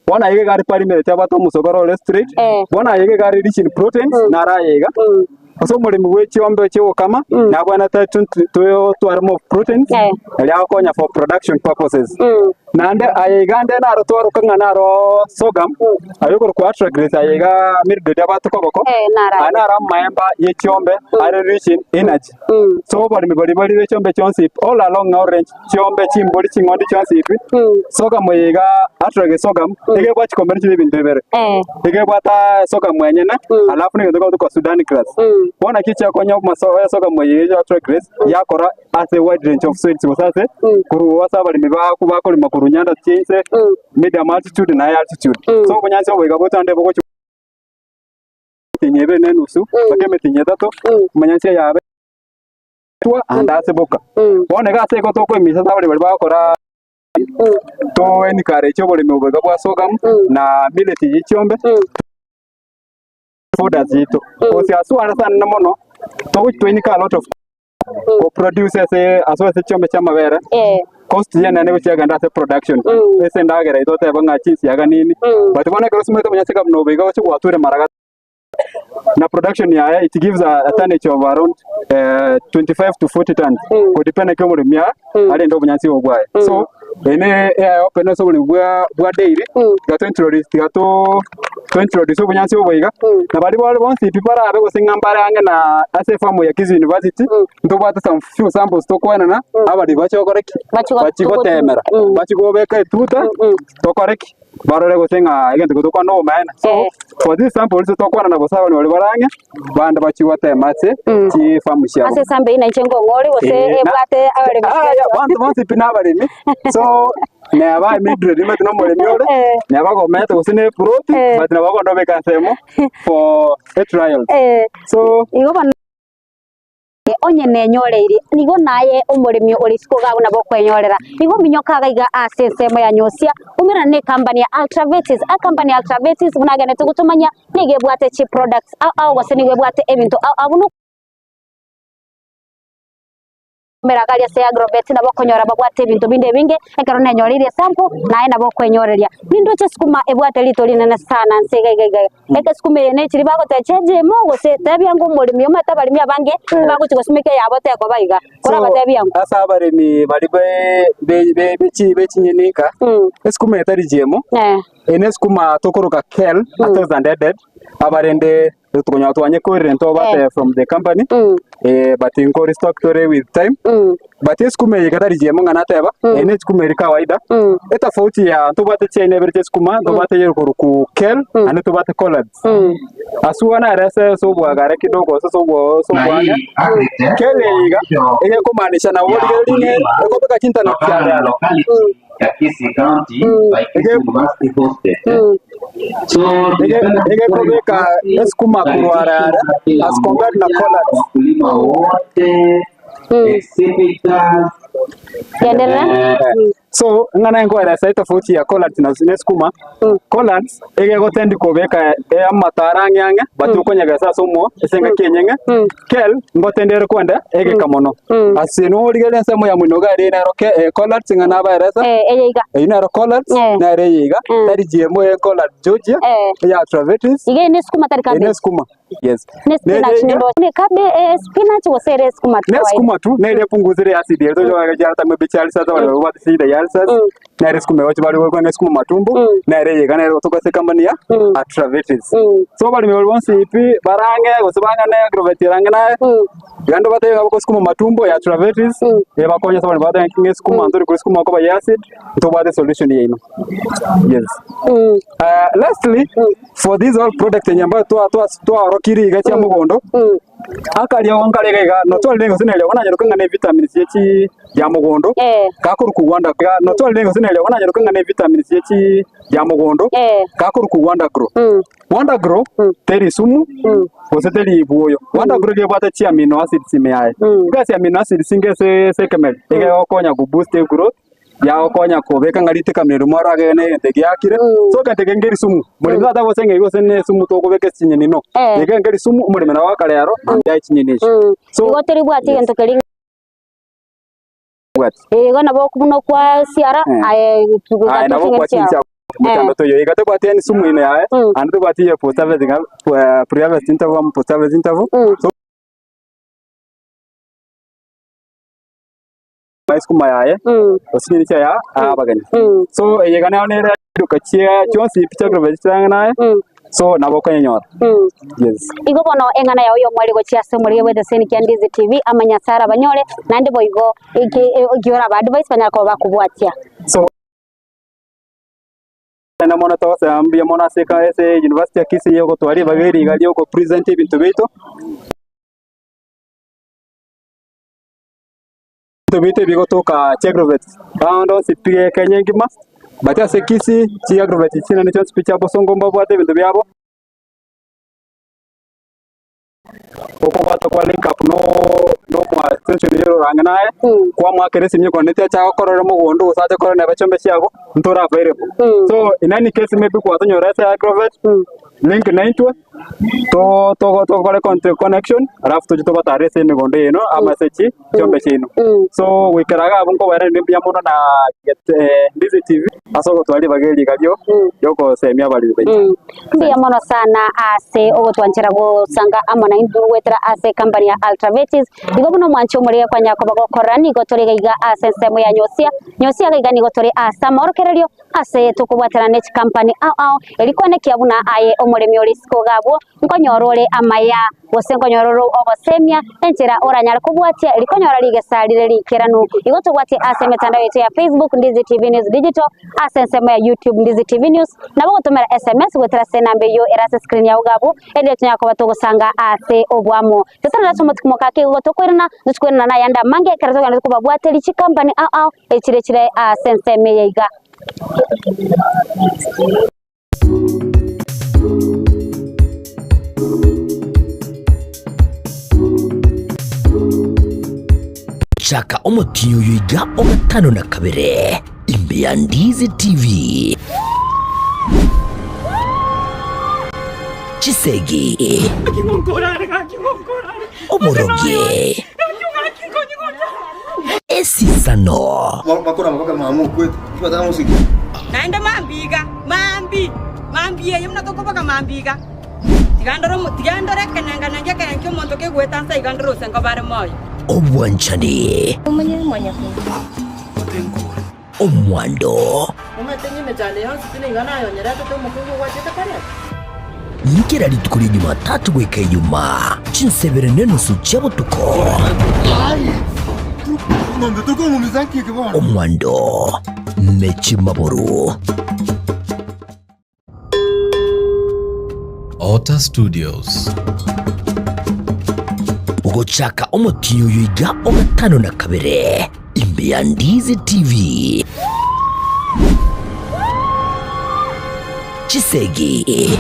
Bono aye iga iga are pearl millet abwate omosokoro ore straight, bono aye iga iga are rich in proteins, naro aye iga. Ase omoremi bwe chiombe chi'ogokama nabwenerete totware more proteins eria agokonya for production purposes. Naende aye iga nde naro twaroka ng'a naro sorghum aye okorokwa Atragrace aye iga Mildred abwate koboko aya naro amaemba ye chiombe are rich in energy. So oboremi boria bori bwe chiombe chionsi pi all along our range chiombe, chimbori, ching'ondi chionsi pi sorghum eye iga Atragrace sorghum iga ebwate chikomponent chire ebinto bibere. Iga ebwate sorghum enyene alafu na egento kegotoka Sudan grass. Bono naki chiakonya sorghum eye ya Atragrace yakora ase wide range of soils gose ase korwa ase abaremi bakorema korwa nyanda chia inse, medium altitude na high altitude. So obonyansi obo iga bochande bogochi emetienyi ebere na enusu mpaka emetienyi etato, omonyansi oyo abe ande ase boka. Bono iga ase igo tokoimisa ase abaremi baria bagokora to encourage oboremi obo iga bwa sorghum na millet ye chiombe fodders chiaito. Gose ase sana mono togochi twainika a lot of Ko produce ase ase ase chiombe chi'amabere cost yenene gochia yagenda ase production ase endagera eye toteba ng'a chinsiaga nini but bono ekero osimegete obonyansi buna obo iga ogochia gwature mara gatato na production yaye it gives a tonnage of around 25 to 40 tons ko depend naki omoremi arende obonyansi obo bwaye so Eye ne eopen ase oboremi bwa bwa dairy, tiga to introduce tiga to to introduce obonyansi obo iga, na baria bare bonsi pi barabe gose ng'a mbare ang'e na ase efamu ya Kisii University, ntobwate some few samples tokoenana, abaremi bache gokora ki? Bache go- Bache gotemera, bache gobeka etuta, tokore ki? Barore gose ng'a egento ekio tokwana nobomaene. So, for these samples tokwana bosa abaremi baria bare ang'e, bande bachie gotema ase chifamu chiabo. Ase esambe eyio nainche nkong'ori gose Eh, na- ebwate abaremi Ah, ya, banto bonsi pi nabaremi so neba Mildred nimanyete nomoremi ore neba agomete gose ne eplot but nabo okonda obeka ensemo for a trials so Igo bono onye nenyoreirie, nigo naye omoremi ore isiko iga abwo nabo okwenyorera. Igo minyoka iga iga ase ensemo ya Nyosia, umerane ne ekampani ya Ultravetis. Ekampani ya Ultravetis buna agenete gotomanya nigo ebwate chiproducts ao ao gose nigo ebwate ebinto ao ao buna okomera iga aria ase Agrovet nabo okonyora babwate ebinto binde ebinge, ekero nenyoreirie esample naye nabo okwenyoreria. Nindoche esukuma ebwate rito rinene sana nse iga iga iga. Egesukuma eye nechiria bagoteba chiacha emo gose tebia ng'a omoremi omanyete abaremi abange bagochia gosimeka eyabo tekoba iga, korabatebie ang'o? Ase abaremi baria be chinyeni nka, esukuma eye tari GMO, eye nesukuma tokoroka kale atoes and added, abarende tokonyora twanyekorire ntobate from the company, but nkori stock tore with time. But esukuma eye iga tari GMO ng'a nateba, eye ne esukuma eri kawaida. Etofauti ya ntobwate chiaina ibere chia esukuma, ntobwate eyere korokwa kale naende ntobwate collards. Ase nare ase ase obwagare kidogo ase ase obwo ase obwange, kale eye iga, egekomaanisha nabo rigereria ng'a ere ekobeka chintana chiare are. Egekobeka esukuma korwa are are as compared na collards. Genderera. So ng'a naye nkoeresa etofauti ya collards na ne sukuma. Collards iga egotendi kobeka amato are ang'e ang'e but okonyegesa ase omo ase engaki enyeng'e. Kale ngotendi ere kwenda egeka mono. Ase norigereria ensemo ya moino iga ere nero collards ng'a nabaeresa. Eye iga. Eyio nero collards nere eye iga. Tari GMO eye collard Georgia eya Travetis. Iga eye ne sukuma tari Eye cabbage. ne sukuma. Yes. Ne spinach Ne- ne cabbage eh, spinach gose ere sukuma tu Ne kawaida. sukuma tu nere epunguzire acid ere tocho chiareta maybe chi ulcers abare babwate shida ya ulcers nere sukuma egochi bare gokwana ne sukuma matumbo nere eyega nere gotoka ase company ya Atravetis. So abaremi baria bonsi pi barang'e gose bang'ane agrovet erang'e naye genda obatebie ng'a bako sukuma matumbo ya Atravetis ebakonye ase abaremi batebe ng'a esukuma ntori koria sukuma okoba ye acid ntobwate solution yaino. Yes. Lastly For these all products enye ambayo twa twa twaorokirie iga chia mogondo, akariogo nkare iga iga not only gose neriogo nanyeroke ng'a ne vitamins chia chi ya mogondo, gakorokwa Wonder iga not only gose neriogo nanyeroke ng'a ne vitamins chia chi ya mogondo, gakorokwa Wonder Grow. Wonder Grow teri sumu gose teri bwoyo. Wonder Grow iga ebwate chi amino acids ime yaye. Iga ase amino acids inga ase ase ekemeri, iga egokonya go boost egrowth. Yagokonya kobeka ng'a ritikamero rimo oragere na egento egiakire. So egento eke nkerisumu. Moremi tata gose ng'a gose ne esumu tokobeka ase chinyeni no. Eke nkerisumu omoremi nabo agokora ero naende aye chinyeni echi. So Igo teribwati egento keria bwati. Igo nabo buna okwasiara aye Aye nabo chinyeni okwa chiao. chincha mochando toiyo. Iga tobwati any sumu ime yaye, naende tobwati ye post harvest pre harvest interval, post harvest interval. So. esukuma yaye, gose chinyeni chiaye aa abageni. So eye iga nero nere chiduka chia chionsi pi chia Agrovet chire ang'e naye, so nabo okonyenyora. Yes. Igo bono eng'ana yao y'omweri gochia ase omorige bw'egeseni kia Ndizi TV, amanye ase arabanyore, naende boigo eki eki oraba advise banyare koba bakobwatia. So naende mono togosaba mbuya mono ase eka ase University ya Kisii ogotwara ribaga eri iga ria ogopresent ebinto biaito. Ebinto biaito ebigotoka chiagrovet round onsi pi Kenya engima, but ase Kisii chiagrovet chinene chionsi pi chia Bosongo mbabwate ebinto biabo. Okobwata kwa link up no nomoa extension eyio orore naye, kwamoakera esimi okonetie ache agokorere mogondo gose ache korora neba chiombe chiago, ntore available. So in any case maybe gwatonyora ase agrovet, link naintwe, to togo tokore conte connection, alafu toche tobatare ase emegondo yaino ama ase chi chiombe chiaino. So goikera iga abwo nkobairaneria mbuya mono na Ndizi TV ase ogotwara ribaga eri iga rio riogosemia abaremi baito. Mbuya mono sana ase ogotwanchera gosanga amo naintwe goetera ase ecompany ya Ultravetis. Igo buna omwanchi omorege kwanyara koba gokorora nigo tore iga iga ase ensemo ya Nyosia. Nyosia iga iga nigo tore ase amorokererio ase tokobwatana ne chikampani ao ao eri koenekia buna aye omoremi ore isiko iga abwo nkonyora ore amaya gose nkonyora ore ogosemia enchera oranyare kobwatia eri konyora rigesa rire riikeranu. Igo tobwatie ase emetandao yaito ya Facebook Ndizi TV News Digital, ase ensemo ya YouTube Ndizi TV News, nabo ogotomera SMS goetera ase enamba eyio ere ase screen yao iga abwo, erinde tonyare koba togosanga ase oboamo. Totarare ase omotuko ake igo tokoirana, ntochikoirana nayande amange ekero togenderete kobabwateria chikampani ao ao echire chire ase ensemo eye iga. Chaka omotinyi oyo iga o gatano na kabere imbe ya Ndizi TV. Chisegi, oborogi, esisano. Naende mambia iga, mambia, mambia eye buna tokoboka mambia iga, tiga ndore omo tiga ndore ekenenganengi ekere nki omonto kegoeta nse iga ndore ose nkoba are moyo. Obwanchani. Omwando. Kera rituko ria Jumatatu goika Ijumaa, chinsebere nenusu chia botuko. Omwando ne chimaburu. Otter Studios. Gochaka omotienyi oyo iga o gatano na kabere, imbe ya Ndizi TV. Chisegi,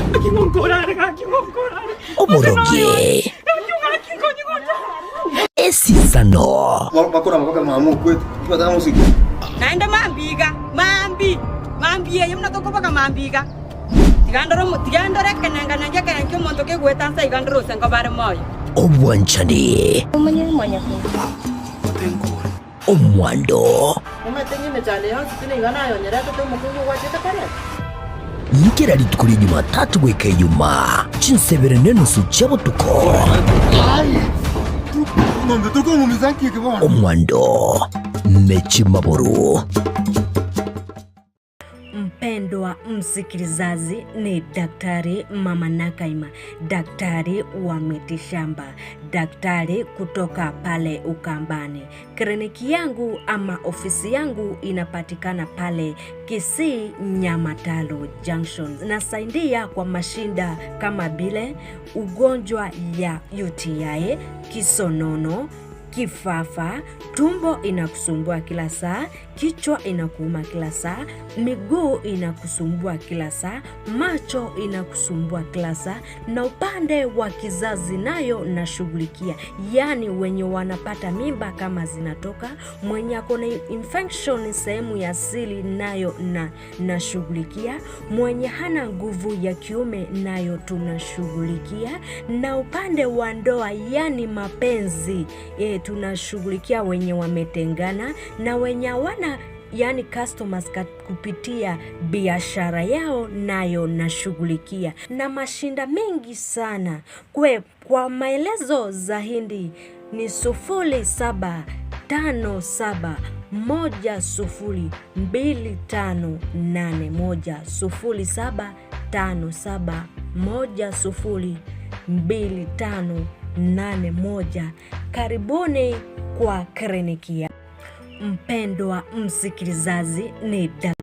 oborogi, esisano. Naende mambia iga, mambia, mambia eye buna tokoboka mambia iga, tiga ndore omo tiga ndore ekenenganengi ekere nki omonto kegoeta nse iga ndore ose nkoba are moyo. Obwanchani. Omwando. Kera rituko ria Jumatatu goika Ijumaa, chinsebere nenusu chia botuko. Omwando ne chimaburu. Mpendwa msikilizaji, ni Daktari Mama Nakaima, daktari wa mitishamba, daktari kutoka pale Ukambani. Kliniki yangu ama ofisi yangu inapatikana pale Kisii Nyamataro Junction. Nasaidia kwa mashinda kama vile ugonjwa ya UTI, kisonono, kifafa, tumbo inakusumbua kila saa, kichwa inakuuma kila saa, miguu inakusumbua kila saa, macho inakusumbua kila saa, na upande wa kizazi nayo nashughulikia, yaani wenye wanapata mimba kama zinatoka, mwenye ako na infection sehemu ya siri nayo na nashughulikia, mwenye hana nguvu ya kiume nayo tunashughulikia, na upande wa ndoa yani mapenzi e, tunashughulikia wenye wametengana na wenye hawana yani customers kupitia biashara yao nayo nashughulikia, na mashinda mengi sana kwe, kwa maelezo zaidi ni 0757. 102581 0757 102581. Karibuni kwa kliniki ya mpendwa msikilizaji ni da